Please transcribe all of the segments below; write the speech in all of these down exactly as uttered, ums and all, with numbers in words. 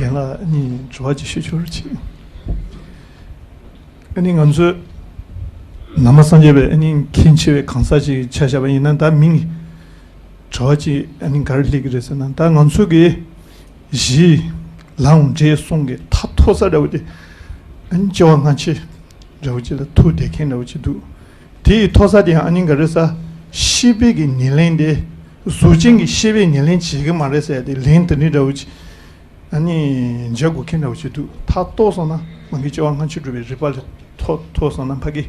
རྒན་ལགས་ཨ་ནི་དྲི་བ་ཅིག་ཞུ་ཆོག་རེ་བྱེད། ཨ་ནི་ང་ཚོས་ནང་པ་སངས་རྒྱས་པའི་ཨ་ནི་མཁན་ཆེ་བའི་གང་ཟག་ཅིག་ཆ་བཞག་པ་ཡིན་ན། ད་མིང་དྲི་བ་ཅིག་ཨ་ནི་ག་རེ་སླེབས་ཀྱི་རེད་ཟེར་ན། ད་ང་ཚོ་གི་གཞི་ལའང་འབྲས་གསུམ་གྱི་མཐའ་མཐོ་ས་འདྲ་བོ་དེ་ཨ་ནི་སྐྱེ་བ་སྔ་ཕྱི་འདྲ་བོ་ཅིག་ལ་ཐུག་བསྡད་མཁན་འདྲ་བོ་ཅིག་འདུག་དེ་ཡི་མཐོ་ས་དེ་ཡང་ཨ་ནི་ག་རེ་ཟ། ཤེས་པའི་གི་ཉེར་ལེན་དེ་གཟུགས་ཅན་གྱི་ཤེས་པའི་ཉེར་ལེན་བྱེད་ཀྱི་མ་རེད་ཟེར་ཏེ་ལན་དེ་འདྲ་འདྲ་བོ་ཅིག་ཨ་ནི་འཇལ་དགོས་མཁན་འདྲ་བོ་ཅིག་འདུག་མཐའ་གཏུགས་སོང་ན་མ་གི་སྐྱེ་བ་སྔ་ཕྱི་སྒྲུབ་པའི་རིགས་པ་ལ་ཐོ་ཐོ་སོང་ན་ཕ་གི་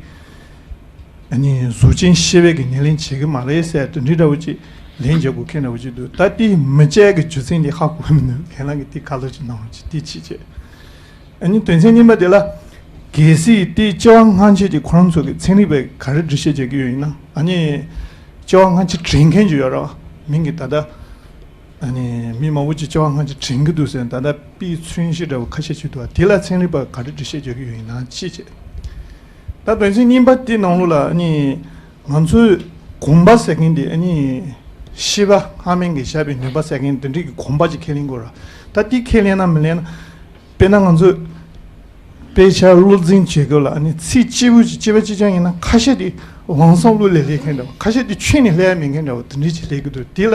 ཨ་ནི་གཟུགས་ཅན་ཤེས་པའི་གི་ཉེར་ལེན་བྱེད་ཀྱི་མ་རེད་ཟེར་དེ་འདྲ་འདྲ་བོ་ཅིག་ལན་འཇལ་དགོས་མཁན་འདྲ་བོ་ཅིག་འདུག་ད་དེ་མི་འཇལ་གི་རྒྱུ་མཚན་དེ་ཧ་གོ་གི་མི་འདུག་རྒན་ལགས་ཀྱིས་དེ་ཁ་ལོ་ཅིག་གནང་རོགས་ཅིག་དེ་ཅིག་བྱས། ཨ་ནི་དོན་ཚན་གཉིས་པ་དེ་ལ། གལ་སྲིད་དེ་སྐྱེ་བ་སྔ་ཕྱི་དེ་ཁོ་རང་ཚོ་གི་ཚན་རིག་པས་ག་རེ་འགྲེལ་བཤད་བྱེད་ཀྱི་ཡོད་ཡིན་ན། ཨ་ནི་སྐྱེ་བ་སྔ་ཕྱི་དྲན་མཁན་ཅིག་ཡོད་རེད་བ། མིང་གི་ད་ལྟ་ཨ་ནི་མི་མང་པོ་ཅིག་སྐྱེ་བ་སྔ་ཕྱི་དྲན་གྱི་འདུག་ཟེར། ད་ལྟ་དཔེ་མཚོན་གཞི་འདྲ་བོ་ཁ་ཤས་ཅིག་འདུག་བ། དེ་ལ་ཚན་རིག་པ་ག་རེ་འགྲེལ་བཤད་བྱེད་ཀྱི་ཡོད་ཡིན་ན་ཅིག་བྱས། ད་དོན་ཚན་གཉིས་པ་དེ་ནང་ལོགས་ལ་ཨ་ནི་ང་ཚོའི་གོམས་པ་ཟེར་མཁན་དེ་ཨ་ནི་ཤེས་པ་སྔ་མ་གིས་བཞག་པའི་ནུས་པ་ཟེར་མཁན་དེ་འདྲའི་གི་གོམས་པ་ཅིག་ཁས་ལེན་དགོས་ར། ད་དེ་ཁས་ལེན་ན་མི་ལེན་ན། དཔེར་ན་ང་ཚོས་དཔེ་ཆ་བློ་འཛིན་བྱེད་སྐབས་ལ་ཨ་ནི་ཚིག་གཅིག་པུ་ཅིག་གཅིག་པ་གཅིག་རྐྱང་ཡིན་ན་ཁ་ཤས་དེ་ལམ་སང་བློ་ལ་སླེབས་མཁན་འདྲ་བོ། ཁ་ཤས་དེ་ཁྱོན་ནས་སླེབས་ཡ་མེད་མཁན་འདྲ་བོ་དེ་འདྲའི་ཅིག་སླེབས་ཀྱི་འདུག་དེ་ལ་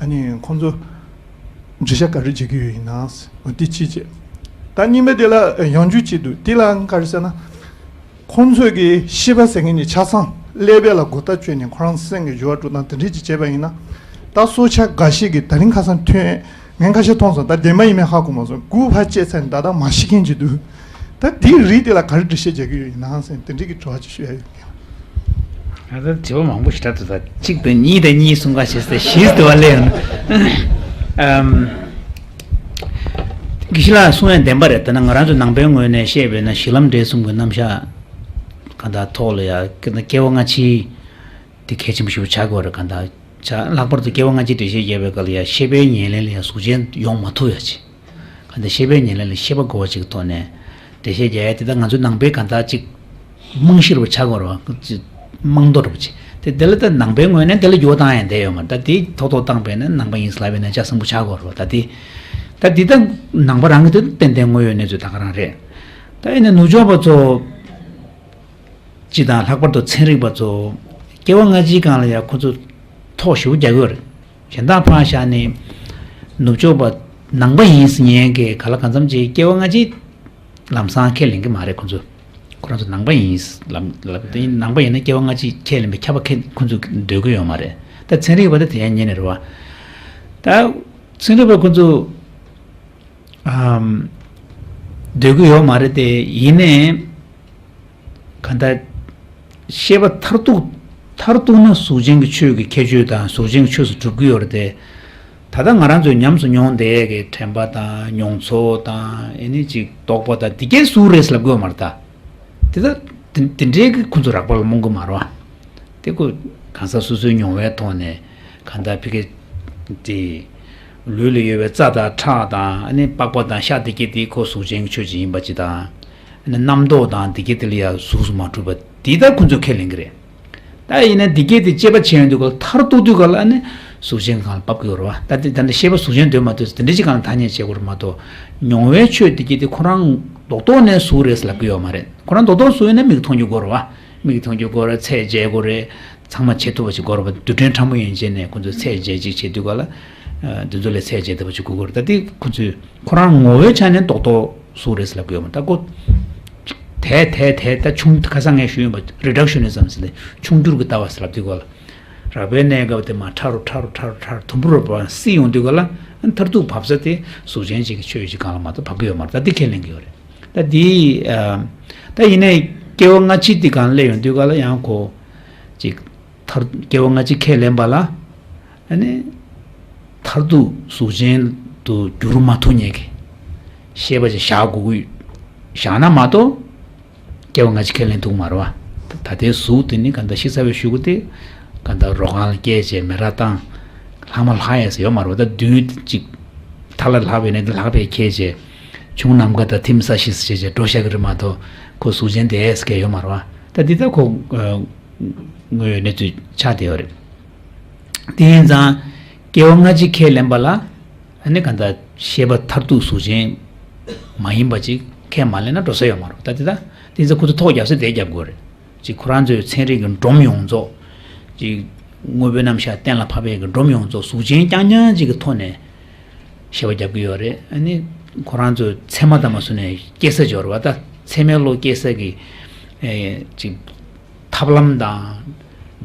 ཨ་ནི་ཁོང་ཚོ་འགྲེལ་བཤད་ག་རེ་བྱེད་ཀྱི་ཡོད་ཡིན་ན། འོ་དེ་གཅིག་བྱས། ད་གཉིས་པ་དེ་ལ་ཡང་རྒྱུ་གཅིག་འདུག་དེ་ལ་ག་རེ་ཟེར་ན། ཁོང་ཚོས་ཀྱི་ཤེས་པ་ཟེར་མཁན་ནི་ཆ་ཚང་ཀླད་པ་ལ་གོ་བརྡ་བཅོས་ནས་ཁོ་རང་སེམས་ཀྱི་སྦྱོར་བ་འགྲོ་སྟངས་དེ་འདྲས་ཅིག་བྱས་པ་ཡིན་ན། ད་སྲོག་ཆགས་འགའ་ཞིག་གིས་ད་རིང་ཁ་སང་ཐོན། ངས་ཁ་ཤས་མཐོང་སོང་། ད་བདེན་པ་ཡིན་མིན་ཧ་གོ་མ་སོང་། གུ་ཕར་བཅད་ཚར་ནས་ད་ལྟ་མར་ཤི་མཁན་ཅིག་འདུག་ད་དེའི་རིགས་དེ་ལ་ག་རེ་འགྲེལ་བཤད་རྒྱག་གི་ཡོད་ཡིན་ན་ཟེར་དེ་འདྲས་ཀྱི་དྲི་བ་ཅིག་ཞུ་ཡ་ཡོད། ང་ཚོ་དྲི་བ་མང་པོ་ཞིག་འདྲ་འདུག་ད་གཅིག་དང་གཉིས་དང་གཉིས་གསུམ་ཀ་བྱས་ཏེ་བཞི་དེ་བ་ལས་ཡོང་། ཨམ། དགེ་བཤེས་ལགས་གསུང་ཡ་བདེན་པ་རེད། ད་ནི་ང་རང་ཚོ་ནང་པའི་ངོས་ནས་བཤད་པས་ན་གཞི་ལམ་འབྲས་གསུམ་གྱི་རྣམ་གཞག་གང་ལྟར་ཐོག་ལ་ཡ་སྐྱེ་བ་སྔ་ཕྱི་དེ་གལ་ཆེན་པོ་ཞིག་ཆགས་ཀྱི་ཡོད་རེད། གང་ལྟར་ཆ་ལྷག་པར་དུ་སྐྱེ་བ་སྔ་ཕྱི་འགྲེལ་བཤད་རྒྱག་པའི་སྐབས་ལ་ཡ་ཤེས་པའི་ཉེར་ལེན་ལ་ཡ་གཟུགས་ཅན་ཡོང་མ་ཐུབ་ཡ་ཆེ། གང་ལྟར་ཤེས་པའི་ཉེར་ལེན་ལ་ཤེས་པ་དགོས་པ་ཅིག་གི་ཐོག་ནས་འགྲེལ་བཤད་རྒྱག་ཡ་དེ་ད་ང་ཚོའི་ནང་པའི་གང་ལྟར་ཅིག་རྨང་གཞི་རུ་ཆགས་ཀྱི་ཡོད་རེད་བ། ཅིག་རྨང་རྡོ་རུ་ཅིག་དེ་དེ་ལ་ད་ནང་པའི་ངོས་ནས་དེ་ལ་འགྱུར་བ་བཏང་ཡ་འདས་ཡོད་མ་རེད། ད་དེ་ཐོག་ཐོག་བཏང་པས་ན་ནང་པ་ཡིན་ཟེར་ལབ་པའི་ན་ཆ་བཟང་པོ་ཆགས་ཀྱི་ཡོད་རེད་བ། ད་དེ་ད་འདི་ད་ནང་པ་རང་གི་དེ་ཏན་ཏན་དངོས་ཡོད་གནས་ཚུལ་ད་ག་རང་རེད། ད་ཡིན་ན་ནུབ་ཕྱོགས་པ་ཚོ་སྤྱི་དང་ལྷག་པར་དུ་ཚན་རིག་པ་ཚོ་སྐྱེ་བ་སྔ་ཕྱིའི་སྒང་ལ་ཡང་ཁོ་ཚོ་ཐོག་ཞེ་པོ་རྒྱག་གི་ཡོད་རེད། གཞན་དག་ཕར་བཞག་ནས་ནུབ་ཕྱོགས་པ་ནང་པ་ཡིན་ཟེར་མཁན་གྱི་ག་ལ་གང་འཚམ་ཅིག་སྐྱེ་བ་སྔ་ཕྱི་ལམ་སང་ཁས་ལེན་གྱི་མ་རེད། ཁོ་ཚོ་ཁོ་རང་ཚོ་ནང་པ་ཡིན་ལབ་ལབ་དེ་ནང་པ་ཡིན་ན་སྐྱེ་བ་སྔ་ཕྱི་ཁས་ལེན་པའི་ཁྱབ་པ་ཁས་ཁོ་ཚོ་འདོད་ཀྱི་ཡོད་མ་རེད། ད་ཚན་རིག་པ་དེ་དེ་ཡང་ཉན་ནས་རེད་བ། ད་ཚན་རིག་པ་ཁོ་ཚོ་ཨམ། འདོད་ཀྱི་ཡོད་མ་རེད་དེ། ཡིན་ནའི་གང་ལྟར་ཤེས་པ་མཐར་ཐུག་མཐར་ཐུག་ན་གཟུགས་ཅན་གྱི་ཆོས་ཀྱི་ཁྱད་ཆོས་དང་གཟུགས་ཅན་གྱི་ཆོས་སུ་གྲུབ་ཀྱི་ཡོད་རེད་དེ། ད་ལྟ་ང་རང་ཚོས་ཉམས་སུ་མྱོང་བསྡད་ཀྱི་དྲན་པ་དང་མྱོང་ཚོར་དང་ཨེ་ནི་ཅིག་རྟོག་པ་དང་འདི་གས་གཟུགས་རེད་ལབ་ཀྱི་ཡོད་མ་རེད་ད། དེ་ད་དེ་འདྲའི་གི་ཁོ་ཚོ་རགས་པ་ལ་རྨོངས་ཀྱི་མ་རེད་བ། དེ་ཁོ་གང་ཟག་སོ་སོའི་མྱོང་བའི་ཐོག་ནས་གང་ལྟར་ཕ་གི་དེ་ལུས་ལ་ཡོད་པའི་རྩ་དང་ཁྲག་དང་ཨ་ནི་པགས་པ་དང་ཤ་དེ་གས་དེ་ཁོ་གཟུགས་ཅན་གྱི་ཆོས་ཅིག་ཡིན་པ་ཅིག་དང་། ཨ་ནི་རྣམ་རྟོག་དང་དེ་གས་དེ་ལ་ཡང་གཟུགས་སུ་མ་གྲུབ་པ་དེ་ལྟར་ཁོ་ཚོས་ཁས་ལེན་གྱི་རེད། ད་ཡིན་ན་དེ་གས་དེ་དཔྱད་པ་བྱས་ཡོང་དུས་ག་ལ་མཐར་གཏུགས་དུས་ག་ལ་ཨ་ནི་གཟུགས་ཅན་གང་ལ་བབས་ཀྱི་ཡོད་རེད་བ། ད་དེ་ད་ནི་ཤེས་པ་གཟུགས་ཅན་འདོད་མ་འདོད་དེ་འདྲ་ཅིག་གང་ལ་ཐ་སྙད་བྱེད་དགོས་རེད་མ་གཏོགས། མྱོང་བའི་ཆོས་དེ་གས་དེ་ཁོ་རང་རྡོག་རྡོག་ནས་གཟུགས་རེད་ལབ་ཀྱི་ཡོད་མ་རེད། ཁོ་རང་རྡོག་རྡོག་གཟུགས་ཡིན་ན་མིག་མཐོང་རྒྱུ་དགོས་རེད་བ། མིག་མཐོང་རྒྱུ་དགོས་རེད། ཚད་འཇལ་དགོས་རེད། ཚང་མ་བྱེད་ཐུབ་པ་ཞིག་དགོས་རེད་བ། རྡུལ་ཕྲན་ཕྲ་མོ་ཡན་ཆད་ནས་ཁོ་ཚོས་ཚད་འཇལ་ཅིག་བྱེད་དུས་ག་ལ། ཨ། འདི་ཚོ་ལས་ཚད་འཇལ་ཐུབ་པ་ཞིག་དགོས་ཀྱི་རེད། ད་དེ་ཁོ་ཚོས་ཁོ་རང་ངོ་བོའི་ཆ་ནས་རྡོག་རྡོག་གཟུགས་རེད་ཟེར་ལབ་ཀྱི་ཡོད་མ་རེད། ད་ཁོ་དེ་དེ་དེ་ད་ཆུང་ཁ་སང་ངས་ཞུས་ཡིན་པ་རི་ཌག་ཤི་ནི་ཛམ་ཟེར་ཏེ་ཆུང་འགྱུར་གྱི་ལྟ་བ་ཟེར་ལབ་དུས་ག་ལ། རགས་པའི་གནས་སྐབས་དེ་མར་ཕྲ་རུ་ཕྲ་རུ་ཕྲ་རུ་ཕྲ་རུ་དུམ་བུ་རུ་བབས་བསིལ་ཡོང་དུས་ག་ལ། མཐར་ཐུག་བབས་ས་དེ་གཟུགས་ཅན་ཅིག་གི་ཆོས་ཅིག་སྒང་ལ་མ་གཏོགས་བབས་ཀྱི་ཡོད་མ་རེད། ད་འདི་ཁས་ལེན་གྱི་ཡོད་རེད། ད་འདི། ཨ། ད་ཡིན་ནའི་སྐྱེ་བ་སྔ་ཕྱི་འདི་སྒང་སླེབས་ཡོང་དུས་ག་ལ་ཡང་ཁོ་ཅིག་མཐར་སྐྱེ་བ་སྔ་ཕྱི་ཁས་ལེན་པ་ལ། ཨ་ནི་མཐར་ཐུག་གཟུགས་ཅན་དུ་འགྱུར་མ་ཐུབ་མཁན་གྱི་ཤེས་པ་ཅིག་བཞག་དགོས་ཀྱི། བཞག་ན་མ་གཏོགས་སྐྱེ་བ་སྔ་ཕྱི་ཁས་ལེན་ཐུབ་མ་རེད་བ། ད་ལྟའི་གཟུགས་དེ་ནི་ག་འདྲ་ཤི་ཚར་བའི་གཞུག་གུ་དེ་ག་འདྲ་རོ་ཁང་ལ་བསྐྱལ་བྱས་མེ་རག་བཏང་། ལྷག་མ་ལྷག་ཡས་ཡོད་མ་རེད་བ། ད་མདུན་ཅིག་མཐའ་ལ་ལྷག་པའི་ནས་དེ་ལྷག་པའི་ཁྱེར་བྱས་ཆུ་ནམ་མཁའ་དང་ཐིམ་ས་ཤི་ཟེར་བྱས་འགྲོ་བཞག་གི་རེད་མ་གཏོགས་ཁོ་གཟུགས་ཅན་དེ་ཨེ་ཟེར་མཁན་ཡོད་མ་རེད་བ། ད་འདི་ལྟར་ཁོ་དངོས་ཡོད་གནས་ཚུལ་ཆགས་བསྡད་ཡོད་རེད། དེ་ཡིན་ཙང་སྐྱེ་བ་སྔ་ཕྱི་ཁས་ལེན་པ་ལ། ཨ་ནི་གང་ལྟར་ཤེས་པ་མཐར་ཐུག་གཟུགས་ཅན་མ་ཡིན་པ་ཅིག་ཁས་མ་ལེན་ན་འགྲོ་ས་ཡོད་མ་རེད། ད་དེ་ད་དེ་ཚོ་ཁོ་ཚོ་ཐོག་རྒྱབ་ས་དེ་རྒྱབ་དགོས་རེད། ཅིག་ཁོ་རང་ཚོའི་ཚན་རིག་གི་སྒྲོམ་ཡོངས་རྫོགས་ཅིག་དངོས་པོའི་རྣམ་གཞག་གཏན་ལ་ཕབ་པའི་གི་སྒྲོམ་ཡོངས་རྫོགས་གཟུགས་ཅན་རྐྱང་རྐྱང་ཅིག་གི་ཐོག་ནས་བཤད་པ་རྒྱབ་ཀྱི་ཡོད་རེད། ཨ་ནི་ཁོ་རང་ཚོའི་ཚད་མ་དང་མ་བཟུང་ནས་སྐྱེ་ས་སྦྱོར་བ་ད་ཚད་མའི་བློ་སྐྱེ་ས་གི་ཨེ་ཅིག་ཐབས་ལམ་དང་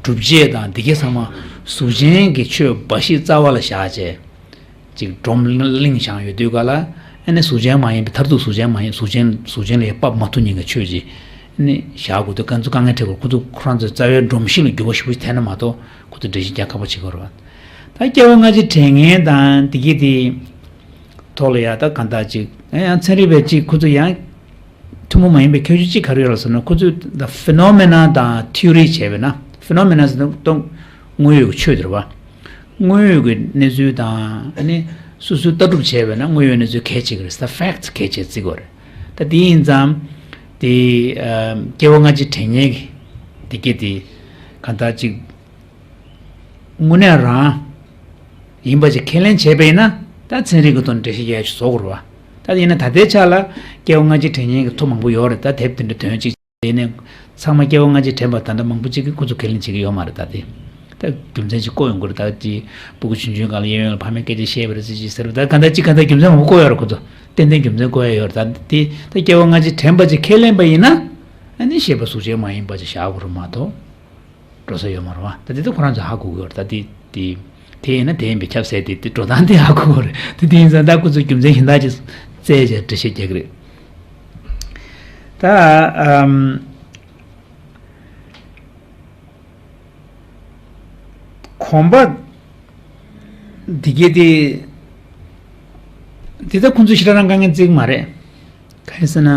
སྒྲུབ་བྱེད་དང་འདི་གའི་ཚང་མ་གཟུགས་ཅན་གྱི་ཆོས་འབའ་ཞིག་རྩ་བ་ལ་བཞག་བྱས། ཅིག་སྒྲོམ་གླིང་བཞེངས་ཡོད་དུས་ག་ལ། ཨ་ནི་གཟུགས་ཅན་མ་ཡིན་པའི་མཐར་ཐུག་གཟུགས་ཅན་མ་ཡིན་གཟུགས་ཅན་གཟུགས་ཅན་ལ་ཡང་དཔག་མ་ཐུབ་ཉེན་ཁའི་ཆོས་ཅིག་ཨ་ནི་བཞག་དགོས་དུས་ཀ་ཚོད་དཀའ་ངལ་འཕྲད་དགོས། ཁོ་ཚོ་ཁོ་རང་ཚོའི་རྩ་བའི་སྒྲོམ་གཞི་ལ་འགྱུར་བ་ཞེ་པོ་ཞིག་ཐེབས་ན་མ་གཏོགས་ཁོ་ཚོ་འགྲེལ་བཤད་རྒྱག་ཁག་པོ་བྱེད་ཀྱི་ཡོད་རེད་བ། ད་སྐྱེ་བ་སྔ་ཕྱི་དྲན་མཁན་དང་དེ་གི་དེ་ཐོག་ལ་ཡ་ད་གང་ལྟར་ཅིག་ཡང་ཚན་རིག་པའི་ཅིག་ཁོ་ཚོ་ཡང་ཐུན་མོང་མ་ཡིན་པའི་ཁྱད་ཆོས་གཅིག་ག་རེ་ཡོད་ལ་ཟེར་ན། ཁོ་ཚོས་ད་ཕེ་ནོ་མེ་ན་དང་ཐིའོ་རི་བྱས་པས་ན། ཕེ་ནོ་མེ་ན་ཟེར་ན་ཏོ་དངོས་ཡོད་ཀྱི་ཆོས་དེ་རེད་བ། དངོས་ཡོད་ཀྱི་གནས་ཚུལ་དང་ཨ་ནི་སོ་སོས་ལྟ་གྲུབ་བྱས་པས་ན་དངོས་ཡོད་གནས་ཚུལ་གལ་ཆེ་གི་རེད། ད་ཕེག་ཊི་གལ་ཆེ་བརྩི་དགོས་རེད། ད་དེ་ཡིན་ཙང་དེ་སྐྱེ་བ་སྔ་ཕྱི་དྲན་མཁན་གྱི་དེ་སྐད་དེ་གང་ལྟར་ཅིག་དངོས་གནས་རང་ཡིན་པ་ཅིག་ཁས་ལེན་བྱས་པ་ཡིན་ན། ད་ཚན་རིག་གི་ཐོག་ནས་འགྲེལ་བཤད་རྒྱག་ཡ་ཞིག་བཟོ་དགོས་རེད་བ། ད་ཡིན་ན་ད་ལྟའི་ཆ་ལ་སྐྱེ་བ་སྔ་ཕྱི་དྲན་མཁན་གྱི་མཐོ་མང་པོ་ཡོད་རེད། ད་དེབ་དེ་འདྲ་དོན་གཅིག་ཡིན་ནའི་ཚང་མ་སྐྱེ་བ་སྔ་ཕྱི་དྲན་པ་ད་ལྟ་མང་པོ་ཅིག་གིས་ཁོ་ཚོ་ཁས་ལེན་བྱེད་ཀྱི་ཡོད་མ་རེད། ད་དེ་ད་རྒྱུ་མཚན་ཅིག་བཀོད་ཡོང་གི་རེད། ད་ཅིག་སྤུ་གུ་ཆུང་ཆུང་སྒང་ལ་གཡས་གཡོན་ལ་ཕ་མས་སྐད་ཆ་བཤད་པ་རེད་ཟེར་ཅིག་ཟེར་བ། ད་ག་ད་ཅིག་ག་ད་རྒྱུ་མཚན་མང་པོ་བཀོད་ཡོད་རེད། ཁོ་ཚོ་ཏན་ཏན་རྒྱུ་མཚན་བཀོད་ཡ་ཡོད་རེད། ད་དེ་ད་སྐྱེ་བ་སྔ་ཕྱི་དྲན་པ་ཅིག་ཁས་ལེན་པ་ཡིན་ན་ཨ་ནི་ཤེས་པ་གཟུགས་ཅན་མ་ཡིན་པ་ཅིག་བཞག་དགོས་རེད་མ་གཏོགས། འགྲོ་ས་ཡོད་མ་རེད་བ། ད་དེ་ཚོ་ཁོ་རང་ཚོས་ཧ་གོ་གི་ཡོད་རེད། ད་དེ་དེ་དེ་ཡིན་ན་དེ་ཡིན་པས་ཁྱབ་ཟེར་དེ་དེ་འགྲོ་སྟངས་དེ་ཧ་གོ་གི་རེད། དེ་དེ་ཡིན་ཙང་ད་ཁོ་ཚོས་རྒྱུ་མཚན་གཞན་དག་ཅིག་བཙལ་བྱས་འགྲེལ་བཤད་རྒྱག་གི་རེད། ད་ཨམ་གོམ་པ་འདི་གས་དེ་དེ་ད་ཁོ་ཚོས་ཞེ་དྲག་རང་དཀའ་ངལ་བརྩི་གི་མ་རེད། གང་ཡིན་ཟེར་ན།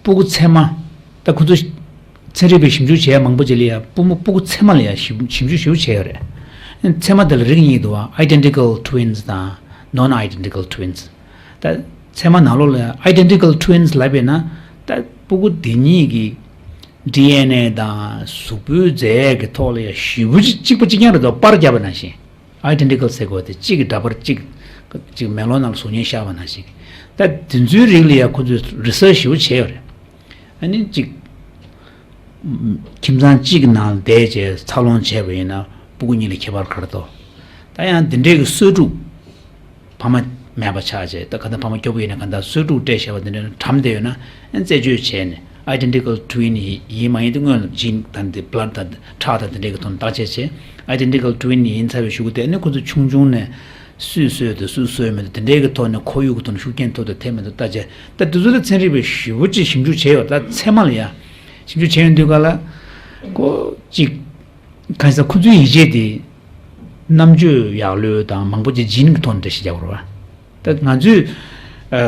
སྤུ་གུ་ཚད་མ། ད་ཁོ་ཚོ་ཚན་རིག་པའི་ཞིབ་འཇུག་བྱེད་ཡ་མང་པོ་ཅིག་ལ་ཡ་སྤུ་མོ་སྤུ་གུ་ཚད་མ་ལ་ཡ་ཞིབ་ཞིབ་འཇུག་ཞིབ་འཇུག་བྱས་ཡོད་རེད། ཚད་མ་དེ་ལ་རིགས་གཉིས་འདུག་བ། Identical twins དང་Non-identical twins། ད་ཚད་མ་ནང་ལོགས་ལ་Identical twins ལབ་པས་ན། ད་སྤུ་གུ་དེ་གཉིས་ཀྱི་ཌི་ཨེན་ཨེ་དང་གཟུགས་པོའི་རྫས་ཀྱི་ཐོག་ལ་ཡ་ཞེ་པོ་ཅིག་གཅིག་པ་གཅིག་རྐྱང་རེད་འདུག་པར་བརྒྱབ་པ་ནང་བཞིན། Identical ཟེར་དགོས་དེ་གཅིག་གི་འདྲ་པར་གཅིག་གཅིག་མེ་ལོང་ནང་ལ་གཟུགས་བརྙན་ཤར་བ་ནང་བཞིན། ད་དེ་ཚོའི་རིགས་ལ་ཡ་ཁོ་ཚོས་རི་སར་ཆི་ཞེ་པོ་བྱས་ཡོད་རེད། ཨ་ནི་གཅིག་ཁྱིམ་ཚང་གཅིག་གི་ནང་ལ་བསྡད་བྱས་འཚར་ལོངས་བྱས་པ་ཡིན་ན་སྤུ་གུ་གཉིས་ལ་ཁྱད་པར་ག་རེ་འདུག་ད་ཡང་དེ་འདྲའི་གི་གསོས་ཕྲུག་ཕ་མ་མེད་པ་ཆགས་བྱས། ད་ག་ད་ཕ་མ་སྐྱོ་པོ་ཡིན་ན་ག་ད་གསོས་ཕྲུག་སྤྲད་བཞག་པ་དེ་འདྲ་གྲམ་བསྡད་ཡོད་ན་ཨ་རྩད་གཅོད་བྱས་ནས་Identical twin ཡིན་མ་ཡིན་དེ་སྔོན་ལ་Gene དང་དེ་Blood དང་ཁྲག་དང་དེ་འདྲའི་གི་ཐོག་ནས་བརྟག་དཔྱད་བྱས། Identical twin ཡིན་ཚར་བའི་གཞུག་གུ་དེ་ནི་ཁོ་ཚོ་ཆུང་ཆུང་ནས་སུས་གསོས་དང་སུས་གསོས་མེད་དང་དེ་འདྲའི་གི་ཐོག་ནས་ཁོར་ཡུག་གི་ཐོག་ནས་ཤུགས་རྐྱེན་ཐེབས་དང་ཐེབས་མེད་དང་བརྟག་དཔྱད། ད་དེ་ཚོ་ལ་ཚན་རིག་པས་ཞེ་པོ་ཅིག་ཞིབ་འཇུག་བྱས་ཡོད། ད་ཚད་མ་ལ་ཡ་ཞིབ་འཇུག་བྱས་ཡོང་དུས་ག་ལ་ཁོ་གཅིག་གང་ཡིན་ཟེར་ན་ཁོ་ཚོའི་ཡིད་ཆེས་དེ་རྣམ་དཔྱོད་ཡག་ལོས་དང་མང་པོ་ཅིག་Gene གི་ཐོག་ནས་འགྲེལ་བཤད་རྒྱག་དགོས་རེད་བ། ད་ང་ཚོས་ཨ་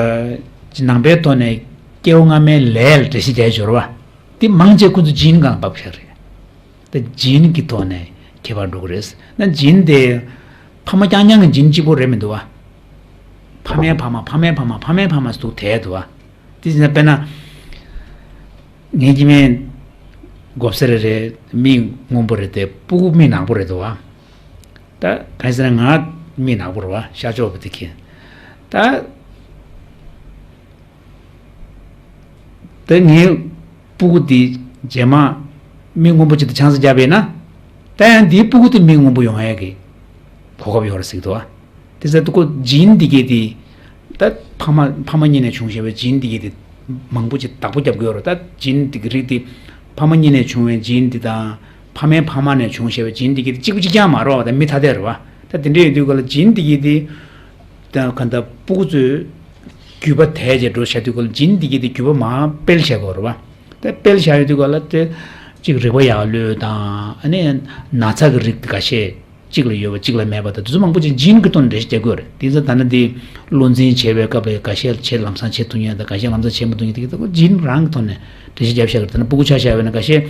ནང་པའི་ཐོག་ནས་སྐྱེ་བ་སྔ་མའི་ལས་ལ་འགྲེལ་བཤད་རྒྱག་ཡ་ཡོད་རེད་བ། དེ་མང་ཆེ་ཁོ་ཚོ་Gene སྒང་ལ་བབས་ཤག་རེད། ད་Gene གི་ཐོག་ནས་ཁྱད་པར་འགྲོ་གི་རེད། ན་Gene དེ་ཕ་མ་རྐྱང་རྐྱང་གི་Gene གཅིག་པོ་རེད་མི་འདུག་བ། ཕ་མའི་ཕ་མ་ཕ་མའི་ཕ་མ་ཕ་མའི་ཕ་མ་ཟེར་དུས་དེ་འདུག་བ། དེ་བྱས་ན་དཔེར་ན། ངའི་སྐྱེ་དམན་མགོ་སེར་རེད། མིག་སྔོན་པོ་རེད་དེ་སྤུ་གུ་མིག་ནག་པོ་རེད་འདུག་བ། ད་གང་ཡིན་ཟེར་ན་ང་མིག་ནག་པོ་རེད་བ། ཤར་ཕྱོགས་པ་དེ་ཁྱེད་ད། ད་ངའི་སྤུ་གུ་འདི་རྗེས་མ་མིག་སྔོན་པོ་ཅིག་ཏུ་ཆང་ས་བརྒྱབ་པས་ན། ད་ཡང་འདིའི་སྤུ་གུ་དེ་མིག་སྔོན་པོ་ཡོང་ཡ་གི་གོ་སྐབས་ཡོད་རེད་ཟེར་གི་འདུག་བ། དེ་ཚོ་ཁོ་Gene འདི་གས་དེ། ད་ཕ་མ་ཕ་མ་གཉིས་ནས་བྱུང་བཞག་པའི་Gene འདི་གས་དེ་མང་པོ་ཅིག་བདག་པོ་རྒྱབ་ཀྱི་ཡོད་རེད། ད་Gene འདི་གི་རིགས་དེ་ཕ་མ་གཉིས་ནས་བྱུང་བའི་Gene འདི་དང་ཕ་མའི་ཕ་མ་ནས་བྱུང་བཞག་པའི་Gene འདི་གས་དེ་གཅིག་པ་གཅིག་རྐྱང་མ་རེད་བ། ད་མི་ཐ་དད་རེད་བ། ད་དེ་འདྲ་ཡོད་དུས་ག་ལ་Gene འདི་གས་དེ་ད་ག་ད་སྤུ་གུ་ཚོས་རྒྱུད་པ་དེད་བྱས་འགྲོ་བྱ་དུས་ག་ལ་Gene འདི་གས་དེ་རྒྱུད་པ་མར་སྤེལ་བྱ་དགོས་རེད་བ། ད་སྤེལ་བྱ་ཡོད་དུས་ག་ལ་དེ་གཅིག་རིག་པ་ཡག་ལོས་དང་ཨ་ནི་ན་ཚ་གི་རིགས་དེ་ཁ་ཤས། གཅིག་ལ་ཡོད་པ་གཅིག་ལ་མེད་པ་དང་དེ་ཚོ་མང་པོ་ཅིག་Gene གི་ཐོག་ནས་འགྲེལ་བཤད་རྒྱག་གི་ཡོད་རེད། དེ་ཚོ་ད་ནི་དེ་བློ་འཛིན་བྱེད་པའི་སྐབས་ལ་འགའ་ཤས་བྱེད་ལམ་སང་བྱེད་ཐུབ་མཁན་དང་འགའ་ཤས་ལམ་སང་བྱེད་མི་ཐུབ་མཁན་དེ་གི་ད་Gene རང་གི་ཐོག་ནས་འགྲེལ་བཤད་རྒྱབ་བཞག་གི་རེད། ད་ནི་སྤུ་གུ་ཆ་བཞག་པ་ཡིན་ན་འགའ་ཤས་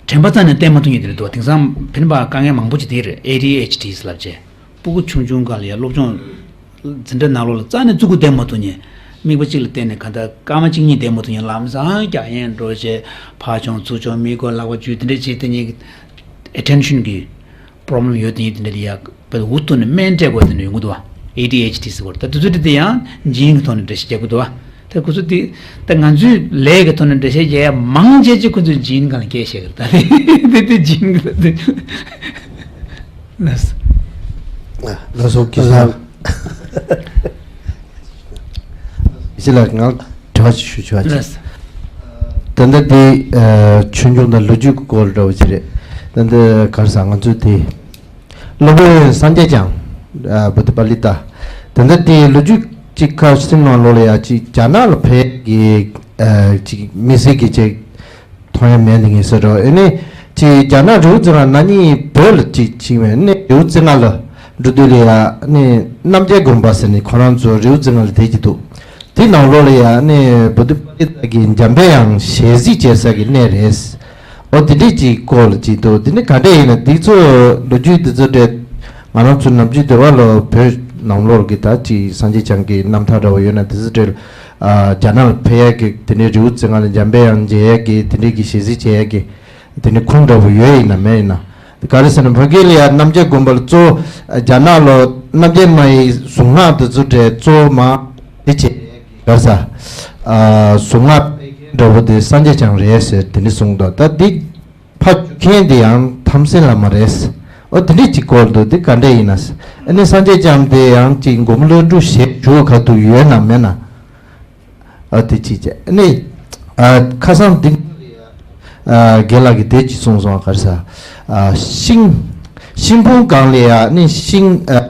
དྲན་པ་རྩ་ནས་བསྟེན་མ་ཐུབ་མཁན་དེ་རེད་འདུག་དེང་སང་བེད་པ་དཀའ་ངལ་མང་པོ་ཅིག་དེ་རེད། A D H D ལབ་བྱས། སྤུ་གུ་ཆུང་ཆུང་སྒང་ལ་ཡ་སློབ་སྦྱོང་འཛིན་གྲྭ་ནང་ལོགས་ལ་རྩ་ནས་བཙུགས་བསྡད་མ་ཐུབ་མཁན། དམིགས་པ་གཅིག་ལ་བརྟེན་ནས་གང་ལྟར་སྐར་མ་གཅིག་གཉིས་བསྡད་མ་ཐུབ་མཁན། ལམ་སང་རྒྱག་ཡན་འགྲོ་བྱས་ཕར་མཆོང་ཚུར་མཆོང་མི་དགོས་ལག་པ་འཇུས་དེ་འདྲ་བྱས་དེ་གཉིས་ཀྱི་attention གི་problem ཡོད་དེ་ཡིན་དེ་འདྲ་ལ་ཡ་བལ་འུ་ཐུག་ནས་སྨན་སྤྲད་དགོས་དེ་འདྲ་ཡོང་གི་འདུག་བ། ཨེ་ཌི་ཨེཆ་ཌི་ཟེར་བ་རེད། ད་དེ་ཚོ་དེ་དེ་ཡང་ཇིན་གྱི་ཐོག་ནས་འགྲེལ་བཤད་རྒྱག་གི་འདུག་བ། ད་ཁོ་ཚོ་དེ་ད་ང་ཚོས་ལས་ཀྱི་ཐོག་ནས་འགྲེལ་བཤད་རྒྱག་ཡ་མང་ཆེ་ཆེ་ཁོ་ཚོས་ཇིན་སྒང་ལ་སྐད་བཤད་གི་རེད། ད་དེ་དེ་ཇིན་གྱི་ད་དེ། ལགས་སོ། ལགས་སོ། སྐུ་ཞབས། ཡེ་ཤེས་ལགས། ང་དྲི་བ་ཅིག་ཞུ་ཆོག་ཨ་ཅིག་ལགས་སོ། ད་ལྟ་འདི་ཨ་ཆོས་འབྱུང་དང་ལོ་རྒྱུས་ཀྱི་སྐོར་འདྲ་བོ་ཅིག་རེད། ད་ལྟ་ག་རེ་ཟེར། ང་ཚོས་དེ་སློབ་དཔོན་སངས་རྒྱས་བསྐྱངས། ཨ་བུདྡྷ་པཱ་ལི་ཏ། ད་ལྟ་དེ་ལོ་རྒྱུས་ཅིག་ཁ་ཤས་ནང་ལོགས་ལ་ཡ་ཅིག་རྒྱ་ནག་ལ་ཕེབས་ཀྱི་ཨ་ཅིག་དམིགས་བསལ་གྱི་ཅིག་མཐོང་ཡ་མེད་འདི་ངེས་སོ་འགྲོ། ཨེ་ནི་ཅིག་རྒྱ་ནག་རི་བོ་རྩེ་ལྔ་ན་ནི་བོད་ལ་ཅིག་ཕྱིན་བས་ནི་རི་བོ་རྩེ་ལྔ་ལ་འགྲོ་དུས་ལ་ཡ་ནི་རྣམ་རྒྱལ་དགོན་པ་ཟེར་ནི་ཁོ་རང་ཚོ་རི་བོ་རྩེ་ལྔ་ལ་བསྡད་ཀྱི་འདུག་དེ་ནང་ལོགས་ལ་ཡ་ནི་བུདྡྷ་པཱ་ལི་ཏ་གི་འཇམ་དཔལ་དབྱངས་ཞལ་གཟིགས་བྱེད་ས་གི་གནས་རེད། ཨོ་དེ་འདྲས་ཅིག་སྐོར་ལ་ཅིག་འདུག་དེ་ནི་ག་འདྲས་ཡིན་ན་འདི་ཚོ་ལོ་རྒྱུས་འདི་ཚོ་འདྲས་ང་རང་ཚོ་ནམ་རྒྱུན་འདི་བ་ལ་བོད་ནང་ལོགས་ཀྱི་ད་ཅིག་སངས་རྒྱས་བསྐྱངས་ཀྱི་རྣམ་ཐར་འདྲ་བོ་ཡོད་ན་འདི་ཚོ་འདྲས། ཨ་རྒྱ་ནག་ལ་ཕེབས་ཡས་ཀྱི་དེ་འདྲའི་རི་བོ་རྩེ་ལྔ་ལ་འཇམ་དཔལ་དབྱངས་མཇལ་ཡས་ཀྱི་དེ་འདྲའི་གི་ཞལ་གཟིགས་བྱེད་ཡས་ཀྱི་དེ་འདྲའི་ཁུངས་འདྲ་བོ་ཡོད་ཡིན་ན་མེད་ཡིན་ན། ག་རེ་ཟེར་ན་ཕ་གི་ལ་ཡ་རྣམ་རྒྱལ་དགོན་པ་ལ་གཙོ་བོ་རྒྱ་ནག་ལ་རྣམ་རྒྱལ་མ་ཡི་གཟུངས་སྔགས་དེ་ཚོ་འདྲའི་གཙོ་བོ་མ་དེ་བྱེད་ག་རེ་ཟ། ཨ་གཟུངས་སྔགས་སྤེལ་མཁན་འདྲ་བོ་དེ་སངས་རྒྱས་བསྐྱངས་རེད་ཟེར་དེ་འདྲ་གསུངས་འདུག་ད་འདི་ཕ་རྒྱུད་མཁན་དེ་ཡང་ཐམས་ཅད་བླ་མ་རེད། ཨོ་དེ་འདྲས་ཅིག་སྐོར་འདུག་དེ་ག་འདྲས་ཡིན་ན། ཨ་ནི་སངས་རྒྱས་བསྐྱངས་དེ་ཡང་ཅིག་མགོན་པོ་ཀླུ་སྒྲུབ་ཞལ་བཞུགས་ག་དུ་ཡོད་ན་མེད་ན། ཨ་དེ་ཅིག་བྱས་ཨ་ནི། ཨ་ཁ་སང་འདི། ཨ་རྒན་ལགས་ཀྱིས་དེ་ཅིག་གསུངས་སོང་། ག་རེ་ཟ། ཨ་ཤིང་། ཤིང་ཕུང་སྒང་ལ་ཡ་ནི་ཤིང་ཨ་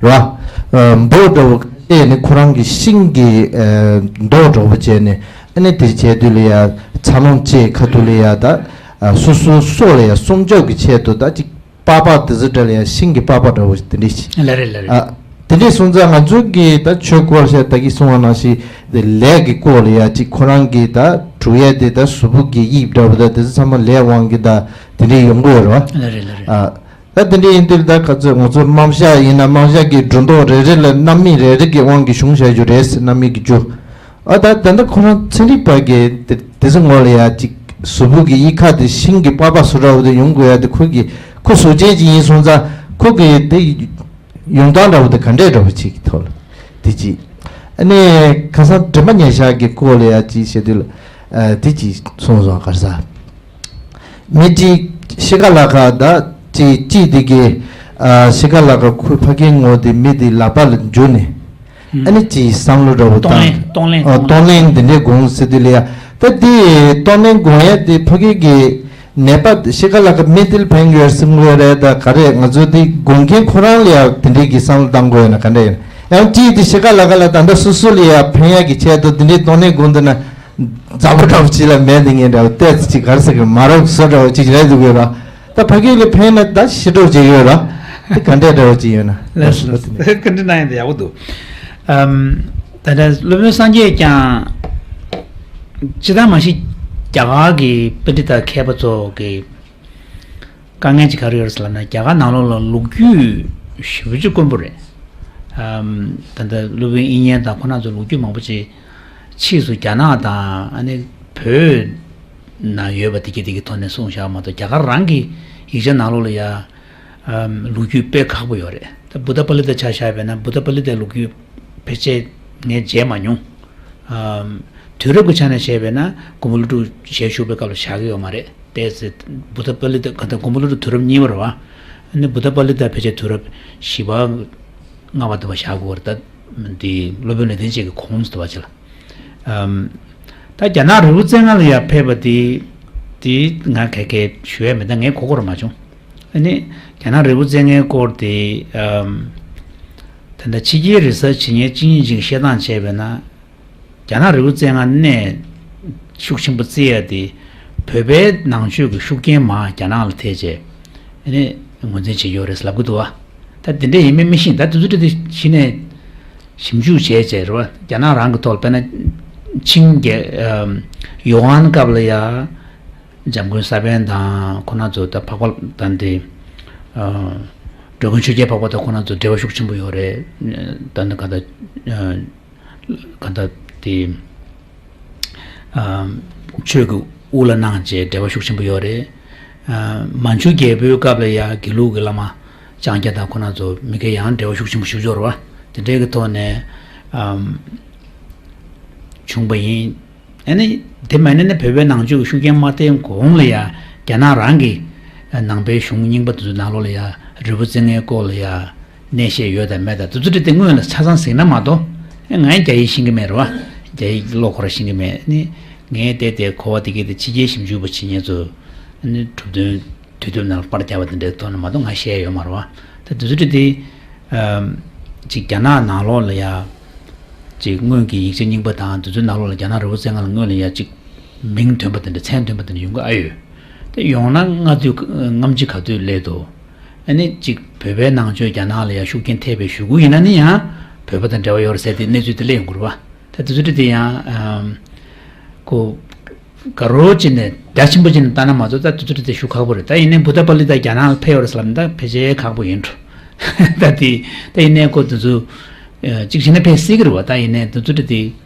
ར། ཨ་འབོ་འདྲ་བོ་ཁ་ཤས་ནི་ཁོ་རང་གི་ཤིང་གི་ཨ་མདོག་འདྲ་བོ་བྱས་ནས་ཨ་ནི་དེ་བྱས་དུས་ལ་ཡ་འཚར་ལོངས་བཅས་ཁ་ཐུག་ལ་ཡ་ད། ཨ་སོ་སོའི་སྲོག་ལ་ཡ་སྲུང་སྐྱོབ་ཀྱི་ཆེད་དུ་ད་ཅིག་པགས་པ་དེ་ཚོ་འདྲ་ལ་ཡ་ཤིང་གི་པགས་པ་འདྲ་བོ་དེ་འདྲ་ཞིག་ལ་རེད་ལ་རེད། ཨ་དེ་འདྲས་སོང་ཙང་ང་ཚོ་གི་ད་ཆོས་སྐོར་བཤད་ད་གི་གསུང་བ་ནང་བཞིན་དེ་ལས་ཀྱི་སྐོར་ལ་ཡ་ཅིག་ཁོ་རང་གི་ད་སྒྲུབ་ཡས་དེ་ད་གཟུགས་པོ་གི་དབྱིབས་འདྲ་བོ་ད་དེ་ཚོ་ཚང་མ་ལས་དབང་གིས་ད་དེ་འདྲས་ཡོང་གི་ཡོད་རེད་བ། ལ་རེད་ལ་རེད། ཨ། ད་དེ་འདྲ་ཡིན་དུས་ད་ག་ཚོད་ང་ཚོ་རྨ་བྱ་ཡིན་ན་རྨ་བྱ་གི་སྒྲོ་འདོགས་རེ་རེ་ལ་རྣམ་སྨིན་རེ་རེ་གི་དབང་གིས་བྱུང་བཞག་རྒྱུ་རེད་ཟེར། རྣམ་སྨིན་གྱི་རྒྱུ། ཨ་ད་ད་ལྟ་ཁོ་རང་ཚན་རིག་པ་གི་དེ་དེ་ཚོ་ངོ་ལ་ཡ་ཅིག་གཟུགས་པོ་གི་གཡས་ཁ་དེ་ཤིང་གི་པགས་པ་བཟོ་འདྲ་བོ་དེ་ཡོང་དགོས་ཡ་དེ་ཁོ་གི་ཁོ་གཟུགས་ཅན་ཅིག་ཡིན་སོང་ཙང་ཁོ་གི་དེ་ཡོང་སྟངས་འདྲ་བོ་དེ་ག་འདྲས་འདྲ་བོ་ཅིག་གི་ཐོག་ལ་དེ་ཅིག་ཨ་ནི་ཁ་སང་དྲི་མ་ཉེ་ཞག་གི་སྐོར་ལ་ཡ་ཅིག་བཤད་དུས་ལ་ཨ་དེ་ཅིག་སོང་སོང་ག་རེ་ཟ། མི་གཅིག་ཤི་ཁ་ལ་ཁ་ད་གཅིག་གཅིག་དེ་གི་ཨ་ཤི་ཁ་ལ་ཁ་ཁོའི་ཕ་གིའི་ངོ་དེ་མི་དེ་ལག་པ་ལ་འཇུ་ནས་ཨ་ནི་གཅིག་བསམ་བློ་འདྲ་བོ་གཏོང་ལེན་བཏང་གཏོང་ལེན་ཨ་གཏོང་ལེན་དེ་འདྲས་དགོངས་ཟེར་དུས་ལ་ཡ་ད་དེ་གཏོང་ལེན་དགོངས་ཡ་དེ་ཕ་གི་གི་ནད་པ་ཤི་ཁ་ལ་ཁ་མི་དེ་ལ་ཕན་ཡོད་སེམས་དགོས་རེད། ད་ག་རེ་ང་ཚོ་དེ་དགོངས་མཁན་ཁོ་རང་ལ་ཡ་དེ་འདྲས་གི་བསམ་བློ་བཏང་དགོས་ཡོད་ན་ག་འདྲ་ཡིན་ཡང་གཅིག་དེ་ཤི་ཁ་ལ་ཁ་ལ་ད་ལྟ་སོ་སོ་ལ་ཡ་ཕན་ཡ་གི་ཆེད་དུ་དེ་འདྲས་གཏོང་ལེན་དགོངས་འདུག་ན། རྫ་པོ་འདྲ་བོ་ཅིག་ལ་མེད་དེ་ངས་འདྲ་བོ་ཏོག་ཙམ་ཅིག་ག་རེ་ཟེར་གི་མ་རབས་བཟོ་འདྲ་བོ་ཅིག་རེད་འདུག་གི་ར། ད་ཕ་གི་ལ་ཕན་ན་ད་ཤི་འགྲོ་བྱེད་ཡོད་ར། དེ་ག་འདྲས་འདྲ་བོ་ཅིག་ཡོད་ན། ལགས་སོ་ལགས་སོ། བཀའ་འདྲི་གནང་ཡ་དེ་ཡག་པོ་འདུག་ཨམ། ད་ལྟ་སློབ་དཔོན་སངས་རྒྱས་ཀྱང་སྤྱིར་བཏང་མ་གཞི་རྒྱ་གར་གྱི་པཎྜི་ཏ་མཁས་པ་ཚོ་གི་དཀའ་ངལ་ཅིག་ག་རེ་ཡོད་རེད་ཟེར་ལབ་ན། རྒྱ་གར་ནང་ལོགས་ལ་ལོ་རྒྱུས་ཞེ་པོ་ཅིག་དཀོན་པོ་རེད། ཨམ། ད་ལྟ་སློབ་དཔོན་དབྱིག་གཉེན་དང་ཁོ་རང་ཚོ་ལོ་རྒྱུས་མང་པོ་ཅིག་ཕྱིས་སུ་རྒྱ་ནག་དང་ཨ་ནི་བོད་ནང་ཡོད་པ་དེ་གྱད་དེ་གྱད་ཐོག་ནས་གསུངས་བཞག་མ་གཏོགས་རྒྱ་གར་རང་གི་ཡིག་ཆ་ནང་ལོགས་ལ་ཡ། ཨམ། ལོ་རྒྱུས་དཔེ་ཁག་པོ་ཡོད་རེད། ད་བུདྡྷ་པཱ་ལི་ཏ་ཆ་བཞག་པ་ཡིན་ན་བུདྡྷ་པཱ་ལི་ཏའི་ལོ་རྒྱུས་ཕལ་ཆེར་ངས་མཇལ་མ་མྱོང་། ཨམ། དུས་རབས་ཀྱི་ཆ་ནས་བཤད་པ་ཡིན་ན་མགོན་པོ་ཀླུ་སྒྲུབ་ཞལ་བཞུགས་པའི་སྐབས་ལ་བཞག་གི་ཡོད་མ་རེད། ཏོག་ཙམ་བུདྡྷ་པཱ་ལི་ཏ་ག་ད་མགོན་པོ་ཀླུ་སྒྲུབ་དུས་རབས་གཉིས་པ་རེད་བ། ཨ་ནི་བུདྡྷ་པཱ་ལི་ཏ་ཕལ་ཆེར་དུས་རབས་བཞི་པ་ལྔ་པ་དུ་བ་བཞག་དགོས་རེད། ད་འདི་སློབ་དཔོན་ལེགས་ལྡན་འབྱེད་ཀྱི་གོང་དུ་བ་ཅིག་ལ། ཨམ། ད་རྒྱ་ནག་རི་བོ་རྩེ་ལྔ་ལ་ཡར་ཕེབས་པ་དེ་དེ་ང་ག་གེ་ཞུ་ཡ་མེད། ད་ངས་གོ་གོ་ར་མ་བྱུང་། ཨ་ནི་རྒྱ་ནག་རི་བོ་རྩེ་ལྔའི་སྐོར་དེ་ཨམ། ད་ལྟ་ཕྱི་རྒྱལ་རིག་གསར་བྱེད་མཁན་གཅིག་གཉིས་ཅིག་བཤད་སྟངས་བྱས་པས་ན། རྒྱ་ནག་རི་བོ་རྩེ་ལྔ་གནས་ཤུགས་ཆེན་པོ་བརྩི་ཡ་དེ་བོད་པའི་ནང་ཆོས་ཀྱི་ཤུགས་རྐྱེན་མར་རྒྱ་ནག་ལ་ཐེབས་བྱས་ཨ་ནི་ངོས་འཛིན་བྱེད་ཀྱི་ཡོད་རེད་ལབ་ཀྱི་འདུག་བ། ད་དེ་འདྲ་ཡིན་མིན་མི་ཤེས། ད་དེ་ཚོ་འདྲ་དེ་གཞི་ནས་ཞིབ་འཇུག་བྱས་བྱས་རེད་བ། རྒྱ་ནག་རང་གི་ཐོག་ལ་དཔེར་ན་ཆིང་རྒྱལ་ཨམ། ཡོ་ཧན་སྐབས་ལ་ཡ་འཇམ་མགོན་ས་པཎ་དང་ཁོ་རང་ཚོ་ད་འཕགས་པ་དང་དེ་ཨ། འགྲོ་མགོན་ཆོས་རྒྱལ་འཕགས་པ་དང་ཁོ་རང་ཚོ་འབྲེལ་བ་ཤུགས་ཆེན་པོ་ཡོད་རེད། ད་ནི་ག་ད་ཨ། ག་ད་དེ་ཨ། ཆོས་ཀྱི་དབུ་བླ་གནང་བྱས་འབྲེལ་བ་ཤུགས་ཆེན་པོ་ཡོད་རེད། ཨ། མན་ཇུ་རྒྱལ་པོའི་སྐབས་ལ་ཡ་དགེ་ལུགས་ཀྱི་བླ་མ་ ལྕང་སྐྱ་དང་ཁོ་རང་ཚོ་མི་སྒེར་ཡང་འབྲེལ་བ་ཤུགས་ཆེན་པོ་ཞུགས་ཡོད་རེད་བ། དེ་འདྲའི་གི་ཐོག་ནས་ཨམ་བྱུང་པ་ཡིན། ཨ་ནི་དེ་མ་ཡིན་ན་ནི་བོད་པའི་ནང་ཆོས་ཀྱི་ཤུགས་རྐྱེན་མ་ཐེབས་གོང་ལ་ཡ་རྒྱ་ནག་རང་གི་ནང་པའི་གཞུང་རྙིང་པ་དེ་ཚོའི་ནང་ལོགས་ལ་ཡ་རི་བོ་རྩེ་ལྔའི་སྐོར་ལ་ཡ་གནས་བཤད་ཡོད་དང་མེད་དང་དེ་ཚོ་དེ་དེ་སྔོན་ལ་ཆ་ཚང་གཟིགས་ན་མ་གཏོགས། ཨེ་ང་ཡང་རྒྱ་ཡིག་ཤེས་ཀྱི་མེད་རེད་བ། རྒྱ་ཡིག་ཀློག་ཁོ་རང་ཤེས་ཀྱི་མེད་ནི། ངས་བལྟས་ཏེ་གོ་བ་དེ་གས་དེ་ཕྱི་རྒྱལ་ཞིབ་འཇུག་པ་བྱེད་མཁན་ཚོ་ནི་གྲུབ་དོན་དུས་དེབ་ནང་ལ་པར་རྒྱབ་པ་དེ་འདྲའི་ཐོག་ནས་མ་གཏོགས་ང་བཤད་ཡོད་མ་རེད་བ། ད་དེ་ཚོ་དེ་དེ་ཨམ་ཅིག་རྒྱ་ནག་ནང་ལོགས་ལ་ཡ་ཅིག་སྔོན་གྱི་ཡིག་ཆ་རྙིང་པ་དང་དེ་ཚོའི་ནང་ལོགས་ལ་རྒྱ་ནག་རི་བོ་རྩེ་ལྔ་ལ་སྔོན་ལ་ཡ་ཅིག་མིང་ཐོན་པ་དེ་འདྲ་མཚན་ཐོན་པ་དེ་འདྲ་ཡོང་གི་ཨ་ཡོད། དེ་ཡོང་ན་སྔ་དུས་སྔ་ཕྱི་ག་དུས་སླེབས་འདུག་ཨ་ནི་ཅིག་བོད་པའི་ནང་ཆོས་རྒྱ་ནག་ལ་ཡ་ཤུགས་རྐྱེན་ཐེབས་པའི་གཞུག་གུ་ཡིན་ན་ནི་ཡང་བོད་པ་དང་འབྲེལ་བ་ཡོད་རེད་ཟེར་ཏེ་གནས་ཚུལ་དེ་སླེབས་ཡོང་གི་རེད་བ། ད་དེ་ཚོ་དེ་དེ་ཡང་ཨམ་ཀོ་དགའ་རོགས་བྱས་ནས་རྒྱ་ཆེན་པོ་བྱས་ནས་ལྟ་ན་མ་གཏོགས་ད་དེ་ཚོ་དེ་དེ་ཞུ་ཁག་པོ་རེད། ད་ཡིན་ནའི་བུ་ད་པ་ལི་ད་རྒྱ་ནག་ལ་ཕེབས་ཡོད་རེད་ཟེར་ལབ་ན་ད་ཕལ་ཆེར་ཁག་པོ་ཡིན་འགྲོ། ད་དེ་ད་ཡིན་ནའི་ཀོ་དེ་ཚོ་ཨ་གཅིག་བྱས་ན་ཕེབས་སྲིད་ཀྱི་རེད་བ། ད་ཡིན་ནའི་དེ་ཚོ་དེ་དེ་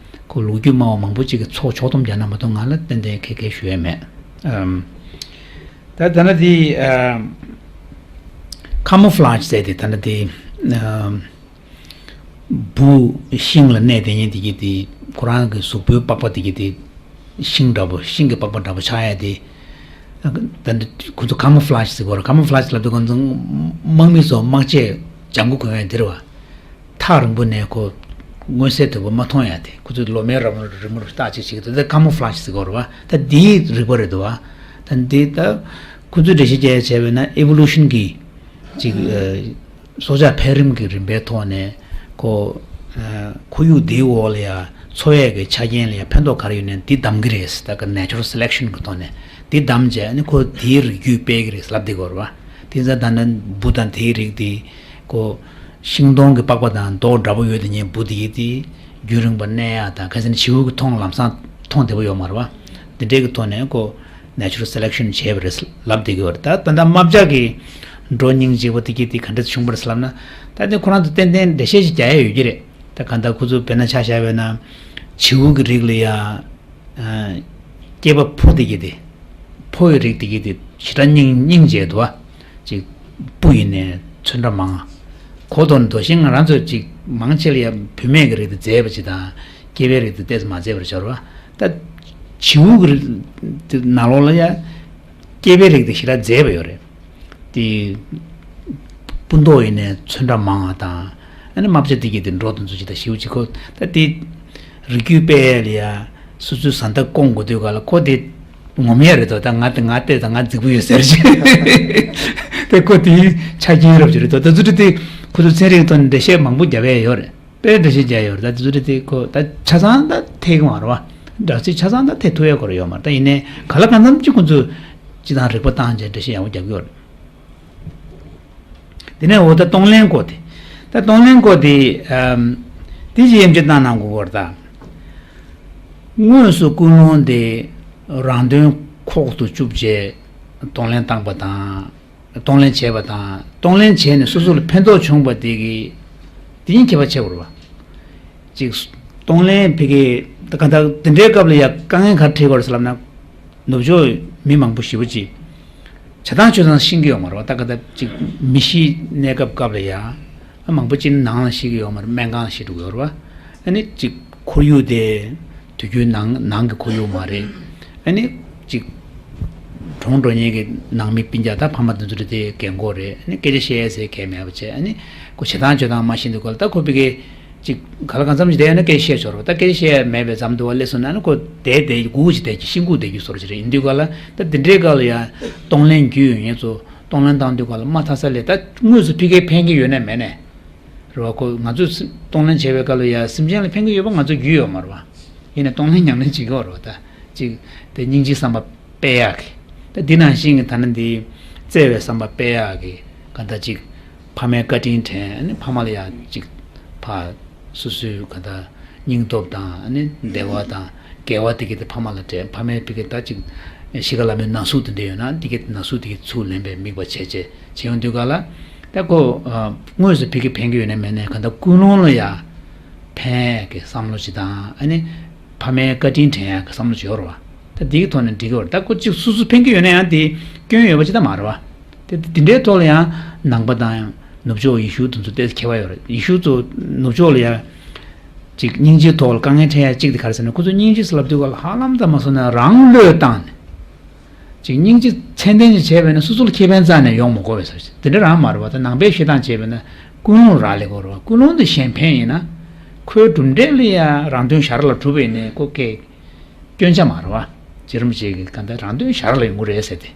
ཀོ་ལོ་རྒྱུས་སྨྲ་བ་མང་པོ་ཅིག་གིས་ཚོགས་ཕྱོགས་བསྡོམས་རྒྱག་ན་མ་གཏོགས་ང་ལ་ཏན་ཏན་ཁེ་ཁེ་ཞུ་ཡས་མེད། ཨམ། ད་ད་ནི་དེ་ཨ་ཁ་མོ་ཕ་ལ་ཇི་ཟེར་དེ་ད་ནི་དེ་ཨམ་འབུ་ཤིང་ལ་གནས་དེ་ཉིད་དེ་གི་དེ་ཁོ་རང་གི་གཟུགས་པོའི་པགས་པ་དེ་གི་དེ་ཤིང་འདྲ་པོ་ཤིང་གི་པགས་པ་འདྲ་པོ་ཆགས་ཡ་དེ། ད་འདི་ཁོ་ཚོ་ཁ་མོ་ཕ་ལ་ཇི་ཟེར་གོ་ར། ཁ་མོ་ཕ་ལ་ཇི་ལབ་དུས་ཁོ་ཚོ་དམག་མི་ཚོ་དམག་ཆས་ལྗང་གུ་གོན་ཡ་དེ་རེད་བ། ཐག་རིང་པོ་ནས་ཁོ་མངོན་གསལ་དོད་པོ་མ་མཐོང་ཡ་དེ་ཁོ་ཚོས་ལོ་མའི་རབ་རིབ་མོ་རུ་བཏགས་ཅིག་ཅིག་དེ་ཁ་མོ་ཕ་ལ་ཇི་ཟེར་གོ་རེད་བ། ད་དེའི་རིག་པ་རེད་འདུག་བ། ད་འདི་ད་ཁོ་ཚོས་འགྲེལ་བཤད་རྒྱག་ཡ་བྱས་པས་ན་ཨི་ཝོ་ལུ་ཤན་གྱི་ཅིག་ཨ་སྲོག་ཆགས་འཕེལ་རིམ་གྱི་རིམ་པའི་ཐོག་ནས་ཁོ་ཨ་ཁོར་ཡུག་འདིའི་འོག་ལ་ཡ་འཚོ་ཡས་ཀྱི་ཆ་རྐྱེན་ལ་ཡ་ཕན་ཐོགས་ག་རེ་ཡོད་ནའི་འདི་བདམས་ཀྱི་རེད། ད་ག་natural selection་གི་ཐོག་ནས་འདི་བདམས་བྱས་ནི་ཁོ་དེའི་རིགས་རྒྱུད་སྤེལ་གྱི་རེད་ལབ་བསྡད་ཀྱི་ཡོད་རེད་བ། དེ་ཚ་ད་ནི་འབུ་དང་དེའི་རིགས་དེ་ཁོ་ཤིང་སྡོང་གི་པགས་པ་དང་མདོག་འདྲ་པོ་ཡོད་དེ་ཉིད་འབུ་དེ་ཡི་དེ་རྒྱུན་རིང་པོ་གནས་ཡག་དང་ཁ་སང་བྱིའུ་གི་མཐོང་ལམ་སང་མཐོང་བདེ་པོ་ཡོད་མ་རེད་བ། དེ་འདྲའི་གི་ཐོག་ནས་ཁོ་natural selection་བྱས་པ་རེད་ལབ་བསྡད་ཀྱི་ཡོད་རེད། ད་ད་ལྟ་རྨ་བྱ་གི་འབྲོག་སྙིང་རྗེ་པོ་དེ་གི་དེ་ག་འདྲ་བྱུང་བ་རེད་ལབ་ན། ད་དེ་ཁོ་རང་ཚོ་ཏན་ཏན་འགྲེལ་བཤད་ཅིག་རྒྱག་ཡ་ཡོད་ཀྱི་རེད། ད་ག་ད་ཁོ་ཚོ་དཔེར་ན་ཆ་བཞག་པས་ན་བྱིའུ་གི་རིགས་ལ་ཡ། ཨ་སྐྱེས་པ་ཕོ་དེ་གི་དེ། ཕོ་ཡི་རིགས་དེ་གི་དེ་ཞེ་དྲག་སྙིང་སྙིང་རྗེ་འདུག་བ། ཅིག་སྤུ་ཡིན་ནའི་ཚོན་ཁྲ་མང་། གོ་དོན་དོ་ཤིང་ང་རང་ཚོ་ཅིག་མང་ཆེ་ལ་ཡ་བུད་མེད་ཀྱི་རིགས་དེ་མཛེས་པ་ཅིག་དང་སྐྱེས་པའི་རིགས་དེ་ཏོག་ཙམ་མ་མཛེས་པར་སྦྱོར་བ། ད་བྱིའུ་གི་རིགས་དེ་ནང་ལོགས་ལ་ཡ། སྐྱེས་པའི་རིགས་དེ་ཞེ་དྲག་མཛེས་པ་ཡོད་རེད། དེ་སྤུ་མདོག་ཡིན་ནའི་ཚོན་ཁྲ་མང་བ་དང་། ཨ་ནི་རྨ་བྱ་དེ་གི་དེ་འབྲོག་དེ་ཚོ་ཅིག་དང་བྱིའུ་ཅིག་ཁོ། ད་དེ་རིགས་རྒྱུད་སྤེལ་ཡ་ལ་ཡ་སོ་སོའི་བཟའ་ཟླ་སྐོང་དགོས་དུས་ག་ལ་ཁོ་དེ་ངོམ་ཡ་རེད་དོ། ད་ང་དེ་ང་བལྟས་ད་ང་རྫིག་པོ་ཡོད་ཟེར་ཅིག་དེ་ཁོ་དེའི་ཆ་རྐྱེན་རབ་ཅིག་རེད་དོ། ད་ཚོ་དེ་དེ་ཁོ་ཚོ་ཚན་རིག་ཐོག་ནས་འགྲེལ་བཤད་མང་པོ་རྒྱབ་ཡ་ཡོད་རེད། དཔེ་འགྲེལ་བཤད་རྒྱག་ཡོད་རེད། ད་དེ་ཚོ་རེད་དེ་ཁོ་ད་ཆ་ཚང་ད་ཐེག་གི་མ་རེད་བ། སྦྲག་ཚིག་ཆ་ཚང་ད་ཐེག་ཐུབ་ཡ་ཁོ་ར་ཡོད་མ་རེད། ད་ཡིན་ནའི་ག་ལ་གང་འཚམ་ཅིག་ཁོ་ཚོས་སྤྱི་བཏང་རིག་པ་བཏང་བྱས་འགྲེལ་བཤད་ཡག་པོ་རྒྱག་གི་ཡོད་རེད། དེ་ནས་འོ་ད་གཏོང་ལེན་སྐོར་དེ། ད་གཏོང་ལེན་སྐོར་དེ་ཨམ་དེ་ཅི་ཡན་ཆད་བཏང་གནང་དགོས་སྐོར་ད། དངོས་སུ་ཀུན་སློང་དེ་རང་དོན་ཁོག་ཏུ་བཅུག་བྱས་གཏོང་ལེན་བཏང་པ་དང་། གཏོང་ལེན་བྱས་པ་དང་གཏོང་ལེན་བྱས་ནས་སོ་སོ་ལ་ཕན་ཐོགས་བྱུང་བ་དེ་གི་དེ་ཉིད་ཁྱད་པར་ཕྱེ་དགོས་རེད་བ། ཅིག་གཏོང་ལེན་ཕ་གི་ད་ག་ད་དེ་འདྲའི་སྐབས་ལ་ཡ་དཀའ་ངལ་ག་རེ་འཕྲད་དགོས་རེད་ཟེར་ལབ་ན། ནུབ་ཕྱོགས་མི་མང་པོ་ཞེ་པོ་ཅིག་བྱ་བཏང་ཆོས་བཏང་ཤེས་ཀྱི་ཡོད་མ་རེད་བ། ད་ག་ད་ཅིག་མི་ཤི་གནས་སྐབས་སྐབས་ལ་ཡ། ཨ་མང་པོ་ཅིག་ནང་ལ་ཤི་གི་ཡོད་མ་རེད། སྨན་ཁང་ལ་ཤི་འགྲོ་གི་ཡོད་རེད་བ། ཨ་ནི་ཅིག་ཁོར་ཡུག་དེ་དུས་རྒྱུན་ནང་ནང་གི་ཁོར་ཡུག་མ་རེད། ཨ་ནི་ཅིག་གྲོངས་འགྲོ་མཁན་གྱི་ནང་མི་སྤུན་ཀྱག་ད་ཕ་མ་དེ་ཚོ་རེད་དེ་རྒན་གོག་རེད། ཨ་ནི་སྐད་ཆ་བཤད་ཡས་ཟེར་གས་མེད་པ་བྱས། ཨ་ནི་ཁོ་བྱེད་སྟངས་སྤྱོད་སྟངས་མ་ཤེས་དུས་སྐབས་ལ་ད་ཁོ་ཕ་གི་ཅིག་ག་ལ་གང་འཚམ་ཞིག་བསྡད་ཡོད་ན་སྐད་ཆ་བཤད་ཆོག་རེད་བ། ད་སྐད་ཆ་བཤད་ཡས་མེད་པའི་མཚམས་དུ་བ་སླེབས་སོང་ན་ཨ་ནི་ཁོ་བསྡད་བསྡད་སྒུག་ཅིག་བསྡད་ཀྱི་ཤི་སྒུག་བསྡད་རྒྱུ་བཟོ་འདྲ་ཅིག་རེད། ཡིན་དུས་སྐབས་ལ་ད་དེ་འདྲའི་སྐབས་ལ་ཡ་གཏོང་ལེན་རྒྱུས་ཡོད་མཁན་ཚོ། གཏོང་ལེན་བཏང་དུས་སྐབས་ལ་མ་མཐའ་ས་ལས་ད་དངོས་སུ་ཕ་གིར་ཕན་གྱི་ཡོད་ན་མེད་ན། རེད་བ། ཁོ་ང་ཚོས་སེམས་གཏོང་ལེན་བྱེད་པའི་སྐབས་ལ་ཡ་སེམས་ཅན་ལ་ཕན་གྱི་ཡོད་པ་ང་ཚོ་རྒྱུས་ཡོད་མ་རེད་བ། ཡིན་ནའི་གཏོང་ལེན་ཉམས་ལེན་བྱེད་ཀྱི་ཡོད་རེད་བ། ད་ཅིག་དེ་སྙིང་རྗེའི་བསམ་པ་སྤེལ་ཡག་གི། ད་འདི་ནང་བཞིན་གྱི་ད་ནི་འདི་བརྩེ་བའི་བསམ་པ་སྤེལ་ཡག་གི་ག་ད་ཅིག་ཕ་མའི་བཀའ་དྲིན་དྲན། ཨ་ནི་ཕ་མ་ལ་ཡ་ཅིག་ཕ་སོ་སོའི་ག་ད་སྙིང་སྟོབས་དང་ཨ་ནི་བདེ་བ་དང་དགེ་བ་དེ་གི་དེ་ཕ་མ་ལ་དྲན། ཕ་མའི་ཕ་གི་ད་ཅིག་གཤིས་ཀ་ལ་མོའི་ན་ཟུག་དེ་འདྲ་ཡོད་ན་དེ་གི་ན་ཟུག་དེ་གི་ཚུར་ལེན་པའི་དམིགས་པ་བྱས་བྱས་བྱེད་ཡོང་དུས་ག་ལ། ད་ཁོ་ཨ་དངོས་སུ་ཕ་གི་ཕན་གི་ཡོད་ན་མེད་ན་ག་ད་ཀུན་སློང་ལ་ཡ་ཕན་གི་བསམ་བློ་ཅིག་དང་ཨ་ནི་ཕ་མའི་བཀའ་དྲིན་དྲན་ཡག་གི་བསམ་བློ་ཅིག་ཡོད་རེད་བ། ད་དེ་གི་ཐོག་ནས་འགྲིག་གི་ཡོད་རེད། ད་ཁོ་ཅིག་སོ་སོ་ཕན་གི་ཡོད་ན་ཡང་དེ་སྐྱོན་ཡོད་པ་ཅིག་ད་མ་རེད་བ། དེ་དེ་འདྲའི་ཐོག་ལ་ཡང་ནང་པ་དང་ ནུབ་ཕྱོགས་ཡེ་ཤུ་དེ་ཚོ་ཏོག་ཙམ་ཁྱད་པར་ཡོད་རེད། ཡེ་ཤུ་ཚོ་ནུབ་ཕྱོགས་ལ་ཡ་ཅིག་སྙིང་རྗེའི་ཐོག་ལ་དཀའ་ངལ་འཕྲད་ཡ་གཅིག་དེ་ག་རེ་ཟེར་ན། ཁོ་ཚོ་སྙིང་རྗེ་ཟེར་ལབ་དུས་ག་ལ་ཧ་ལམ་ད་མ་སོང་ན་རང་བློས་བཏང་ནས། ཅིག་སྙིང་རྗེ་ཚད་ལྡན་ཅིག་བྱས་པས་ན་སོ་སོ་ལ་ཁེ་ཕན་རྩ་ནས་ཡོང་མི་དགོས་པའི་ས་ཞིག་དེ་འདྲ་རང་མ་རེད་བ། ད་ནང་པའི་བཤད་སྟངས་བྱས་པས་ན་ཀུན་སློང་རག་ལས་དགོས་རེད་བ། ཀུན་སློང་དེ་གཞན་ཕན་ཡིན་ན། ཁོའི་གྲུབ་འབྲས་ལ་ཡ་རང་དོན་གཞན་ལ་གྲུབ་པས་ནས་ཁོ་སྐད། སྐྱོན་ཆ་མ་རེད་བ། རྗེ་རིན་པོ་ཆེ་གིས་གང་ལྟར་རང་དོན་གཞན་ལ་ཡོང་གི་རེད་ཟེར་ཏེ།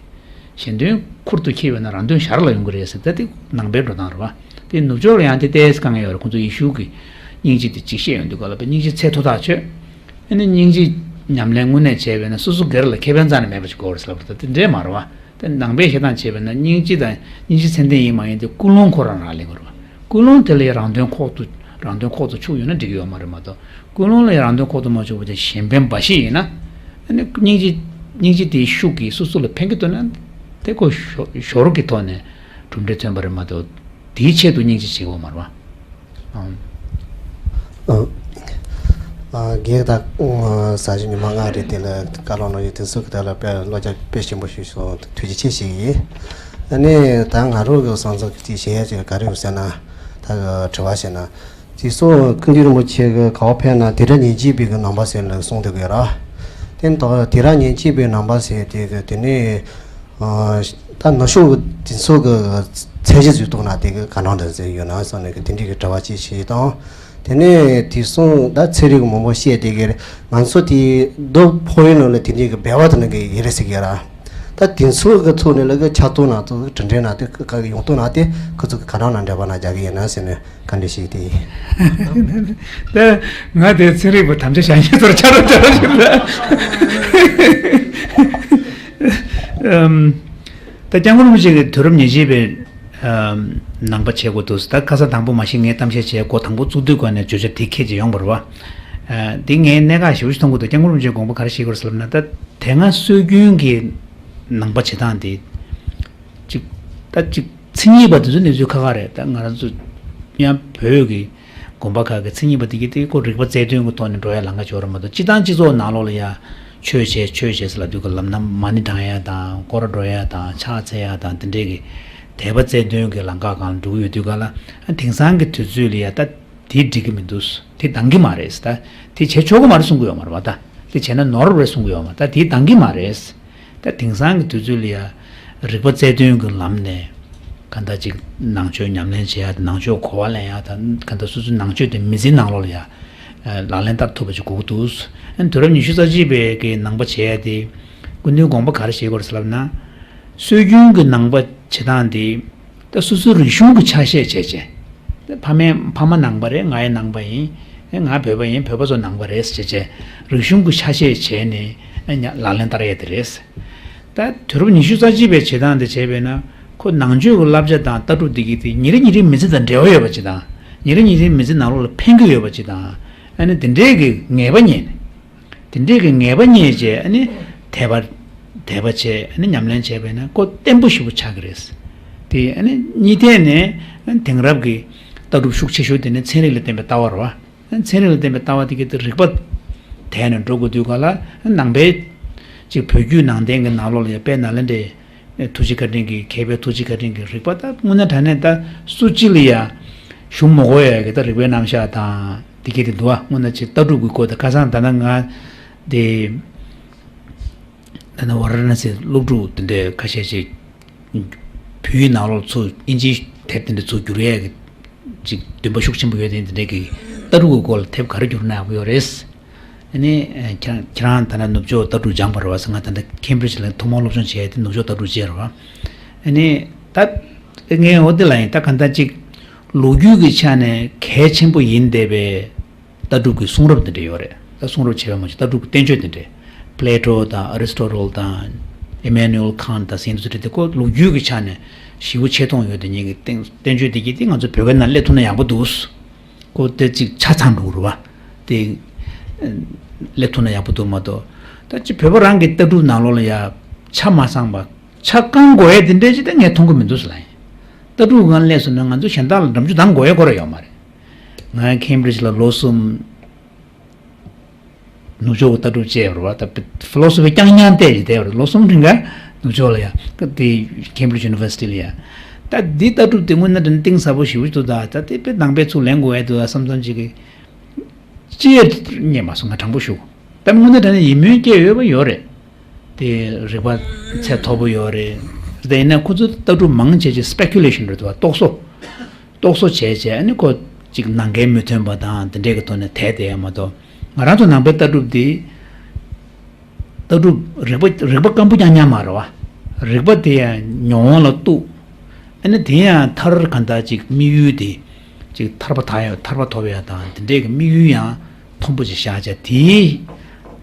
གཞན་དོན་ཁུར་དུ་འཁྱེར་བས་ན་རང་དོན་གཞན་ལ་ཡོང་གི་རེད་ཟེར་ཏེ། དེ་ནང་པའི་འགྲོ་སྟངས་རེད་བ། དེ་ནུབ་ཕྱོགས་ལ་ཡང་དེ་ཏོག་ཙམ་དཀའ་ངལ་ཡོད་རེད། ཁོང་ཚོ་ཡེ་ཤུ་གི་སྙིང་རྗེ་དེ་གཅིག་བཤད་ཡོང་དུས་ག་ལ་བས་སྙིང་རྗེ་ཚད་མཐོ་ཐག་ཆོད། ཨ་ནི་སྙིང་རྗེ་ཉམས་ལེན་དངོས་གནས་བྱས་པས་ན་སོ་སོ་སྒེར་ལ་ཁེ་ཕན་རྩ་ནས་མེད་པ་ཞིག་དགོས་རེད་ཟེར་ལབ་རེད། ད་དེ་འདྲས་མ་རེད་བ། དེ་ནང་པའི་བཤད་སྟངས་བྱས་པས་ན་སྙིང་རྗེ་དང་སྙིང་རྗེ་ཚད་ལྡན་ཡིན་མ་ཡིན་དེ་ཀུན་སློང་ཁོ་རང་རག་ལས་དགོས་རེད་བ། ཀུན་སློང་དེ་ལ་ཡང་རང་དོན་ཁོག་ཏུ་རང་དོན་ཁོག་ཏུ་ཆུད་ཡོད་ན་འགྲིག་གི་ཡོད་མ་རེད་མ་གཏོགས། ཀུན་སློང་ལ་ཡང་རང་དོན་ཁོག་ཏུ་མ་ཆུད་པ་དེ་གཞན་ཕན་འབའ་ཞིག་ཡིན་ན། ཨ་ནི་སྙིང་རྗེ་སྙིང་རྗེ་དེའི་ཤུགས་ཀྱིས་སོ་སོ་ལ་ཕན་གྱི་འདུག་ན། དེ་ཁོ་ཞོ་ཞོར་གྱི་ཐོག་ནས་གྲུབ་འབྲས་ཐོན་པ་རེད་མ་གཏོགས། དེའི་ཆེད་དུ་སྙིང་རྗེ་བྱེད་དགོས་མ་རེད་བ། ཨང་། ཨ། ཨ། རྒན་དང་། ཨ། ཟ་ཞིང་ཉི་མ་ལྔ་རེ་དེ་ལ་བཀའ་སློབ་གནང་ཡོད། དེ་ཚོ་གི་ཐད་ལ་དཔེ་བློ་སྐྱེད་དཔེ་ཆེན་པོ་ཞིག་སོང་། ཐུགས་རྗེ་ཆེ་ཞུ་གི་ཡིན། ཨ་ནི་ད་ང་རང་གི་བསམ་ཚུལ་གྱི་ཞུ་ཡ་ཅིག་ག་རེ་ཡོད་ཟེར་ན། ད་གི་དྲི་བ་བྱས་ན། དེ་ཚོ་ཀུན་མཁྱེན་རིན་པོ་ཆེ་གི་ག་པར་ཕེབས་ན་དུས་རབས་ཉེར་གཅིག་པའི་གི་ནང་པ་ཟེར་ལ་གསུངས་བསྡད་ཀྱི་ཡོད་ར། དེ་ནི་ད་དུས་རབས་ཉེར་གཅིག་པའི་ནང་པ་ཟེར་དེ་གི་དེ་ནི། ཨ། ད་ནུབ་ཕྱོགས་ཀྱི་དེ་ཚོ་གི་ཚད་གཞི་བཟོས་ཐུབ་ན་དེ་གི་ག་འདྲ་འདྲ་ཟེར་ཡོད་ན་བསམ་ནས་གི་དེ་འདྲའི་གི་དྲི་བ་ཅིག་བྱས་དང་། དེ་ནས་དེ་སོང་ད་ཚན་རིག་གི་མང་པོ་བཤད་དེ་གི་ང་ཚོ་དེ་རྡོ་ཕོག་ཡུལ་ནང་ལ་དེ་འདྲའི་གི་སྦལ་པ་དེ་ནང་གི་ཡོད་རེད་ཟེར་གི་ཡོད་ར། ད་དེ་ཚོ་གི་ཐོག་ནས་ལ་གི་ཆ་ཚང་ན་ཚོ་གི་དྲི་འདྲེན་ན་དེ་གི་ག་གི་ཡོང་ཐུབ་ན་དེ་ཁོ་ཚོ་གི་ག་འདྲ་ན་འདྲ་བ་ན་རྒྱག་གི་ཡིན་ན་ཟེར་ནས། ག་འདྲ་ཞིག་དེ་ཡིན། ད་ང་དེ་ཚན་རིག་པ་དམ་བཅའ་བཞག་མཁན་ཚོར་ཆ་རོགས་ཆ་རོགས་ཞིག་ལ། ཨམ། ད་སྐྱབས་མགོན་རིན་པོ་ཆེ་གིས་དུས་རབས་ཉེར་གཅིག་པའི་ཨམ་ནང་པ་བྱེད་དགོས་འདུག། ད་ཁ་ས་དང་པོ་མ་གཞི་ངས་གཏམ་བཤད་བྱས་འགོ་དང་པོ་བཙུགས་དུས་སྒང་ནས་བརྗོད་བྱ་དེ་ཁྱེད་ཀྱིས་ཡོང་བ་རེད་བ། ཨ། འདི་ངས་གནད་འགག་ཞེ་པོ་ཞིག་མཐོང་གི་འདུག། སྐྱབས་མགོན་རིན་པོ་ཆེས་དགོངས་པ་ག་རེ་བཞེས་ཀྱི་ཡོད་རེད་ཟེར་ལབ་ན། ད་དེ་སྔ་སྲོལ་རྒྱུན་གྱི་ནང་པ་བྱེད་སྟངས་དེ། ཅིག་ད་ཅིག་མཚན་ཉིད་པ་དེ་ཚོ་གནས་ཚུལ་ཁག་ཁག་རེད། ད་ང་རང་ཚོ་ཡང་བོད་ཀྱི་དགོན་པ་ཁག་གི་མཚན་ཉིད་པ་དེ་གི་དེ་ཁོ་རིག་པ་རྩལ་འདོན་གྱི་ཐོག་ནས་འགྲོ་ཡ་ལམ་ཁ་ཅིག་ཡོད་རེད་མ་གཏོགས། སྤྱི་བཏང་སྤྱི་ཚོགས་ནང་ལོགས་ལ་ཡ་ཆོས་བྱེད་ཆོས་བྱེད་ཟེར་ལབ་དུས་ཀྱི་ལམ་སྣ་མ་ཎི་བགྲང་ཡ་དང་། སྐོར་ར་འགྲོ་ཡ་དང་། ཕྱག་འཚལ་ཡ་དང་། དེ་འདྲའི་གི་དད་པ་རྩལ་འདོན་གྱི་ལམ་ཁ་སྒང་ལ་འགྲོ་གི་ཡོད་དུས་ག་ལ། དེང་སང་གི་དུས་ཚོད་ལ་ཡ་ད། དེ་འགྲིག་གི་མི་འདུག། དེ་འདང་གི་མ་རེད། ད་དེ་བྱེད་ཆོག་གི་མ་རེད་གསུང་གི་ཡོད་མ་རེད་བ། ད་དེ་བྱས་ན་ནོར་བ་རེད་གསུང་གི་ཡོད་མ་རེད། ད་དེ་འདང་གི་མ་རེད། ད་དེང་སང་གི་དུས་ཚོད་ལ་ཡ་རིག་པ་རྩལ་འདོན་གྱི་ལམ་ནས་གང་ལྟར་ཅིག་ནང་ཆོས་ཉམས་ལེན་བྱེད་ཡ་དང་། ནང་ཆོས་གོ་བ་ལེན་ཡ་དང་། གང་ལྟར་སོ་སོའི་ནང་ཆོས་དེ་མི་ཚེའི་ནང་ལོགས་ལ་ཡ་ལག་ལེན་བསྟར་ཐུབ་པ་ཅིག་དགོས་ཀྱི་འདུག། ཨ་ནི་དུས་རབས་ཉི་ཤུ་རྩ་གཅིག་པའི་གི་ནང་པ་བྱེད་ཡ་དེ་སྐུ་མདུན་དགོངས་པ་ག་རེ་བཞེས་དགོས་རེད་ཟེར་ལབ་ན། སྲོལ་རྒྱུན་གྱི་ནང་པ་བྱེད་སྟངས་དེ། ད་སོ་སོའི་རིག་གཞུང་གི་ཆ་ཤས་བྱས་བྱས། ད་ཕ་མའི་ཕ་མ་ནང་པ་རེད། ང་ཡང་ནང་པ་ཡིན། ཨེ། ང་བོད་པ་ཡིན། བོད་པ་ཚོ་ནང་པ་རེད་ཟེར་བྱས་བྱས། རིག་གཞུང་གི་ཆ་ཤས་བྱས་ནས། ཨེ། ཉ་ལག་ལེན་བསྟར་ཡས་དེ་རེད། ད་དུས་རབས་ཉི་ཤུ་རྩ་གཅིག་པའི་བྱེད་སྟངས་དེ་བྱས་པས་ན། ཁོ་ནང་ཆོས་ཀྱི་བསླབ་བྱ་དང་ལྟ་གྲུབ་དེ་གི་དེ་ཉིན་རེ་ཉིན་རེའི་མི་ཚེ་དང་འབྲེལ་བ་ཡོད་པ་ཅིག་དང་། ཉིན་རེ་ཉིན་རེའི་མི་ཚེ་ནང་ལོགས་ལ་ཕན་གྱི་ཡོད་པ་ཅིག་དང་། ཨ་ནི་དེ་འདྲའི་གི་ངེས་པ་རྙེད་ནས། དེ་འདྲའི་གི་ངེས་པ་རྙེད་བྱས། ཨ་ནི་དད་པ་དད་པ་བྱས། ཨ་ནི་ཉམས་ལེན་བྱས་པས་ན་ཁོ་བརྟན་པོ་ཞེ་པོ་ཆགས་ཀྱི་རེད། དེ་ཨ་ནི་གཉིས་ཐད་ནས་དེང་རབས་ཀྱི་ལྟ་གྲུབ་ཤུགས་ཆེ་ཤོས་དེ་ནི་ཚན་རིག་ལ་བརྟེན་པའི་ལྟ་བ་རེད་བ། ཚན་རིག་ལ་བརྟེན་པའི་ལྟ་བ་དེ་གི་དེ་རིག་པ་དེད་ནས་འགྲོ་དགོས་དུས་ག་ལ། ནང་པའི་ཅིག་བོད་བརྒྱུད་ནང་བསྟན་གྱི་ནང་ལོགས་ལ་ཡ་དཔལ་ནཱ་ལེནྡྲའི་ཐུགས་རྗེ་བཀའ་དྲིན་གྱི། མཁས་པའི་ཐུགས་རྗེ་བཀའ་དྲིན་གྱི་རིག་པ། ད་དངོས་གནས་དྲང་གནས་ད་སུ་གཅིག་ལ་ཡ་ཞུ་མི་དགོས་ཡ་གི་ད་རིག་པའི་རྣམ་གཞག་དང་དེ་གི་དེ་འདུག་བ། དངོས་གནས་ཅིག་ལྟ་གྲུབ་ཀྱི་སྐོར་དེ། ཁ་སང་ད་ལྟ་ང་དེ་ད་ལྟ་ཝཱ་ར་ཎ་སིའི་སློབ་ཕྲུག་དེ་འདྲའི་ཁ་ཤས་ཤིག་བོད་ཡིག་ནང་ལོགས་ཚུར་ཨིན་ཇིའི་དེབ་དེ་འདྲ་ཚུར་བསྒྱུར་ཡས་ཀྱི་ཅིག་འདུན་པ་ཤུགས་ཆེན་པོ་ཡོད་དེ། དེ་འདྲའི་གི་ལྟ་གྲུབ་ཀྱི་སྐོར་ལ་དེབ་ག་རེ་བསྒྱུར་ན་ཡག་པོ་ཡོད་རེད། ཨ་ནི་ཁྱེད་རང་ཁྱེད་རང་ད་ལྟ་ནུབ་ཕྱོགས་ལྟ་གྲུབ་སྦྱངས་པ་རེད་བ་ཟེར། ང་ད་ལྟ་ཁེམ་བྷི་རིཇ་ལ་ཐོག་མར་སློབ་སྦྱོང་བྱས་ཏེ་ནུབ་ཕྱོགས་ལྟ་གྲུབ་བྱས་རེད་བ། ཨ་ནི་ད་ངས་འོ་དེ་ལ་ཡིན། ད་ག་འདྲ་ཅིག་ལོ་རྒྱུས་ཀྱི་ཆ་ནས་གལ་ཆེན་པོ་ཡིན་བསྡད་པའི་ལྟ་གྲུབ་ཀྱི་གསུང་རབ་དེ་འདྲ་ཡོད་རེད། ད་གསུང་རབ་བྱས་པ་མ་གཏོགས་ལྟ་གྲུབ་ཀྱི་བསྟན་བཅོས་དེ་འདྲ། པི་ལེ་ཊོ་དང་ཨ་རི་སི་ཊོ་ཊལ་དང་ཨི་མེ་ནུ་ཨེལ་ཁཱན་ཊ་དང་ཟེར་མཁན་དེ་ཚོ་རེད་དེ། ཁོ་ལོ་རྒྱུས་ཀྱི་ཆ་ནས་ཞེ་པོ་ཆེ་མཐོང་ཡོད་དེ། ངེད་ཀྱི་བསྟན་བསྟན་བཅོས་དེ་གི་དེ་ང་ཚོ་བོད་སྐད་ནང་སླེབས་ཐུབ་ན་ཡག་པོ་འདུག། ཁོ་དེ་ཅིག་ཆ་ཚང་འགྲོ་གི་རེད་བ། དེ་སླེབས་ཐུབ་ན་ཡག་པོ་འདུག་མ་གཏོགས། ད་ཅིག་བོད་པ་རང་གི་ལྟ་གྲུབ་ནང་ལོགས་ལ་ཡ་ཆ་མ་ཚང་པ། ཆ་བསྐང་དགོས་ཡས་དེ་འདྲ་ཅིག་ད་ངས་མཐོང་གི་མི་འདུག་ཟེར་ལབ་ཡིན། ལྟ་གྲུབ་སྒང་སླེབས་སོང་ན་ང་ཚོ་གཞན་དག་ལ་འགྲམ་ཆུ་ལྡང་དགོས་ཡས་ཁོ་རང་ཡོད་མ་རེད། ང་ཁེམ་བྷི་རིཇ་ལ་ལོ་གསུམ་ནུབ་ཕྱོགས་ཀྱི་ལྟ་གྲུབ་བྱས་པ་རེད་བ། ད་ཕི་ལོ་སོ་ཕི་རྐྱང་རྐྱང་བལྟས་ཀྱི་བསྡད་པ་རེད། ལོ་གསུམ་རིང་ག་ནུབ་ཕྱོགས་ལ་ཡ། དེ་ཁེམ་བྷི་རིཇ་ཡུ་ནི་ཝར་སི་ཊི་ལ་ཡ། ད་འདི་ལྟ་གྲུབ་དེ་དངོས་གནས་དྲང་གནས་གཏིང་ཟབ་པོ་ཞེ་པོ་ཅིག་འདུག་ད་ད་དེ་དཔེ་ནང་པའི་ཚུར་ལེན་དགོས་ཡ་འདུག་ད་བསམ་བསམ་ཅིག་གི་ཅི་ཡང་རྙེད་མ་སོང་། ང་དྲང་པོ་ཞུ། ད་དངོས་གནས་དྲང་གནས་ཡིད་སྨོན་སྐྱེ་ཡོད་པ་ཡོད་རེད། དེ་རིག་པ་ཚད་མཐོ་པོ་ཡོད་རེད། དེ་ཡིན་ན་ཁོ་ཚོ་ལྟ་གྲུབ་མང་ཆེ་ཆེ་speculation་རེད་འདུག་བ། རྟོག་བཟོ། རྟོག་བཟོ་བྱས་བྱས་ཨ་ནི་ཁོ་ཅིག་ནང་འགལ་མི་ཐོན་པ་དང་དེ་འདྲས་ཀྱི་ཐོག་ནས་དེད་དེ་ཡ་མ་གཏོགས། ང་རང་ཚོ་ནང་པའི་ལྟ་གྲུབ་འདི་ལྟ་གྲུབ་རིག་པ་རིག་པ་སྐམ་པོ་རྐྱང་རྐྱང་མ་རེད་བ། རིག་པ་དེ་ཡང་ཉོན་མོངས་ལ་གཏུགས། ཨ་ནི་དེ་ཡང་མཐར་གང་ལྟར་ཅིག་དམིགས་ཡུལ་དེ་ཅིག་ཐར་པ་དག་ཡ་ཐར་པ་ཐོབ་ཡ་དང་དེ་འདྲས་ཀྱི་དམིགས་ཡུལ་ཡང་མཐོན་པོ་ཅིག་བཞག་བྱས། དེའི་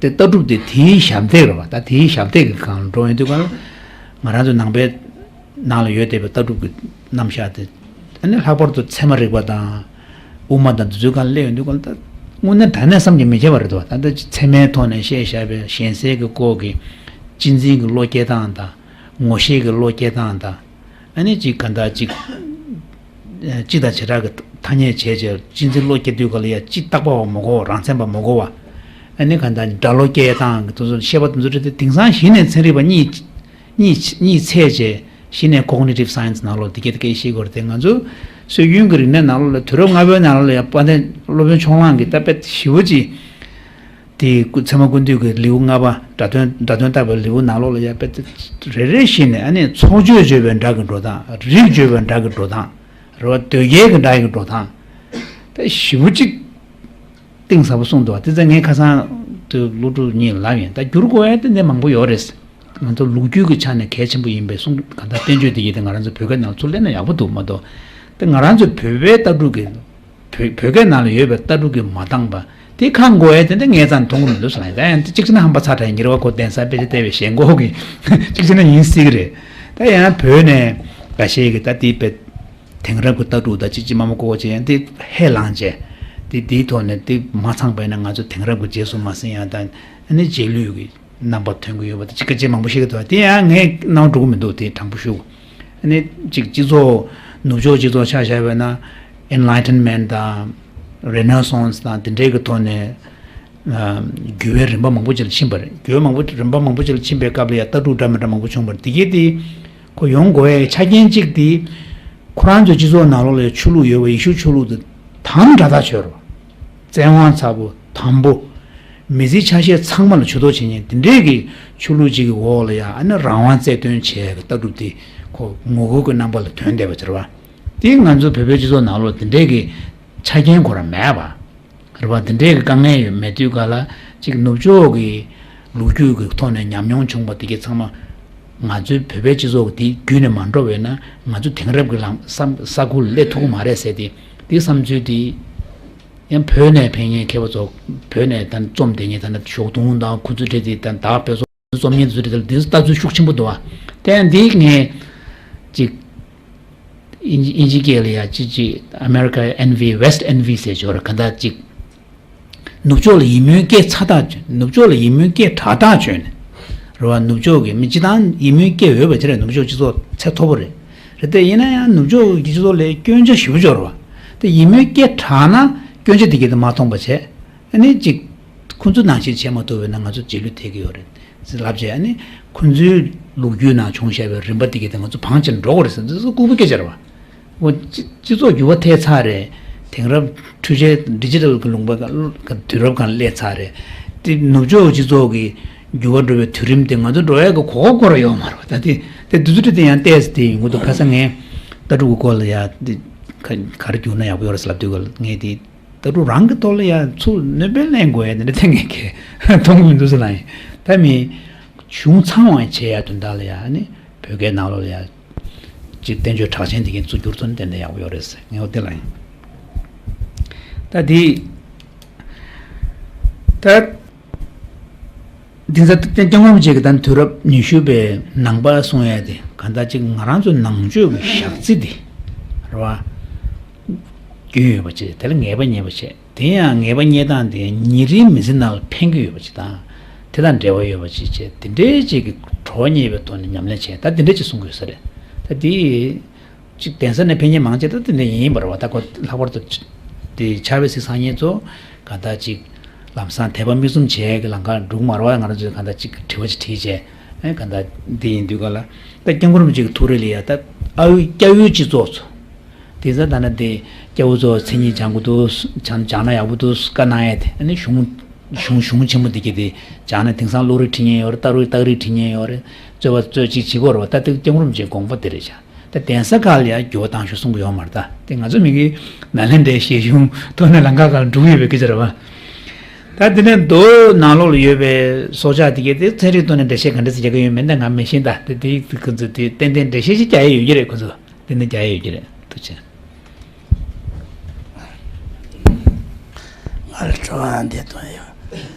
དེ་ལྟ་གྲུབ་དེ་དེའི་ཞབས་འདེགས་རེད་བ། ད་དེའི་ཞབས་འདེགས་ཀྱི་སྒང་འགྲོ་ཡོང་དུས་ག་ལ་ང་རང་ཚོ་ནང་པའི་ནང་ལ་ཡོད་བསྡད་པའི་ལྟ་གྲུབ་ཀྱི་རྣམ་གཞག་དེ། ཨ་ནི་ལྷག་པར་དུ་ཚད་མ་རིག་པ་དང་། དབུ་མ་དང་འདི་ཚོའི་སྒང་སླེབས་ཡོང་དུས་ག་ལ་ད་དངོས་གནས་དྲང་གནས་བསམ་གྱིས་མི་ཁྱབ་པ་རེད་འདུག་ད་ལྟ་ཚད་མའི་ཐོག་ནས་བཤད་བཞག་པའི་གཞན་སེལ་གྱི་སྐོར་གྱི་གཅེས་འཛིན་གྱི་བློ་སྐྱེ་སྟངས་དང་། ངོ་ཤེས་ཀྱི་བློ་སྐྱེ་སྟངས་དང་། ཨ་ནི་ཅིག་ག་འདྲ་ཅིག་སྤྱི་དང་བྱེ་བྲག་གི་ཐ་སྙད་བྱས་བྱས་གཅེས་འཛིན་བློ་སྐྱེ་དུས་ག་ལ་ཡ་སྤྱི་བརྟག་པ་བ་མ་གོ་བ། རང་མཚན་པ་མ་གོ་བ། ཨ་ནི་ག་འདྲ་དགྲ་བློ་སྐྱེ་སྟངས་ཀྱི་དེ་ཚོ་བཤད་པ་དེ་ཚོ་རེད་དེ། དེང་སང་གཞི་ནས་ཚན་རིག་པ་གཉིས་གཉིས་གཉིས་ཚད་བྱས། གཞི་ནས་cognitive science་ནང་ལོགས་འདི་སྐད་དེ་སྐད་བཤད་དགོས་རེད་དེ། ང་ཚོ་སྲོལ་རྒྱུན་གྱི་རིག་གནས་ནང་ལོགས་ལ་དུས་རབས་སྔ་པོའི་ནང་ལོགས་ལ་ཡ་དཔལ་ལྡན་སློབ་དཔོན་ཕྱོགས་གླང་གིས་ད་དཔེ་ཞེ་པོ་ཅིག་དེ་ཚད་མ་ཀུན་བཏུས་ཀྱི་ལེའུ་ལྔ་པ་སྒྲ་དོན་སྒྲ་དོན་བརྟག་པའི་ལེའུ་ནང་ལོགས་ལ་ཡ་དཔེ་རེ་རེ་བཞིན་ནས། ཨ་ནི་ཚོགས་བརྗོད་བརྗོད་པའི་སྒྲ་གི་འགྲོ་སྟངས། རིགས་བརྗོད་པའི་སྒྲ་གི་འགྲོ་སྟངས་རེད་བ། དོལ་རྒྱལ་གྱི་སྒྲ་ཡི་འགྲོ་སྟངས། ད་ཞེ་པོ་ཅིག་གཏིང་ཟབ་པོ་གསུངས་འདུག་བ། དེ་ཚོ་ངས་ཁ་སང་དུ་སློབ་ཕྲུག་གཉིས་ལ་ལབ་ཡིན། ད་བསྒྱུར་དགོས་ཡ་དེ་འདྲ་མང་པོ་ཡོད་རེད། ང་ཚོ་ལོ་རྒྱུས་ཀྱི་ཆ་ནས་གལ་ཆེན་པོ་ཡིན་པའི་གསུང་གང་ལྟར་བསྟན་བཅོས་དེ་ཡིན་ཏེ། ང་རང་ཚོ་བོད་སྐད་ནང་ཚུར་ལེན་ན་ཡག་པོ་འདུག་མ་གཏོགས། དེ་ང་རང་ཚོ་བོད་པའི་ལྟ་གྲུབ་ཀྱི་བོད་བོད་སྐད་ནང་ལ་ཡོད་པའི་ལྟ་གྲུབ་ཀྱིས་མ་འདང་པ་དེ་གང་དགོས་ཡ་དེ་འདྲ་ངའི་རྩ་ནས་མཐོང་གི་མི་འདུག་ཟེར་ལབ་ཡིན། ད་ཡང་གཅིག་བྱས་ན་ཧམ་པ་ཚ་དྲགས་ཡིན། རེད་བ། ཁོ་གདན་ས་དཔེ་ཆ་བལྟས་པའི་ཞེན་ཁོག་གིས་གཅིག་བྱས་ན་ཡིན་སྲིད་ཀྱི་རེད། ད་ཡང་བོད་ནས་འགའ་ཤས་ཀྱིས་ད་དེ་དཔེ་དེང་རབས་ཀྱི་ལྟ་གྲུབ་དང་ཅི་ཅི་མ་མ་ཀོ་ཀོ་བྱས། ཡང་དེ་ཧེ་ལངས་བྱས། དེ་དེའི་ཐོག་ནས་དེ་མ་ཚང་པ་ཡིན་ན་ང་ཚོ་དེང་རབས་ཀྱི་རྗེས་སུ་མ་ཟིན་ཡ་དང་། ཨ་ནི་རྗེས་ལུས་ཀྱི་རྣམ་པ་ཐོན་གྱི་ཡོད་པ་དེ་ཅིག་སྐད་ཆ་མང་པོ་བཤད་ཀྱི་འདུག་དེ་ཡང་ངས་སྣང་བ་འགྲོ་གི་མི་འདུག་དེ་དྲང་པོ་ཞུ། ཨ་ནི་ཅིག་སྤྱི་ཚོགས་ནུབ་ཕྱོགས་སྤྱི་ཚོགས་ཆ་བཞག་པ་ན། Enlightenment་དང་Renaissance་དང་དེ་འདྲའི་གི་ཐོག་ནས་ཨ་འགྱུར་བའི་རིམ་པ་མང་པོ་ཅིག་ལ་ཕྱིན་པ་རེད། འགྱུར་བ་མང་པོ་རིམ་པ་མང་པོ་ཅིག་ལ་ཕྱིན་པའི་སྐབས་ལ་ཡ་ལྟ་གྲུབ་འདྲ་མི་འདྲ་མང་པོ་བྱུང་བ་རེད། དེ་གའི་དེ་ཁོ་ཡོང་དགོས་ཡའི་ཆ་རྐྱེན་གཅིག་དེ། ཁོ་རང་ཚོའི་སྤྱི་ཚོགས་ནང་ལོགས་ལ་ཆོས་ལུགས་ཡོད་པ། ཡེ་ཤུ་ཆོས་ལུགས་དེ་དམ་དྲག་ཐག་ཆོད་རེད། བཙན་དབང་ཚ་པོ། དམ་པོ། མི་ཚེ་ཆ་ཤས་ཚང་མ་ལ་ཇུས་གཏོགས་བྱེད་མཁན་དེ་འདྲས་ཀྱི་ཆོས་ལུགས་གཅིག་གི་འོག་ལ་ཡ་ཨ་ནི་རང་དབང་རྩལ་འདོན་བྱེད་ཀྱི་ལྟ་གྲུབ་དེ་ཁོ་ངོ་རྒོལ་གྱི་རྣམ་པ་ལ་ཐོན་བསྡད་པ་ཟེར་བ། དེ་ང་ཚོ་བོད་པའི་སྤྱི་ཚོགས་ནང་ལོགས་དེ་འདྲས་ཀྱི་ཆ་རྐྱེན་ཁོ་རང་མེད་པ། རེད་བ། འདི་འདྲའི་དཀའ་ངལ་ཡོད་མེད་དུས་ག་ལ་ཅིག་ནུབ་ཕྱོགས་ཀྱི་ལོ་རྒྱུས་ཀྱི་ཐོག་ནས་ཉམས་མྱོང་བྱུང་བ་དེ་གའི་ཚང་མ་ང་ཚོའི་བོད་པའི་སྤྱི་ཚོགས་ཀྱི་དེ་བརྒྱུད་ནས་མ་འགྲོ་བས་ན། ང་ཚོ་དེང་རབས་ཀྱི་ལམ་བསམ་ས་ཁུལ་སླེབས་ཐུབ་ཀྱི་མ་རེད་ཟེར་ཏེ། དེ་བསམ་ཚུལ་དེ་ཡང་བོད་ནས་ཕེབས་མཁན་མཁས་པ་ཚོ། བོད་ནས་ད་རྩོམ་དེ་ངས་ད་ནི་ཞོགས་དུང་དང་ཁོ་ཚོ་འཕྲད་དེ་ད་བདག་དཔེ་ཚོ་རྩོམ་མཁན་དེ་ཚོ་འཕྲད་དེ་ལ་དེ་ལྟ་ཚུལ་ཤུགས་ཆེན་པོ་འདུག་བ། དེ་ཡང་འདི་ངས་ཅིག་ཨིན་ཇི་ཨིན་ཇི་སྐད་ལ་ཡ་ཅི་ཅི་America envy, West envy་ཟེར་ཅིག་ཡོད་རེད། ག་འདྲ་ཅིག་ནུབ་ཕྱོགས་ལ་ཡིད་སྨོན་སྐྱེ་ཚ་ཐག་ཆོད། ནུབ་ཕྱོགས་ལ་ཡིད་སྨོན་སྐྱེ་དྲག་ཐག་ཆོད་ནས་རེད་བ། ནུབ་ཕྱོགས་ཀྱི་མི་སྤྱི་བཏང་ཡིད་སྨོན་སྐྱེ་འོས་པ་དེ་རེད། ནུབ་ཕྱོགས་སྤྱི་ཚོགས་ཚད་མཐོ་པོ་རེད། རེད་དེ་ཡིན་ན་ཡང་ནུབ་ཕྱོགས་ཀྱི་སྤྱི་ཚོགས་ལ་སྐྱོན་ཆ་ཞེ་པོ་ཅིག་ཡོད་རེད་བ། དེ་ཡིད་སྨོན་སྐྱེ་དྲག་ན་སྐྱོན་ཆ་དེ་གའི་དེ་མ་མཐོང་པ་བྱས། ཨ་ནི་ཅིག་ཁོ་ཚོ་ནང་བཞིན་བྱེད་མ་ཐུབ་པས་ན་ང་ཚོ་རྗེས་ལུས་ཐེབས་ཀྱི་ཡོད་རེད། ལབ་བྱས་ཨ་ནི་ཁོ་ཚོའི་ལོ་རྒྱུས་ནང་བྱུང་བཞག་པའི་རིམ་པ་དེ་གའི་དེ་ང་ཚོ་བང་ཆེན་འགྲོ་དགོས་རེད་ཟེར། འདི་ཚོ་ལྐུགས་པའི་སྐད་ཆ་རེད་བ། འོ་སྤྱི་སྤྱི་ཚོགས་འགྱུར་བ་ཐེབས་ཚར་རེད། དེང་རབས་འཕྲུལ་ཆས་digital་གི་ལུང་པ་ག་དུས་རབས་གང་སླེབས་ཚར་རེད། དེ་ནུབ་ཕྱོགས་སྤྱི་ཚོགས་ཀྱི་འགྱུར་བ་འགྲོ་བའི་དུས་རིམ་དེ་ང་ཚོ་འགྲོ་ཡག་གི་གོ་སྐབས་སྐོར་ཡོད་མ་རེད་བ། ད་དེ་དེ་དུས་ཚོད་དེ་ཡང་ཏོག་ཙམ་དེ་ཡིན་དགོས་འདུག་ཁ་སང་ངས་ལྟ་གྲུབ་ཀྱི་སྐོར་ལ་ཡ་དེ་ག་ག་རེ་བསྒྱུར་ན་ཡག་པོ་ཡོད་རེད་ཟེར་ལབ་དུས་ག་ལ་ངས་དེ། ལྟ་གྲུབ་རང་གི་ཐོག་ལ་ཡང་ཚུར་གནོད་པ་ལེན་དགོས་ཡ་དེ་འདྲ་གཏན་ནས་མཐོང་གི་མི་འདུག་ཟེར་ལབ་ཡིན། ད་མི་གཞུང་ཚང་བ་བྱེད་ཡ་དོན་དག་ལ་ཡ་ནི་བོད་སྐད་ནང་ལོགས་ལ་ཡ་ཅིག་བསྟན་བཅོས་གྲགས་ཅན་དེ་གའི་ཚུར་བསྒྱུར་ཐུབ་ན་ཏན་ཏན་ཡག་པོ་ཡོད་རེད་ཟེར། ངས་འོ་དེ་ལབ་ཡིན། ད་དེ་ད། འདི་ཚོ་སྐྱབས་མགོན་རིན་པོ་ཆེ་གིས་ད་དུས་རབས་ཉི་ཤུ་པའི་ནང་པ་གསུང་ཡ་དེ་གང་ལྟར་ཅིག་ང་རང་ཚོའི་ནང་ཆོས་ཀྱི་ཞག་རྩི་དེ་རེད་བ། སྐྱོན་ཡོད་པ་ཅིག་དེ་ལ་ངེས་པ་རྙེད་པ་བྱས། དེ་ཡང་ངེས་པ་རྙེད་སྟངས་དེ་ཉིན་རེའི་མི་ཚེ་ནང་ལ་ཕན་གྱི་ཡོད་པ་ཅིག་དང་། དེ་དང་འབྲེལ་བ་ཡོད་པ་ཅིག་བྱས། དེ་འདྲའི་ཅིག་གི་བྲོ་བ་རྙེད་པའི་ཐོག་ནས་ཉམས་ལེན་བྱས། ད་དེ་འདྲ་ཅིག་གསུང་གི་ཡོད་ས་རེད། ད་དེ། ཅིག་གདན་ས་ནས་ཕེབས་མཁན་མང་ཆེ་ད་དེ་འདྲ་ཡིན་པ་རེད་བ། ད་ཁོ་ལྷག་པར་དུ་དེ་ཕྱག་དཔེ་གཟིགས་སང་ཉིན་ཚོ་གང་ལྟར་ཅིག་ལམ་སང་དད་པ་མིག་བཙུམ་བྱས་ཀྱི་ལམ་ཁར་འགྲོ་གི་མ་རེད་བ། ང་རང་ཚོས་གང་ལྟར་ཅིག་དྲི་བ་ཅིག་དྲིས་བྱས། ཨེ་ག་འདྲ་འདི་ཡིན་དུས་ག་ལ། ད་སྐྱབས་མགོན་རིན་པོ་ཆེ་གི་ཐུགས་རེ་ལ་ཡ་ད་ཨ་ཡོད་སྐྱབས་ཡུལ་གཅིག་རྫོགས་སོང་། དེ་ཚོ་ད་ན་དེ་སྐྱབས་འོ་ཚོ་མཚན་ཉིད་སྦྱང་དགོས་འདུག་སྦྱང་སྦྱང་ན་ཡག་པོ་འདུག་བཀའ་གནང་ཡ་དེ་ཨ་ནི་གཞུང་གཞུང་གཞུང་ཆེན་མོ་འདི་གི་དེ་སྦྱང་ན་དེང་སང་བློ་རིག་ཁྲིད་མཁན་ཡོད་རེད། རྟགས་རིག་རྟགས་རིག་ཁྲིད་མཁན་ཡོད་རེད། རྩོད་པ་རྩོད་ཅིག་བྱེད་དགོས་རེད་བ། ད་དེ་སྐྱབས་མགོན་རིན་པོ་ཆེའི་དགོངས་པ་དེ་རེད་ཤག་ད་གདན་ས་ཁག་ལ་ཡང་འགྱུར་བ་བཏང་ཤོག་གསུང་གི་ཡོད་མ་རེད། ད་དེ་ང་ཚོ་མི་གི་ནཱ་ལེནྡྲའི་བཤད་གཞུང་ཐོག་ནས་ལམ་ཁ་ཁག་ལ་འགྲོ་གི་ཡོད་པའི་སྐད་ཆ་རེད་བ། ད་དེ་ནས་མདོ་ནང་ལོགས་ལ་ཡོད་པའི་སྲོག་ཆགས་དེ་གས་དེ་ཚན་རིག་ཐོག་ནས་འགྲེལ་བཤད་ག་འདྲ་ཞིག་རྒྱག་གི་ཡོད་མེད་ད་ང་མི་ཤེས། ད་དེ་དེ་ཁོ་ཚོ་དེ་ཏན་ཏན་འགྲེལ་བཤད་ཞིག་རྒྱག་ཡས་ཡོད་ཀྱི་རེད། ཁོ་ཚོ་དེ་ནས་རྒྱག་ཡས་ཡོད་ཀྱི་རེད། ཐུགས་རྗེ་ཆེ། ང་ལ་དྲི་བ་འདི་དོན་ཡོད།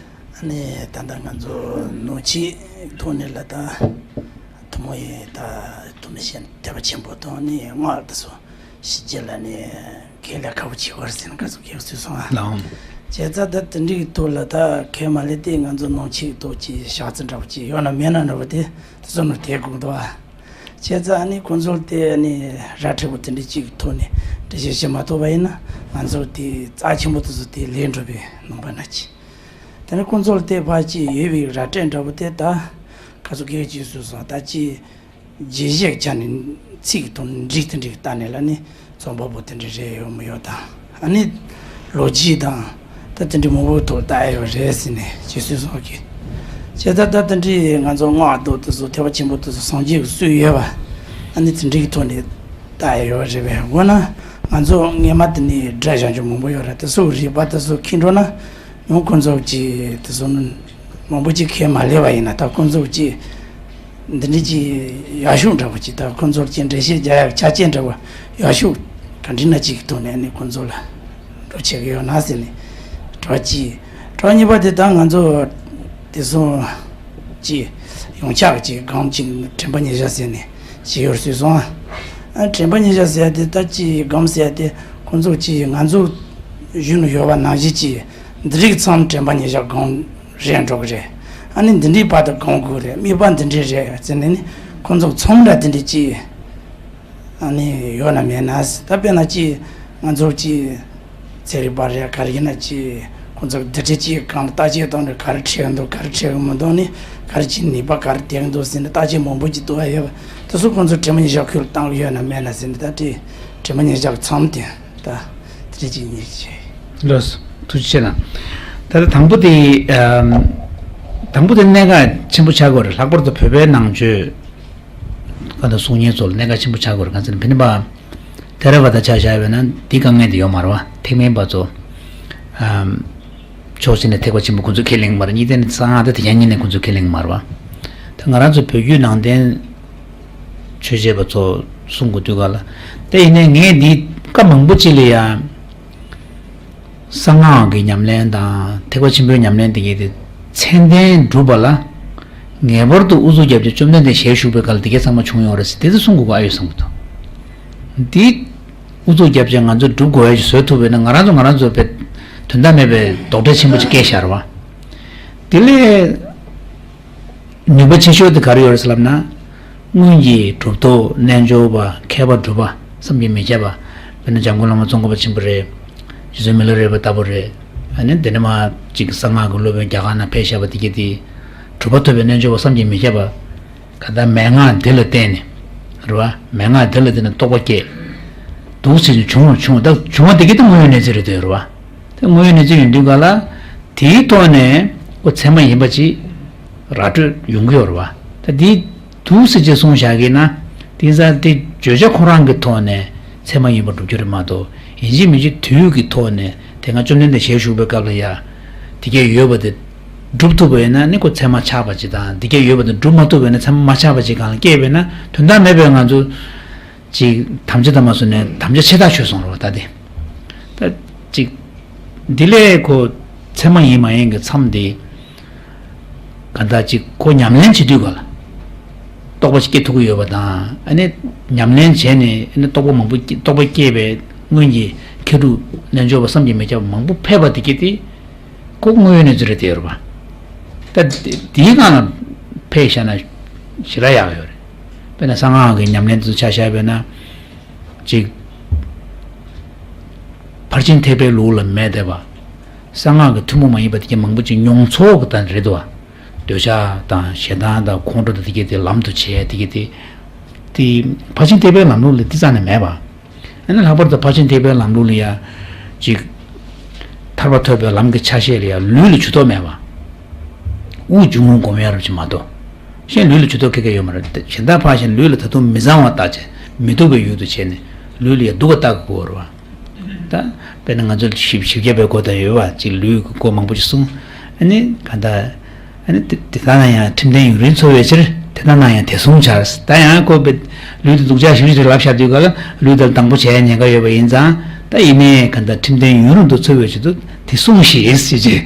ཨ་ནི་ད་ལྟ་ང་ཚོ་ནང་ཆོས་ཐོག་ནས་ལ་ད་ཐུན་མོང་ཡིན། ད་ཐུན་མོང་བཤད་ཐེག་པ་ཆེན་པོ་དང་ནི་སྔགས་དེ་ཚོ་ཤེས་རྒྱུ་ལ་ནི་གལ་ལ་ཁག་པོ་ཆེ་བར་ཟེར་ན་ག་ཚོད་གལ་སྲིད་སོང་ཨ། ལའང་། བྱས་ཙང་ད་དེ་འདྲའི་ཐོག་ལ་ད་གལ་མ་ལས་དེ་ང་ཚོ་ནང་ཆོས་ཐོག་ཅིག་ཤག་ཚི་འདྲ་པོ་ཅིག་ཡོད་ན་མེད་ན་འདྲ་པོ་དེ་དེ་ཚོ་ནང་དེ་དགོངས་འདུག་ཨ། བྱས་ཙང་ཨ་ནི་ཁོང་ཚོར་དེ་ཨ་ནི་ར་འཕྲོད་པོ་དེ་འདྲའི་གཅིག་གི་ཐོག་ནས་འགྲེལ་བཤད་བྱེད་མ་ཐུབ་པ་ཡིན་ན་ང་ཚོར་དེ་རྩ་ཆེན་པོ་དེ་ཚོ་དེ་ལས་འགྲོ་བའི་ནང་པ་ན་ཅི། དེ་ནས་ཁོང་ཚོར་དེ་ཕར་ཅིག་ཡོད་པའི་ར་སྤྲོད་འདྲ་པོ་དེ་ད་ག་ཚོད་གལ་ཆེ་སོང་སོང་ད་ཅི་རྗེས་བཞག་ཆ་ནས་ཚིག་གི་ཐོག་ནས་འགྲིག་དེ་འགྲིག་ལྟ་ནས་ལ་ནི་རྩོམ་པ་པོ་དེ་འདྲ་རེད་ཡོད་མི་ཡོད་དང་ཨ་ནི་ལོ་རྒྱུས་དང་། ད་དེ་འདྲའི་མང་པོའི་ཐོག་ལྟ་ཡོད་རེད་ཟེར་ནས་ཇི་སྲིད་སོགས་ཀྱི། བྱས་ཙང་ད་དེ་འདྲའི་ང་ཚོ་སྔགས་རྡོ་དེ་ཚོ་ཐེག་པ་ཆེན་པོ་དེ་ཚོ་སངས་རྒྱས་ཀྱི་སྲོལ་ཡོད་པ། ཨ་ནི་དེ་འདྲའི་ཐོག་ནས་ལྟ་ཡོད་རེད་པས། འོ་ན་ང་ཚོ་སྔས་མ་དེ་ནས་སྒྲ་བཞག་རྒྱུ་མང་པོ་ཡོད་རེད། དེ་ཚོ་རིགས་པ་དེ་ཚོ་ཁྱེར་འགྲོ་ན་ཡང་ཁོང་ཚོ་གྱིས་དེ་ཚོ་མང་པོ་ཅིག་ཁས་མ་ལེན་པ་ཡིན་ན་ད་ཁོང་ཚོ་གྱིས་འདི་འདྲའི་ཅིག་ཡག་ཤོས་འདྲ་པོ་ཅིག་ད་ཁོང་ཚོར་ཅིག་འགྲེལ་བཤད་རྒྱག་ཡག་ཆ་རྐྱེན་འདྲ་པོ་ཡག་ཤོས་ག་འདྲ་ན་ཅིག་གི་ཐོག་ནས་ནི་ཁོང་ཚོ་ལ། འགྲོ་བྱེད་ཀྱི་ཡོད་ན་ཟེར་ནས། དྲི་བ་གཅིག་དྲི་བ་གཉིས་པ་དེ་ད་ང་ཚོ་དེ་སོང་ཅི་ཡོངས་ཁྱབ་ཀྱི་སྒོམ་གཅིག་དྲན་པ་ཉེར་བཞག་ཟེར་ནས་ཅི་ཡོད་སུས་སོང་ཨ། དྲན་པ་ཉེར་བཞག་ཟེར་དེ་ད་ཅི་སྒོམ་ཟེར་དེ་ཁོང་ཚོ་ཅི་ང་ཚོ་གཞུང་ནས་ཡོད་པ་ནང་བཞིན་ཅི་འདི་རིགས་ཚང་དྲན་པ་ཉེར་བཞག་སྒོམ་རེད་འགྲོ་གི་རེད། ཨ་ནི་འདི་འདྲའི་བར་དུ་སྒོམ་དགོས་རེད། དམིགས་པ་འདི་འདྲའི་རེད་ཟེར་ནས་ནི་ཁོང་ཚོ་ཚོམ་འདྲ་དེ་འདྲའི་ཅི། ཨ་ནི་ཡོད་ན་མེད་ན་ཟེར། ད་དཔེར་ན་ཅི་ང་ཚོ་ཅི་ཚན་རིག་པ་རེད་ག་རེ་ཡིན་ན་ཅི་ཁོང་ཚོ་འདི་འདྲ་ཅི་གང་ལ་བརྟག་དཔྱད་གཏོང་ནས་ག་རེ་འཕྲད་ཀྱི་འདུག་ག་རེ་འཕྲད་ཀྱི་མི་འདུག་ནི་ག་རེ་ཅི་ནུས་པ་ག་རེ་ལྡན་གྱི་འདུག་ཟེར་ནས་བརྟག་དཔྱད་མང་པོ་ཅིག་གཏོང་ཡ་ཡོད་པ་དེ་ཚོ་ཁོང་ཚོ་དྲན་པ་ཉེར་བཞག་ཁུལ་བཏང་གི་ཡོད་ན་མེད་ན་ཟེར་ནས་ད་དེ་དྲན་པ་ཉེར་བཞག་མཚམས་དེ་ད་དེ་འདྲ་ཅི་ཡིན་ཅི། ལགས་སོ། ཐུགས་རྗེ་ཆེ་གནང་། ད་ལྟ་དང་པོ་དེ་ཨམ། དང་པོ་དེ་གནད་འགག་ཆེན་པོ་ཆགས་ཀྱི་ཡོད་རེད། ལྷག་པར་དུ་བོད་པའི་ནང་ཆོས་ཀ་དང་གསུང་སྙན་ཚོ་ལ་གནད་འགག་ཆེན་པོ་ཆགས་ཀྱི་ཡོད་རེད། གང་ཟེར་ན་བི་ནི་པ་ཐེ་ར་བ་ད་ཆ་བཞག་པ་ཡིན་ན་འདི་དཀའ་ངལ་དེ་ཡོད་མ་རེད་བ། ཐེག་དམན་པ་ཚོ་ཨམ། ཕྱོགས་གཅིག་ནས་ཐེག་པ་ཆེན་པོ་ཁོང་ཚོས་ཁས་ལེན་གྱི་མ་རེད། གཉིས་ནས་གསང་སྔགས་དེ་དེ་ཡང་གཉིས་ནས་ཁོང་ཚོས་ཁས་ལེན་གྱི་མ་རེད་བ། ད་ང་རང་ཚོ་བོད་བརྒྱུད་ནང་བསྟན་ཆོས་བྱེད་པ་ཚོ་གསུང་དགོས་དུས་ག་ལ། དེ་ཡིན་ནའི་ངས་འདི་སྐབས་མང་པོ་ཅིག་ལ་ཡང་། གསང་སྔགས་ཀྱི་ཉམས་ལེན་དང་ཐེག་པ་ཆེན་པོའི་ཉམས་ལེན་དེ་གའི་དེ་མཚན་ལྡན་སྒྲུབ་པ་ལ་ངེས་པར་དུ་ཨུ་ཚུགས་རྒྱབ་ཀྱི་བཅོམ་ལྡན་འདས་ཞལ་བཞུགས་པའི་སྐབས་ལ་དེ་གའི་ཚང་མ་བྱུང་ཡོང་རེད་ཟེར་དེ་ཚོ་གསུང་དགོས་ཀྱི་ཨ་ཡོད་བསམ་གྱི་འདུག་འདི་ཨུ་ཚུགས་རྒྱབ་ཀྱི་ང་ཚོ་སྒྲུབ་དགོས་ཡ་ཞིག་བཟོས་ཐུབ་པས་ན་ང་རང་ཚོ་ང་རང་ཚོ་བས་དོན་དག་མེད་པའི་རྡོག་ཁྲེས་ཆེན་པོ་ཅིག་སྐྱེས་བཞག་རེད་བ། དེ་ལས། ནུས་པ་ཆེ་ཤོས་དེ་ག་རེ་ཡོད་རེད་ཟེར་ལབ་ན། སྔོན་གྱི་གྲུབ་ཐོབ་རྣལ་འབྱོར་པ་མཁས་པ་གྲུབ་པ་བསམ་གྱིས་མི་ཁྱབ་པ། དཔེར་ན་འཇམ་མགོན་བླ་མ་ཙོང་ཁ་པ་ཆེན་པོ་རེད། རྗེ་བཙུན་མི་ལ་རས་པ་ལྟ་བུ་རེད། ཨ་ནི་འདི་ནས་མ་ཅིག་གསང་སྔགས་ཀྱི་སློབ་དཔོན་རྒྱ་གར་ནང་ཕེབས་བཞག་པ་དེ་གྱད་དེ། གྲུབ་པ་ཐོབ་པའི་རྣལ་འབྱོར་པ་བསམ་གྱིས་མི་ཁྱབ་པ། ག་ད་མན་ངག་འདི་ལ་བརྟེན་ནས། རེད་བ། མན་ངག་འདི་ལ་བརྟེན་ནས་རྟོགས་པ་སྐྱེས། འདུག་ཟེར་ནས་བྱུང་བ་བྱུང་བ་ད་བྱུང་བ་དེ་གྱད་དེ་དངོས་ཡོད་གནས་ཚུལ་རེད་འདོད་རེད་བ། དེ་དངོས་ཡོད་གནས་ཚུལ་ཡིན་དུས་ག་ལ། དེའི་ཐོག་ནས་ཁོ་ཚད་མ་ཡིན་པ་ཅིག་ར་སྤྲོད་ཡོང་གི་ཡོད་རེད་བ། ད་དེ་འདུག་ཟེར་ཅིག་གསུངས་བཞག་གི་ན། དེང་སང་དེ་བརྗོད་བྱ་ཁོ་རང་གི་ཐོག་ནས་ཚད་མ་ཡིན་པ་སྒྲུབ་རྒྱུ་རེད་མ་གཏོགས་ཡིན་གཅིག་མིན་གཅིག་དུས་ཀྱི་ཐོག་ནས་དེ་སྔ་བཅོམ་ལྡན་འདས་ཞལ་བཞུགས་པའི་སྐབས་ལ་ཡ། དེ་གྱད་ཡོད་པ་དེ་སྒྲུབ་ཐུབ་པ་ཡིན་ན་ནི་ཁོ་ཚད་མ་ཆགས་པ་ཅིག་དང་དེ་གྱད་ཡོད་པ་དེ་སྒྲུབ་མ་ཐུབ་པ་ཡིན་ན་ཚད་མ་མ་ཆགས་པ་ཅིག་གང་ལ་སྐྱེས་པ་ཡིན་ན་དོན་དག་མེད་པའི་ང་ཚོ། ཅིག་དམ་བཅའ་དང་མ་སོང་ནས་དམ་བཅའ་ཆེ་ཐག་ཆོད་སོང་རེད་བ་ད་དེ། ད་ཅིག་འདི་ལས་ཁོ་ཚད་མ་ཡིན་མ་ཡིན་གྱི་མཚམས་དེ་ག་ད་ཅིག་ཁོ་ཉམས་ལེན་བྱེད་དུས་ག་ལ་རྟོགས་པ་ཞིག་སྐྱེ་ཐུབ་ཀྱི་ཡོད་པ་དང་ཨ་ནི་ཉམས་ལེན་བྱས་ནས་ཨ་ནི་རྟོགས་པ་མང་པོ་སྐྱེ་རྟོགས་པ་སྐྱེས་པའི་སྔོན་གྱི་མཁས་གྲུབ་རྣལ་འབྱོར་པ་བསམ་གྱིས་མི་ཁྱབ་པ་མང་པོ་ཕེབས་པ་དེ་གྱད་དེ། ཁོ་དངོས་ཡོད་གནས་ཚུལ་རེད་དེ་ཡོད་རེད་པ། ད་དེའི་སྒང་ལ་ཕེབས་བཞག་ན་ཞེ་དྲག་ཡག་ཡོད་རེད། དཔེར་ན་གསང་སྔགས་ཀྱི་ཉམས་ལེན་དེ་ཚོ་ཆ་བཞག་པ་ཡིན་ན། ཅིག་ཕར་ཕྱིན་ཐེག་པའི་ལུགས་ལ་མེད་བསྡད་པ། གསང་སྔགས་ཀྱི་ཐུན་མོང་མ་ཡིན་པ་དེ་གྱད་མང་པོ་ཅིག་མྱོང་ཚོར་གྱི་སྟེང་རེད་དོ། འདོད་ཆགས་དང་ཞེ་སྡང་དང་ཁོང་ཁྲོ་དང་དེ་གྱད་དེ་ལམ་དུ་བྱས། དེ་གྱད་དེ་དེ་ཕར་ཕྱིན་ཐེག་པའི་ལམ་ལུགས་ལ་དེ་རྩ་ནས་མེད་པ། ཨ་ནི་ལྷག་པར་དུ་ཕར་ཕྱིན་ཐེག་པའི་ལམ་ལུགས་ལ་ཡ་ཅིག་ཐར་པ་ཐོབ་པའི་ལམ་གྱི་ཆ་ཤས་ལ་ཡ་ལུས་ལ་ཇུས་གཏོགས་མེད་པ། དབུགས་འབྱུང་རུང་སྒོམ་ཡ་རབ་ཅིག་མ་གཏོགས། གཞན་ལུས་ལ་ཇུས་གཏོགས་ག་གེ་ཡོད་མ་རེད། གཞན་དག་ཕར་ཕྱིན་ལུས་ལ་ད་དུང་མི་གཙང་བ་བལྟ་བྱས། མི་སྡུག་པའི་ཡུལ་དུ་བྱས་ནས་ལུས་ལ་ཡ་སྡུག་པ་བལྟ་དགོས་རེད་བ། ད་དཔེར་ན་ང་ཚོ་བཞི་བཞི་བརྒྱ་པའི་སྐོར་དང་ཡོད་བ། ཅིག་ལུས་ཀྱི་སྐོར་མང་པོ་ཅིག་གསུངས། ཨ་ནི་ག་ད། ཨ་ནི་དེ་དེ་ལྟ་ན་ཡང་ཁྲིམས་ལྡན་ཡུན་རིང་འཚོ་བའི་ཕྱིར། དེ་ལྟ་ན་ཡང་དེ་བསྲུང་བྱར། ད་ཡང་ཁོ་པའི་ལུས་དེ་སྡུག་ཅག་ཞིག་རེད་ལབ་བཞག་དུས་ག་ལ་ལུས་དེ་ལ་སྡང་པོ་བྱས་ཉེན་ཁ་ཡོད་པ་ཡིན་ཙང་། ད་ཡིན་ནའི་ག་ད་ཁྲིམས་ལྡན་ཡུན་རིང་དུ་འཚོ་བའི་ཆེད་དུ་དེ་བསྲུང་ཞེས་ཟེར་ཅེས་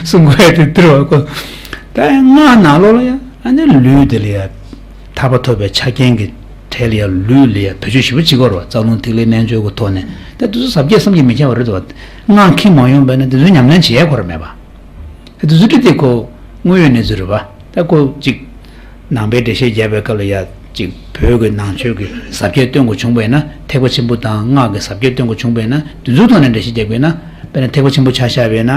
བསྲུང་དགོས་ཡ་དེ་འདིར་བ་ཁོ། ད་ཡང་སྔགས་ནང་ལོགས་ལ་ཡང་ཨ་ནི་ལུས་དེ་ལ་ཡང་ཐར་པ་ཐོབ་པའི་ཆ་རྐྱེན་གྱི་གྲས་ལ་ཡང་ལུས་ལ་ཡང་བེད་སྤྱོད་ཞིབ་པོ་བྱེད་དགོས་རེད་བ། རྩ་རླུང་ཐིག་ལེ་རྣལ་འབྱོར་གྱི་ཐོག་ནས། ད་དེ་ཚོ་ཟབ་རྒྱས་བསམ་གྱིས་མི་ཁྱབ་པ་རེད་བ། སྔགས་ཁྱི་མ་ཡོང་བས་ན་དེ་ཚོའི་ཉམས་ལེན་བྱེད་ཡ་ཁོ་ར་མེད་པ། དེ་ཚོ་དེ་ཁོ་དངོས་ཡོད་གནས་ཚུལ་རེད་བ། ད་ཁོ་གཅིག་ནང་པའི་འགྲེལ་བཤད་རྒྱབ་པའི་སྐབས་ལ་ཡ་གཅིག་བོད་ཀྱི་ནང་ཆོས་ཀྱི་ཟབ་རྒྱས་སྟོན་དགོས་བྱུང་བས་ན། ཐེག་པ་ཆེན་པོ་དང་སྔགས་ཀྱི་ཟབ་རྒྱས་སྟོན་དགོས་བྱུང་བས་ན། དེ་ཚོའི་ཐོག་ནས་འགྲེལ་བཤད་རྒྱབ་དགོས་ན། དཔེར་ན་ཐེག་པ་ཆེན་པོ་ཆ་བཞག་པས་ན།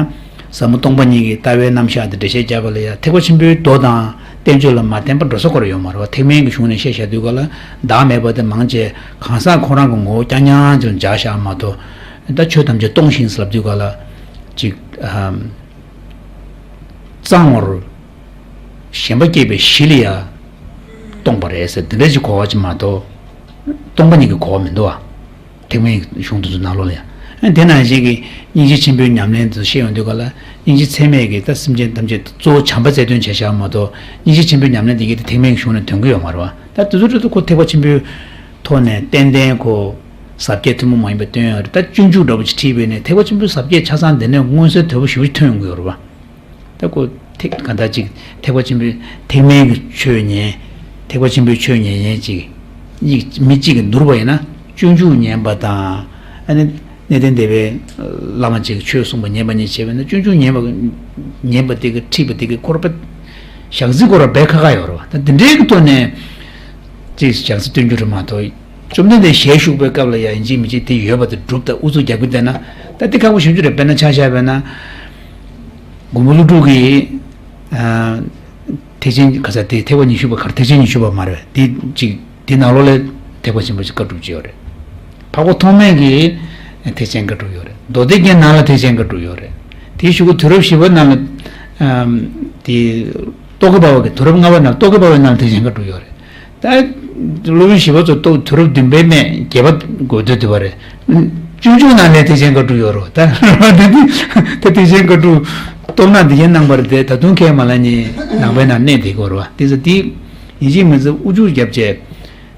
ཟབ་མོ་སྟོང་པ་ཉིད་ཀྱི་ལྟ་བའི་རྣམ་གཞག་དེ་འགྲེལ་བཤད་རྒྱབ་པ་ལ་ཡ་ཐེག་པ་ཆེན་པོའི་མདོ་དང་བསྟན་བཅོས་ལ་མ་བརྟེན་པ་འགྲོ་ས་ཁོ་ར་ཡོད་མ་རེད་བ། ཐེག་དམན་གྱི་གཞུང་ནས་བཤད་བཞག་དུས་ག་ལ་བདག་མེད་པ་དེ་མང་ཆེ་གང་ཟག་ཁོ་རང་གི་ངོ་བོ་རྐྱང་རྐྱང་ཅིག་ལ་འཇགས་བཞག་མ་གཏོགས། ད་ཆོས་ཐམས་ཅད་སྟོང་ཞིང་ཟེར་ལབ་དུས་ག་ལ་ཅིག་ཨམ། གཙང་བར་ཞེན་པ་སྐྱེས་པའི་གཞི་ལ་ཡང་སྟོང་པ་རེད་ཟེར། དེ་འདྲ་ཅིག་གོ་བ་ཅིག་མ་གཏོགས། སྟོང་པ་ཉིད་ཀྱི་གོ་བ་མི་འདུག་བ། ཐེག་དམན་གྱི་གཞུང་དེ་ཚོ་ནང་ལོགས་ལ་ཡང་། ཨ་དེ་ནང་བཞིན་གྱི་སྙིང་རྗེ་ཆེན་པོའི་ཉམས་ལེན་དེ་ཚོ་བཤད་ཡོང་དུས་ག་ལ། སྙིང་རྗེ་ཚད་མེད་ཀྱིས་ད་སེམས་ཅན་ཐམས་ཅད་གཙོ་བོ་བྱམས་པ་རྩལ་འདོན་བྱས་བཞག་མ་གཏོགས། སྙིང་རྗེ་ཆེན་པོའི་ཉམས་ལེན་དེ་གྱིས་དེ་ཐེག་དམན་གྱི་གཞུང་ནས་འདོན་གྱི་ཡོད་མ་རེད་བ། ད་དེ་ཚོ་འདྲ་ཚོ་ཁོ་ཐེག་པ་ཆེན་པོའི་ཐོག་ནས་ཏན་ཏན་ཁོ་ཟབ་རྒྱས་ཐུན་མོང་མ་ཡིན་པ་སྟོན་ཡོད་རེད། ད་སྤྱོད་འཇུག་འདྲ་པོ་ཅིག་ཁྲིད་པས་ནས་ཐེག་པ་ཆེན་པོའི་ཟབ་རྒྱས་ཆ་ཚང་འདི་ནས་མངོན་གསལ་དོད་པོ་ཞེ་པོ་ཅིག་ཐོན་ཡོང་གི་ཡོད་རེད་བ། ད་ཁོ་ཐེག་གང་ལྟར་ཅིག་ཐེག་པ་ཆེན་པོའི་ཐེག་དམན་གྱི་ཆོས་ཉན། ཐེག་པ་ཆེན་པོའི་ཆོས་ཉན་ཡན་ཅིག་གཉིས་མི་གཅིག་གིས་བསྡུར་བ་ཡིན་ན། སྤྱོད་འཇུག་ཉན་པ་དང་། ཨ་ནི་གནས་བརྟན་སྡེ་པའི་བླ་མ་ཅིག་གིས་ཆོས་གསུངས་པ་ཉན་པ་གཉིས་བྱས་པ་ཡིན་ན། སྤྱོད་འཇུག་ཉན་པ་ཉན་པ་དེ་གིས་ཁྲིད་པ་དེ་གིས་ཁོ་རང་དཔེ་ཞག་རྩི་ཁོ་རང་དཔེ་ཁག་ཁག་ཡོད་རེད་བ། ད་དེ་འདྲའི་གི་ཐོག་ནས་ཅིག་ཞག་རྩི་སྟོན་རྒྱུ་རེད་མ་གཏོགས། བཅོམ་ལྡན་འདས་ཞལ་བཞུགས་པའི་སྐབས་ལ་ཡང་ཡིན་གཅིག་མིན་གཅིག་དེ་ཡོད་པ་དེ་སྒྲུབ་དང་ཨུ་ཚུགས་རྒྱག་གི་བསྡད་ན། ད་དེ་ཁག་པོ་ཞེ་པོ་ཅིག་རེད། དཔེར་ན་ཆ་བཞག་པ་ཡིན་ན། མགོན་པོ་ཀླུ་སྒྲུབ་ཀྱིས་ཨ་ཐེག་ཆེན་ག་ས་དེ་ཐེག་པ་ཉི་ཤུ་པ་གར། ཐེག་ཆེན་ཉི་ཤུ་པ་མ་རེད། དེ་ཅིག་དེ་ནང་ལོགས་ལ་ཐེག་པ་ཆེན་པོ་ཅིག་བཀའ་སྒྲུབ་ཀྱི་ཡོད་རེད། འཕགས་པ་ཐོགས་མེད་ཀྱིས་ཐེག་ཆེན་བཀའ་སྒྲུབ་ཡོད་རེད། མདོ་སྡེ་རྒྱན་ནང་ལ་ཐེག་ཆེན་བཀའ་སྒྲུབ་ཡོད་རེད། དེའི་གཞུག་གུ་དུས་རབས་བཞི་པ་ནང་ལ་ཨམ་དེ་རྟོག་གེ་པ་བ་གི། དུས་རབས་ལྔ་པ་ནང་རྟོག་གེ་པ་བའི་ནང་ལ་ཐེག་ཆེན་བཀའ་སྒྲུབ་ཡོད་རེད། ད་སློབ་དཔོན་ཞི་བ་འཚོ་ཏོ་དུས་རབས་བདུན་པའི་སྨད་བརྒྱད་པ་འགོ་སྟོད་དུ་བ་རེད། སྤྱོད་འཇུག་ནང་ལ་ཐེག་ཆེན་བཀའ་སྒྲུབ་ཡོད་རེད། ད་ད་ཐེག་ཆེན་བཀའ་སྒྲུབ་སྟོབས་ན་འདི་ཡན་གནང་བར་དེ་ད་དུང་ཁས་མ་ལེན་ནི་ནང་པའི་ནང་གནས་དེ་གོ་རེད་བ། དེ་ཚོ་དེ་ཡིན་གཅིག་མིན་གཅིག་ཨུ་ཚུགས་རྒྱབ་བྱས་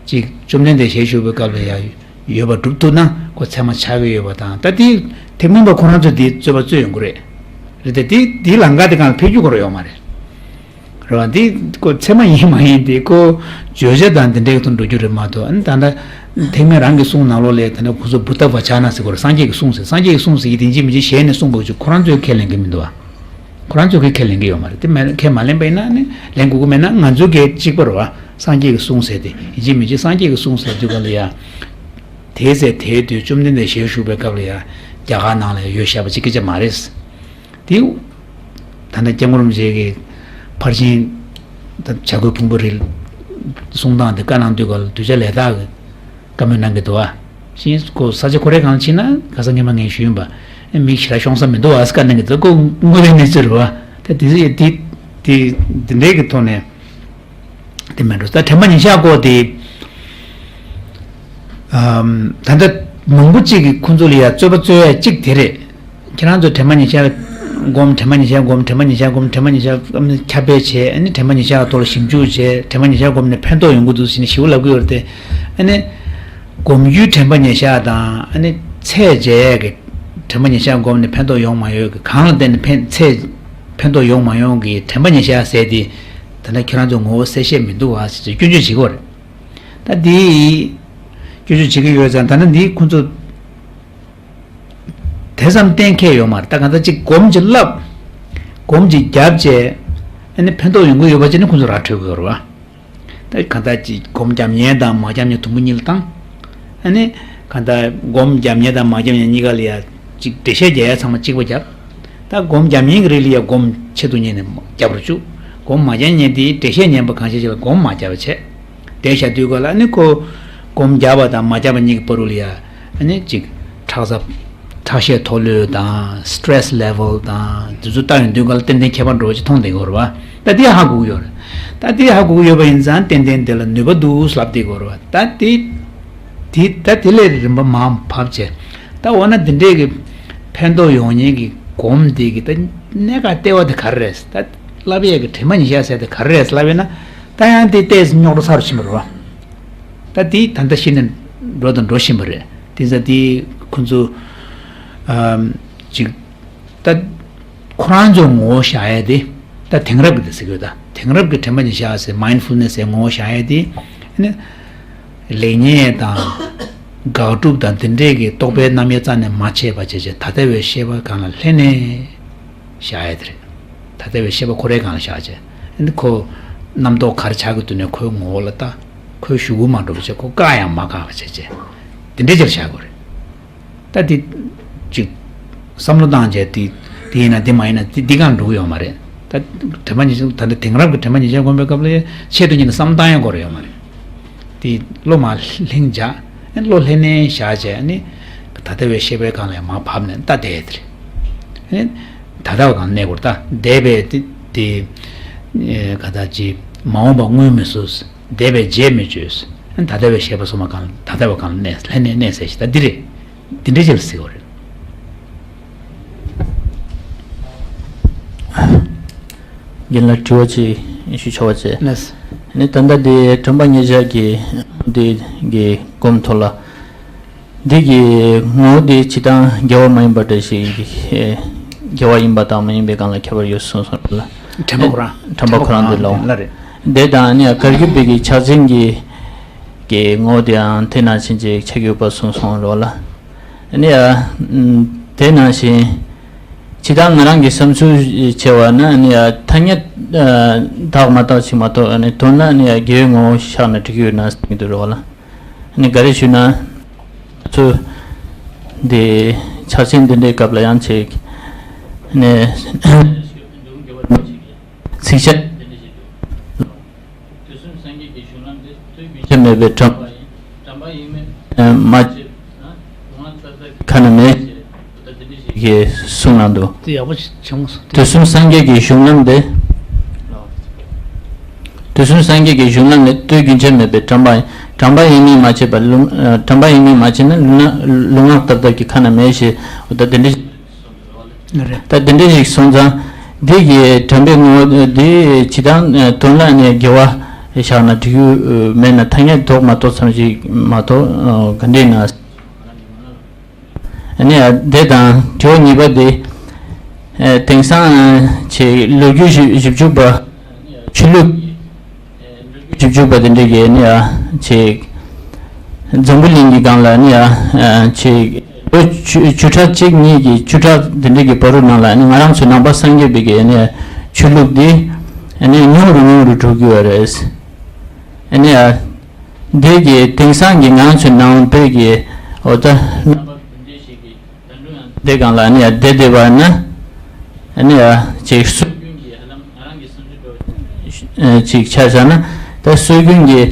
ཅིག་བཅོམ་ལྡན་འདས་ཞལ་བཞུགས་པའི་སྐབས་ལ་ཡང་ཡོད་པ་སྒྲུབ་ཐུབ་ན་ཁོ་ཚད་མ་ཆགས་ཀྱི་ཡོད་པ་དང་། ད་དེ་ཐེག་དམན་པ་ཁོ་རང་ཚོས་དེ་རྩོད་པ་རྩོད་ཡོང་གི་རེད། རེད་དེ་དེ་དེའི་ལམ་ཁ་དེ་གང་ལ་ཕེབས་རྒྱུ་ཁོ་རང་ཡོད་མ་རེད། རེད་བ། འདི་ཁོ་ཚད་མ་ཡིན་མ་ཡིན་དེ་ཁོ་བརྗོད་བྱ་དང་འདི་འདྲའི་ཐོག་འགྲོ་རྒྱུ་རེད་མ་གཏོགས། ཨ་ནི་ད་ལྟ་ཐེག་དམན་རང་གི་གསུང་ནང་ལོགས་ལ་ད་ལྟ་ཁོ་ཚོ་བུདྡྷ་བྷ་ཙ་ན་ཟེར་གོ་རེད། སངས་རྒྱས་ཀྱི་གསུང་ཟེར། སངས་རྒྱས་ཀྱི་གསུང་ཟེར་གྱི་དེ་ཡིན་གཅིག་མིན་གཅིག་ཞལ་ནས་གསུངས་པ་ཅིག་ཁོ་རང་ཚོས་ཁས་ལེན་གྱི་མི་འདུག་བ། ཁོ་རང་ཚོས་ཁས་ཁས་ལེན་གྱི་ཡོད་མ་རེད། དེ་མེད་ཁས་མ་ལེན་པ་ཡིན་ན་ནི་ལེན་དགོས་ཀྱི་མེད་ན། ང་ཚོ་གས་གཅིག་པ་རེད་བ། སངས་རྒྱས་ཀྱི་གསུང་ཟེར་དེ་ཡིན་གཅིག་མིན་གཅིག་སངས་རྒྱས་ཀྱི་གསུང་ཟེར་དུས་ག་ལ་ཡ། དེའི་ཚེ་དེའི་དུས་བཅོམ་ལྡན་འདས་ཞལ་བཞུགས་པའི་སྐབས་ལ་ཡ་རྒྱ་གར་ནང་ལ་ཡོད་བཞག་པ་ཅིག་སྐད་ཆ་མ་རེད། དེ་ད་ལྟ་སྐྱབས་མགོན་རིན་པོ་ཆེ་གིས་ཕར་ཕྱིན་ད་བྱ་རྒོད་ཕུང་པོའི་རི་གསུང་སྟངས་དེ་བཀའ་གནང་དུས་ག་ལ་གདུལ་བྱ་ལས་དག་གི་བཀའ་མོལ་གནང་གི་འདུག་བ། ཕྱིན་ཁོ་ས་ཆ་ཁོ་རའི་སྒང་ཕྱིན་ན་ག་ས་ངས་མ་ངས་ཞུས་ཡིན་པ། ཨེ་མིག་ཞེ་དྲག་ཤོང་ས་མི་འདུག་བ་ཟེར་བཀའ་གནང་གི་འདུག་ཁོ་དངོས་ཡོད་གནས་ཚུལ་རེད་བ། ད་དེ་དེ་དེ་འདི་འདྲའི་གི་ཐོག་ནས། དེ་མིན་འགྲོ། ད་དྲན་པ་ཉེར་བཞག་སྐོར་དེ། ཨམ། ད་ལྟ་མང་པོ་གཅིག་གིས་ཁོང་ཚོ་ལ་ཡ་རྩོད་པ་རྩོད་ཡ་གཅིག་དེ་རེད། ཁྱེད་རང་ཚོ་དྲན་པ་ཉེར་བཞག་སྒོམ། དྲན་པ་ཉེར་བཞག་སྒོམ། དྲན་པ་ཉེར་བཞག་སྒོམ། དྲན་པ་ཉེར་བཞག་ཨམ་ཁྱབ་སྤེལ་བྱས། ཨ་ནི་དྲན་པ་ཉེར་བཞག་གི་ཐོག་ལ་ཞིབ་འཇུག་བྱས། དྲན་པ་ཉེར་བཞག་སྒོམ་ནས་ཕན་ཐོགས་ཡོང་གི་འདུག་ཟེར་ནས་ཞིབ་པོ་ལབ་ཀྱི་ཡོད་རེད་དེ། ཨ་ནི་སྒོམ་རྒྱུའི་དྲན་པ་ཉེར་བཞག་དང་། ཨ་ནི་ཚད་འཇལ་ཡས་ཀྱི་དྲན་པ་ཉེར་བཞག་སྒོམ་ནས་ཕན་ཐོགས་ཡོང་མ་ཡོང་གི། གང་ལ་བརྟེན་ནས་ཕན་ཚད་ཕན་ཐོགས་ཡོང་མ་ཡོང་གི་དྲན་པ་ཉེར་བཞག་ཟེར་དེ། ད་ལྟ་ཁྱེད་རང་ཚོ་ངོ་བོ་གསལ་བཤད་མི་འདུག་བ་ཟེར་སྐྱོན་བརྗོད་བྱེད་ཀྱི་ཡོད་རེད། ད་འདི་སྐྱོན་བརྗོད་བྱེད་ཀྱི་ཡོད་ཙང་། ད་ལྟ་འདི་ཁོང་ཚོ་དེ་ཙམ་གཏན་འཁེལ་ཡོད་མ་རེད། ད་གང་ལྟར་ཅིག་སྒོམ་ཅིག་བསླབ། སྒོམ་ཅིག་བརྒྱབ་བྱས། ཨ་ནི་ཕན་ཐོགས་ཡོང་གི་ཡོད་པ་ཅིག་ནི་ཁོང་ཚོ་ར་འཕྲོད་ཀྱི་ཡོད་རེད་བ། ད་གང་ལྟར་ཅིག་སྒོམ་བརྒྱབ་མཁན་དང་མ་བརྒྱབ་མཁན་དུམ་བུ་གཉིས་ལ་བཏང་། ཨ་ནི་གང་ལྟར་སྒོམ་བརྒྱབ་མཁན་དང་མ་བརྒྱབ་མཁན་གཉིས་ཀ་ལ་ཡ་ཅིག་འགྲེལ་བཤད་རྒྱག་ཡ་ཚང་མ་གཅིག་པ་བརྒྱབ། ད་སྒོམ་བརྒྱབ་མཁན་གྱི་རིགས་ལ་ཡ་སྒོམ་ཆེད་དུ་གཉེར་ནས་བརྒྱབ་རུ་བཅུག། སྒོམ་མ་རྒྱག་མཁན་དེ་འགྲེལ་བཤད་ཉན་པ་གང་ཤེས་ཤིག་ལ་སྒོམ་མ་རྒྱག་པ་བྱས། བསྡད་བཞག་དུས་སྐབས་ལ་ཨ་ནི་ཁོ་སྒོམ་རྒྱག་པ་དང་མ་རྒྱག་པ་གཉིས་ཀྱི་བར་དུ་ལ་ཡ་ཨ་ནི་ཅིག་ཁྲག་ཟ། ཁྲག་ཤེད་མཐོ་ལོས་དང་stress level དང་དེ་ཚོ་ལྟ་ཡོང་དུས་སྐབས་ལ་ཏན་ཏན་ཁྱད་པར་འགྲོ་བ་ཅིག་མཐོང་བསྡད་ཀྱི་ཡོད་རེད་བ། ད་དེ་ཧ་གོ་གི་ཡོད་རེད། ད་དེ་ཧ་གོ་གི་ཡོད་པ་ཡིན་ཙང་ཏན་ཏན་དེ་ལ་ནུས་པ་འདུག་ལབ་བསྡད་ཀྱི་ཡོད་རེད་བ། ད་དེ་དེ་ད་དེ་ལས་རིམ་པ་མར་བབས་བྱས། ད་འོ་ན་འདི་འདྲས་ཀྱི་ཕན་ཐོགས་ཡོང་མཁན་གྱི་སྒོམ་འདི་གི་ད་གནད་འགག་ལྟེ་བ་དེ་ག་རེ་རེད། ད་བསླབ་ཡས་ཀྱི་དྲི་མ་ཉིད་བཞག་ཟེར་དེ་ག་རེ་རེད་ལབ་ཡོད་ན། ད་ཡང་དེ་ཏོག་ཙམ་རྙོག་དྲ་ཚ་རུ་ཕྱིན་པ་རེད་བ། ད་དེ་ད་ལྟ་ཤི་ནས་འགྲོ་དང་འགྲོ་བཞིན་པ་རེད། དེ་ཚ་དེ་ཁོ་ཚོ་ཨམ་ཅིག་ད་ཁོ་རང་ཚོའི་ངོ་བོ་བཞག་ཡས་དེ། ད་དེང་རབས་ཀྱི་དེ་ཟེར་གྱི་ཡོད། ད་དེང་རབས་ཀྱི་དྲན་པ་ཉིད་བཞག་ཟེར་mindfulness ཟེར་ངོ་བོ་བཞག་ཡས་དེ་ནི། ལེགས་ཉེས་དང་། དགག་སྒྲུབ་དང་དེ་འདྲས་ཀྱི་རྟོག་པའི་རྣམ་དབྱེ་རྩ་ནས་མ་ཕྱེ་བ་བྱས་བྱས་ད་ལྟ་བའི་ཤེས་པ་སྒང་ལ་ལྷན་ནེ་བཞག་ཡས་དེ་རེད། ད་ལྟ་བའི་ཤེས་པ་ཁོ་རའི་སྒང་ལ་བཞག་བྱས། ཨ་ནི་ཁོ་རྣམ་རྟོག་ག་རེ་ཆགས་ཀྱི་འདུག་ནས་ཁོའི་ངོ་བོ་ལ་ལྟ། ཁོའི་གཞུག་གུ་མ་འགྲོ་བ་བྱས། ཁོ་བཀག་ཡང་མ་བཀག་པ་བྱས་བྱས། དེ་འདྲས་ཅིག་ལ་བཞག་དགོས་རེད། ད་དེ་ཅིག་བསམ་བློ་བཏང་བྱས་དེ་དེ་ཡིན་ན་དེ་མ་ཡིན་ན་དེ་འདི་སྒང་འགྲོ་གི་ཡོད་མ་རེད། ད་དྲན་པ་ཉིད་ཆ་ད་ལྟ་དེང་རབས་ཀྱི་དྲན་པ་ཉིད་ཆ་སྒོམ་པའི་སྐབས་ལ་ཆེད་དུ་གཉེར་ནས་བསམ་བློ་བཏང་ཡང་དགོས་རེད་ཡོད་མ་རེད། དེ་བློ་མར་ལྷིང་བྱས། བློ་ལྷན་ནེ་བཞག་བྱས་ནི་ད་ལྟ་བའི་ཤེས་པའི་སྒང་ལ་མར་བབས་ནས་ལྟ་བསྡད་དེ་རེད། ད་ལྟ་བ་སྒང་གནས་སྐོར་ལྟ་བསྡད་པའི་དེ་དེ་ག་ད་ཅི་མ་འོངས་པ་སྔོན་མི་སྲུང་། འདས་པའི་རྗེས་མི་གཅོད། ད་ལྟ་བའི་ཤེས་པ་སོ་མ་གང་ད་ལྟ་བ་གང་གནས་ལྷན་ནེ་གནས་ཟེར་ཞིག་ད་འདི་རེད། འདི་འདྲ་ཅིག་ལ་ཟེར་བ་རེད། རྒན་ལགས་དྲི་བ་ཅིག་ཞུ་ཆོག་པ་བྱས། ལགས། ནི་ད་ལྟ་འདི་དྲན་པ་ཉིད་བཞག་གི་འདི་གི་སྒོམ་ཐོག་ལ། འདི་གི་ངོ་བོ་འདི་ཇི་ལྟར་དགེ་བ་མ་ཡིན་པ་འདྲ་ཞིག་དགེ་བ་ཡིན་པ་དང་མ་ཡིན་པའི་སྒང་ལ་ཁྱད་པར་ཡོད་གསུངས་སོང་ལ། དྲན་པ་ཁོ་རང་དྲན་པ་ཁོ་རང་འདི་ལོ། ལ་རེད། དེ་དང་ནི་གར་གྱུར་པའི་གི་ཕྱག་ཆེན་གྱི་གི་ངོ་བོ་དེའང་དེ་ནང་བཞིན་ཅིག་ཆགས་ཡོད་པ་གསུངས་སོང་ལོ་ལ། ནི་ཡ། དེ་ནང་བཞིན། ཇི་ལྟར་ང་རང་གི་བསམ་ཚུལ་བྱས་པ་ན་ནི་ཡ་ཐ་སྙད་དག་མ་དག་ཅིག་མ་གཏོགས་ནི་དོན་ལ་ནི་ཡ་དགེ་བའི་ངོ་བོ་བཞག་ན་འགྲིག་གི་ཡོད་ན་ཟེར་གྱི་འདུག་རོགས་ལ། ནི་ག་རེ་ཞུ་ན། ཚུ། འདི་ཕྱག་ཆེན་འདི་འདྲའི་སྐབས་ལ་ཡང་ཅིག་ནི། ཚིག་ཆ། དུས་གསུམ་སངས་རྒྱས་ཀྱི་གཞུང་ལམ་དེ་དུས་རྒྱུན་ཆད་མེད་པའི་གྲམ་པ་ཡིན། གྲམ་པ་ཡིན་མིན་མ་ཆད་ན་ལུས་ངག་རྟག་ལྟ་གི་ཁ་ན་མེད་ཞེས་གསུངས་གནང་འདུག་དེ་ཡག་པོ་བྱུང་སོང་། དུས་གསུམ་སངས་རྒྱས་ཀྱི་གཞུང་ལམ་དེ། དུས་གསུམ་སངས་རྒྱས་ཀྱི་གཞུང་ལམ་ནི་དུས་རྒྱུན་ཆད་མེད་པའི་གྲམ་པ་ཡིན། གྲམ་པ་ཡིན་མིན་མ་ཆད་པར་ལུས། གྲམ་པ་ཡིན་མིན་མ་ཆད་ན་ལུས་ན་ལུས་ངག་རྟག་ལྟ་གི་ཁ་ན་མེད་ཞེས་འོ་ད་དེ་འདྲ། རེད། ད་དེ་འདྲ་ཞིག་སོང་ཙང་། འདི་གི་དྲན་པའི་ངོ་བོ་འདི་ཇི་ལྟར་དོན་ལ་ནི་དགེ་བ་བཞག་ན་འགྲིག་གི་མེད་ན་ཐ་སྙད་དག་མ་གཏོགས་ཙམ་ཞིག་མ་གཏོགས་ག་འདྲས་ན། ནི་དེ་དང་དྲི་བ་གཉིས་པ་འདི། དེང་སང་ཆེ་ལོ་རྒྱུས་བཞི་བཅུ་པ་ཆོས་ལུགས། བཅུ་བཅུ་པ་དེ་འདྲ་གི་ནི་ཡ་ཅིག་འཛམ་བུ་གླིང་གི་སྒང་ལ་ནི་ཡ་ཅིག་ལོ་བཅུ་བཅུ་ཕྲག་གཅིག་གཉིས་ཀྱི་བཅུ་ཕྲག་དེ་འདྲ་གི་བར་དུ་ནང་ལ་ནི་ང་རང་ཚོའི་ནང་པ་སངས་རྒྱས་པའི་གི་ནི་ཆོས་ལུགས་འདི་ནི་ཉུང་རུ་ཉུང་རུ་འགྲོ་གི་ཡོད་རེད། ནི་ཡ་འདི་གི་དེང་སང་གི་ང་རང་ཚོའི་ནང་པའི་གི་འོ་ད། དེ་སྒང་ལ་ནི་ཡ་བསྡད་བསྡད་པ་ན། ནི་ཡ་ཅིག་སྲོལ་རྒྱུན་གྱི་ཧ་ལམ་ང་རང་གི་བསམ་ཚུལ་འདྲ་བོ་ཅིག་ཆ་བཞག་ན་ད་སྲོལ་རྒྱུན་གྱི་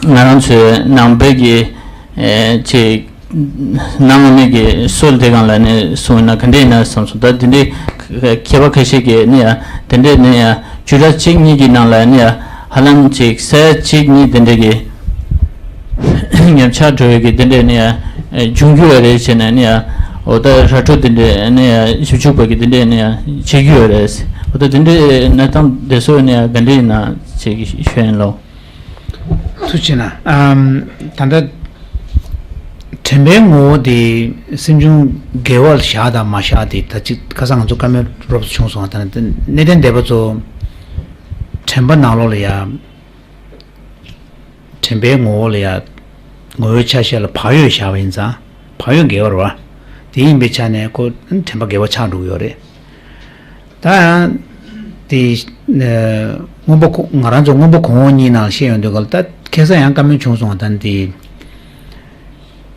ང་རང་ཚོའི་ནང་པའི་གི་ཅིག་ནང་མི་གི་སྲོལ་དེ་སྒང་ལ་ནི་སོང་ན་ག་འདྲས་ཡིན་ན་བསམ་སོང་། ད་དེ་འདྲའི་མཁས་པ་ཁ་ཤས་ཀྱིས་ནི་ཡ་དེ་འདྲས་ནི་ཡ་བཅུ་ཕྲག་གཅིག་གཉིས་ཀྱི་ནང་ལ་ནི་ཡ་ཧ་ལམ་ཅིག་ས་ཡ་གཅིག་གཉིས་དེ་འདྲས་ཀྱི། ཉམས་ཆག་འགྲོ་བའི་གི་དེ་འདྲས་ནི་ཡང་འབྱུང་རྒྱུ་བ་རེད་བྱས་ནས་ནི་ཡང་འོ་ད་ར་འཕྲོད་དེ་འདྲས་ནི་ཡང་ཞིབ་འཇུག་པ་གི་དེ་འདྲས་ནི་ཡང་བྱེད་རྒྱུ་བ་རེད། འོ་ད་དེ་འདྲས་གནས་སྟངས་དེ་ཚོ་ནི་ཡང་ག་འདྲས་ཡིན་ན་བྱེད་ཀྱི་ཤོད་ཡིན་ལོ། ཐུགས་རྗེ་གནང་། ཨམ། ད་ལྟ་དྲན་པའི་ངོ་བོ་དེ་སེམས་བྱུང་དགེ་བ་ལ་བཞག་དང་མ་བཞག་དེ་ད་ཅིག་ཁ་སང་ང་ཚོ་བཀའ་མོལ་རོབ་ཙམ་བྱུང་སོང་བ། ད་ནི་གནས་བརྟན་སྡེ་པ་ཚོ་དྲན་པ་ནང་ལོགས་ལ་ཡ། དྲན་པའི་ངོ་བོ་ལ་ཡ། ངོ་བོའི་ཆ་ཤས་ལ་བག་ཡོད་བཞག་པ་ཡིན་ཙང་བག་ཡོད་དགེ་བ་རེད་བ། དེ་ཡིན་པའི་ཆ་ནས་ཁོ་དྲན་པ་དགེ་བ་ཆགས་འགྲོ་གི་ཡོད་རེད། ད་ཡང་། དེ། སྔོན་པོ་ཁོ་ང་རང་ཚོ་སྔོན་པོ་གོང་འོག་གཉིས་ནང་བཤད་ཡོང་དུས་སྐབས་ལ་ད་ཁ་སང་ཡང་བཀའ་མོལ་བྱུང་སོང་བ། ད་དེ།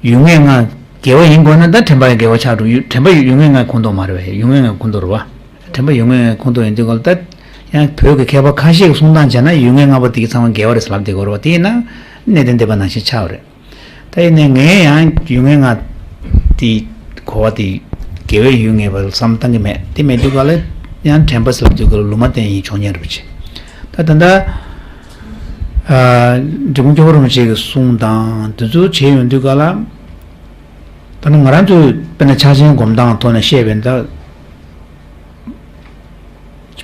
ཡུལ་ངེས་ལྔ་དགེ་བ་ཡིན་དགོས་ན་ད་དྲན་པ་ཡང་དགེ་བ་ཆགས་འགྲོ་ཡུལ་དྲན་པ་ཡུལ་ངེས་ལྔ་ཁོངས་གཏོགས་མ་རེད་བས། ཡུལ་ངེས་ལྔ་ཁོངས་གཏོགས་རེད་བ། དྲན་པ་ཡུལ་ངེས་ལྔ་ཁོངས་གཏོགས་ཡིན་དུས་སྐབས་ལ་ད། ཡང་བོད་ཀྱི་མཁས་པ་ཁ་ཤས་ཀྱི་གསུང་སྟངས་བྱས་ན་ཡུལ་ངེས་ལྔ་པོ་དེ་གི་ཚང་མ་དགེ་བ་རེད་ཟེར་ལབ་བསྡད་ཀྱི་ཡོད་རེད་བ། དེ་ཡིན་ན་གནས་བརྟན་སྡེ་པ་ནང་བཞིན་ཆགས་པ་རེད། ད་ཡིན་ནའི་ངས་ཡང་ཡུལ་ངེས་ལྔ་དེ་གོ་བ་དེ་དགེ་བའི་ཡུལ་ངེས་པ་ལ་བསམ་བློ་བཏང་གི་མེད། དེ་མེད་དུས་ག་ལ་ཡང་དྲན་པ་ཟེར་ལབ་དུས་ག་ལ་ལུང་མ་བསྟན་ཡིན་ཆོག་ཉན་རེད་པ་ཆེ། ད་ད་ལྟ་འབྲི་གུང་སྐྱོབ་པ་རིན་པོ་ཆེ་གི་གསུང་དང་དེ་ཚོ་བྱས་ཡོང་དུས་ག་ལ། ད་ནི་ང་རང་ཚོས་དཔེར་ན་ཕྱག་ཆེན་སྒོམ་སྟངས་ཐོག་ནས་བཤད་པའི་ད། བོད་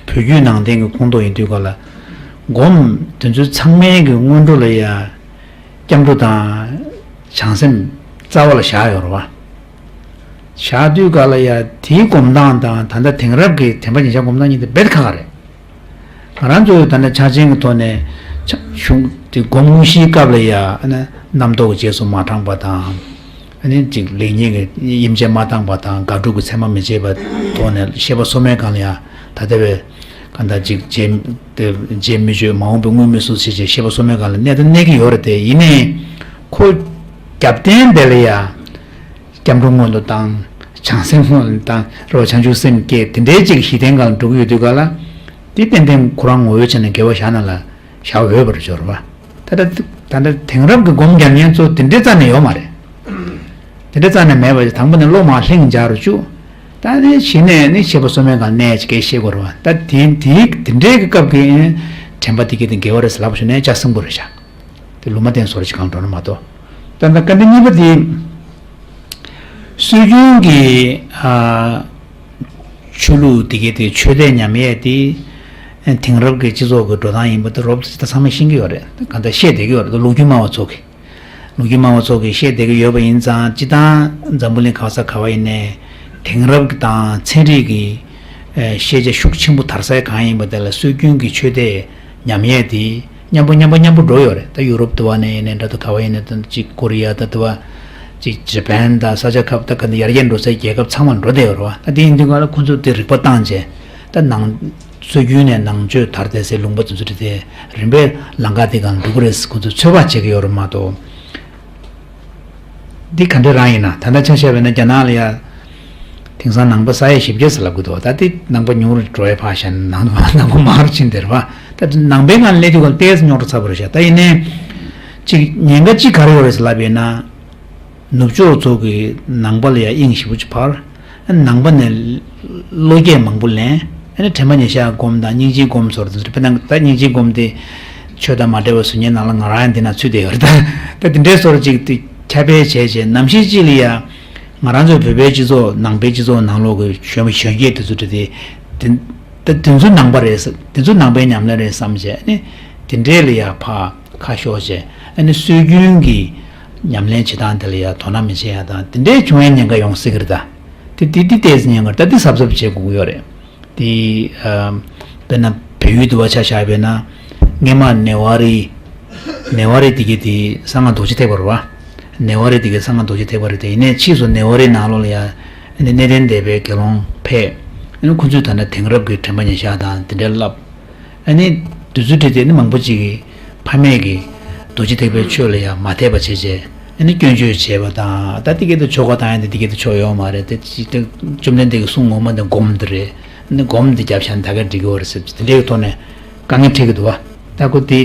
བརྒྱུད་ནང་བསྟན་གྱི་ཁོངས་གཏོགས་ཡིན་དུས་ག་ལ། སྒོམ་དེ་ཚོའི་ཚང་མའི་གི་སྔོན་འགྲོ་ལ་ཡ། སྐྱབས་འགྲོ་དང་། བྱང་སེམས་རྩ་བ་ལ་བཞག་ཡོད་རེད་བ། བཞག་དུས་ག་ལ་ཡ་དེའི་སྒོམ་སྟངས་དང་ད་ལྟ་དེང་རབས་ཀྱི་དྲན་པ་ཉེར་བཞག་སྒོམ་སྟངས་གཉིས་དེ་རྦད་ཁག་ཁག་རེད། ང་རང་ཚོས་ད་ལྟ་ཕྱག་ཆེན་གྱི་ཐོག་ནས་ཕྱག་གཞུང་དེ་སྒོམ་དངོས་གཞིའི་སྐབས་ལ་ཡ་ཨ་ནི་རྣམ་རྟོག་གི་རྗེས་སུ་མ་འབྲངས་པ་དང་། ཨ་ནི་ཅིག་ལེགས་ཉེས་ཀྱི་དབྱེ་འབྱེད་མ་བཏང་པ་དང་དགག་སྒྲུབ་ཀྱི་མཚན་མ་མི་བྱེད་པ་ཐོག་ནས་ཤེས་པ་སོ་མའི་སྒང་ལ་ཡ་ད་ལྟ་བའི་གང་ལྟར་ཅིག་རྗེས་དེ་རྗེས་མི་བརྗོད་མ་འོངས་པའི་དངོས་མི་སོ་ཞེས་བྱས་ཤེས་པ་སོ་མའི་སྒང་ལ་གནས་ད་གནས་ཀྱི་ཡོད་རེད་དེ། ཡིན་ནའི་ཁོ་རྒྱབ་རྟེན་དེ་ལ་ཡ་སྐྱབས་འགྲོ་སྔོན་དུ་བཏང་། བྱང་སེམས་སྔོན་དུ་བཏང་རོ། བྱང་ཆུབ་སེམས་བསྐྱེད་དེ་འདྲའི་ཅིག་གཞི་རྟེན་སྒང་ལ་འགྲོ་གི་ཡོད་དུས་ག་ལ། དེ་ཏན་ཏན་ཁོ་རང་ངོ་བོའི་ཆ་ནས་དགེ་བ་བཞག་ན་ལ། བཞག་འོས་པར་སྦྱོར་བ། ད་ལྟ་ད་ལྟ་དེང་རབས་ཀྱི་སྒོམ་རྒྱག་མཁན་ཚོ་དེ་འདྲའི་རྩ་ནས་ཡོད་མ་རེད། དེ་འདྲའི་རྩ་ནས་མེད་པ་ཞིག་དང་པོ་ནས་བློ་མར་ལྷིང་འཇགས་རུ་བཅུག་ད་ནི་གཞི་ནས་ནི་ཤེས་པ་སོ་མའི་སྒང་གནས་ཀྱི་སྐད་ཤེས་དགོས་རེད་བ། ད་དེ་དེའི་དེ་འདྲའི་གི་སྐབས་ཀྱི་དྲན་པ་དེ་གི་དེ་དགེ་བ་རེད་ཟེར་ལབ་བྱུང་ནས་ལྕགས་སྲིན་པོ་རེད་ཤག་དེ་ལུང་མ་བསྟན་བཟོ་འདྲ་ཞིག་གང་འགྲོ་ན་མ་གཏོགས། ད་ལྟ་སྐབས་འདི་གཉིས་པ་དེ། སྲོལ་རྒྱུན་གྱི་ཨ། ཆོས་ལུགས་དེ་གའི་དེ་ཆོས་དད་ཉམས་ཡས་དེ། དེང་རབས་ཀྱི་སྤྱི་ཚོགས་ཀྱི་འགྲོ་སྟངས་ཡིན་པ་དེ་རོབ་ཙམ་ད་ཚང་མས་ཤེས་ཀྱི་ཡོད་རེད། གང་ལྟར་བཤད་བསྡད་ཀྱི་ཡོད་རེད། ད་ལོ་རྒྱུས་སྨྲ་བ་ཚོ་གིས། ལོ་རྒྱུས་སྨྲ་བ་ཚོ་གིས་བཤད་བསྡད་ཀྱི་ཡོད་པ་ཡིན་ཙང་། སྤྱིར་བཏང་འཛམ་བུ་གླིང་ག་ས་ག་བ་ཡིན་ནའི་དེང་རབས་ཀྱི་དང་ཚན་རིག་གི་ཤེས་བྱ་ཤུགས་ཆེན་པོ་དར་སའི་སྒང་ཡིན་པ་དེ་ལ་སྲོལ་རྒྱུན་གྱི་ཆོས་དད་ཉམས་ཡས་དེ་མཉམ་པོ་མཉམ་པོ་མཉམ་པོ་འགྲོ་ཡོད་རེད། ད་ཡུ་རོབ་དུ་བ་ནས་ཡིན་ནའི་འདྲ། ད་ག་བ་ཡིན་ནའི་ད་ཅིག་ཀོ་རི་ཡ་ད་དུ་བ། ཅིག་ཇ་པན་དང་ས་ཆ་ཁག་ད་ག་འདི་ཡར་རྒྱས་འགྲོ་སའི་རྒྱལ་ཁབ་ཚང་མར་འགྲོ་བསྡད་ཡོད་རེད་བ། ད་དེ་ཡིན་དུས་ག་ལ་ཁོ་ཚོས་དེ་རིག་པ་བཏང་བྱས། ད་ནང་སྲོལ་རྒྱུན་ནས་ནང་ཆོས་དར་བསྡད་སའི་ལུང་པ་དེ་ཚོ་དེ་དེ་རིམ་པས་ལམ་ཁ་དེ་སྒང་འགྲོ་གི་རེད་ཟེར་ཁོ་ཚོས་ཚོད་དཔག་བྱེད་ཀྱི་ཡོད་རེད་མ་གཏོགས། འདི་ག་འདྲ་རང་ཡིན་ན། ད་ལྟ་ཆ་བཞག་པ་ཡིན་ན་རྒྱ་ནག་ལ་ཡ། དེང་སང་ནང་པ་ས་ཡ་བཞི་བརྒྱ་ཟེར་ལབ་ཀྱི་འདུག་ད་དེ་ནང་པ་ཉུང་རུ་འགྲོ་ཡ་ཕར་བཞག་ན་ནང་ནང་པ་མང་རུ་ཕྱིན་བསྡད་རེད་བ། ད་ནང་པའི་ངང་ལ་སླེབས་དུས་ག་ལ་ཏོག་ཙམ་རྙོག་དྲ་ཚ་པོ་རེད་ཤག་ད་ཡིན་ནའི། ཅིག་ཉེན་ཁ་ཅིག་ག་རེ་ཡོད་རེད་ཟེར་ལབ་པ་ཡིན་ན། ནུབ་ཕྱོགས་ཚོ་གིས་ནང་པ་ལ་ཡ་དབྱིངས་ཞེ་པོ་ཅིག་འཕར། ནང་པ་ནས་བློ་སྐྱེད་མང་པོ་ལེན། ཨ་ནི་དྲན་པ་ཉེར་བཞག་སྒོམ་དང་སྙིང་རྗེའི་སྒོམ་ཚོར་དང་། དཔེར་ན་ད་སྙིང་རྗེའི་སྒོམ་དེ་ཆོས་དང་མ་འབྲེལ་བ་བཟོ་མཁན་ནང་ལ་ང་རང་ཡང་འདི་ན་ཚུད་བསྡད་ཡོད་རེད། ད་ད་དེ་འདྲའི་བཟོ་འདྲ་ཅིག་དེ་ཁྱབ་སྤེལ་བྱས་བྱས། ནམ་ཞིག་ཅིག་ལ་ཡ་ང་རང་ཚོའི་བོད་པའི་སྤྱི་ཚོགས། ནང་པའི་སྤྱི་ཚོགས་ནང་ལོགས་ཀྱི་གཞོན་གཞོན་སྐྱེས་དེ་ཚོ་དེ་དེ་ད་དེ་ཚོ་ནང་པ་རེད་ཟེར། དེ་ཚོ་ནང་པའི་ཉམས་ལེན་རེད་བསམ་བྱས། ཨ་ནི་དེ་འདྲའི་ལ་ཡ་ཕར་ཁ་ཤོར་བྱས། ཨ་ནི་སྲོལ་རྒྱུན་གྱི་ཉམས་ལེན་བྱེད་སྟངས་དེ་ལ་ཡ་དོ་སྣང་མི་བྱེད་ཡ་དང་། དེ་འདྲའི་བྱུང་བའི་ཉེན་ཁ་ཡོང་སྲིད་ཀྱི་རེད། ད་དེ་དེ་དེ་ཏོག་ཙམ་ཉེན་ཁ་རེད། ད་དེ་གཟབ་གཟབ་བྱེད་དགོས་ཀྱི་ཡོད་རེད། དེ་ཨ་དཔེར་ན་བལ་ཡུལ་དུ་བ་ཆ་བཞག་པ་ཡིན་ན། སྔས་མ་ནེ་ཝ་རི། ནེ་ཝ་རི་དེ་གའི་དེ་གསང་སྔགས་རྡོ་རྗེ་ཐེག་པ་རེད་བ། ནེ་ཝ་རི་དེ་གའི་གསང་སྔགས་རྡོ་རྗེ་ཐེག་པ་རེད་དེ། ཡིན་ནའི་ཕྱིས་སུ་ནེ་ཝ་རི་ནང་ལོགས་ལ་ཡ་ཨ་ནི་གནས་བརྟན་སྡེ་པའི་དགེ་སློང་ཕེབས། ཨ་ནི་ཁོ་ཚོས་ད་ནི་དེང་རབས་ཀྱི་དྲན་པ་ཉེར་བཞག་དང་དེ་འདྲའི་བསླབས། ཨ་ནི་དུས་ཚོད་བྲིས་ཏེ་ནི་མང་པོ་ཅིག་གིས་ཕ་མེས་ཀྱི་རྡོ་རྗེ་ཐེག་པའི་ཆོས་ལ་ཡང་མ་དད་པ་བྱས་བྱས། ཨ་ནི་སྐྱོན་བརྗོད་བྱས་པ་དང་། ད་དེ་གའི་དུ་ཆོ་ག་བཏང་ཡ་དེ་དེ་གའི་དུ་ཆོ་ཡོད་མ་རེད། དེ་ཅི་དེ་བཅོམ་ལྡན་འདས་ཀྱི་གསུང་ངོ་མ་དེ་སྒོམ་དེ་རེད། ཨ་ནི་སྒོམ་དེ་རྒྱབ་ཤ་ད་ག་འགྲིག་གི་ཡོད་རེད་ཟེར་དེ་འདྲའི་གི་ཐོག་ནས་དཀའ་ངལ་འཕྲད་ཀྱི་འདུག་བ། ད་ཁོ་དེ་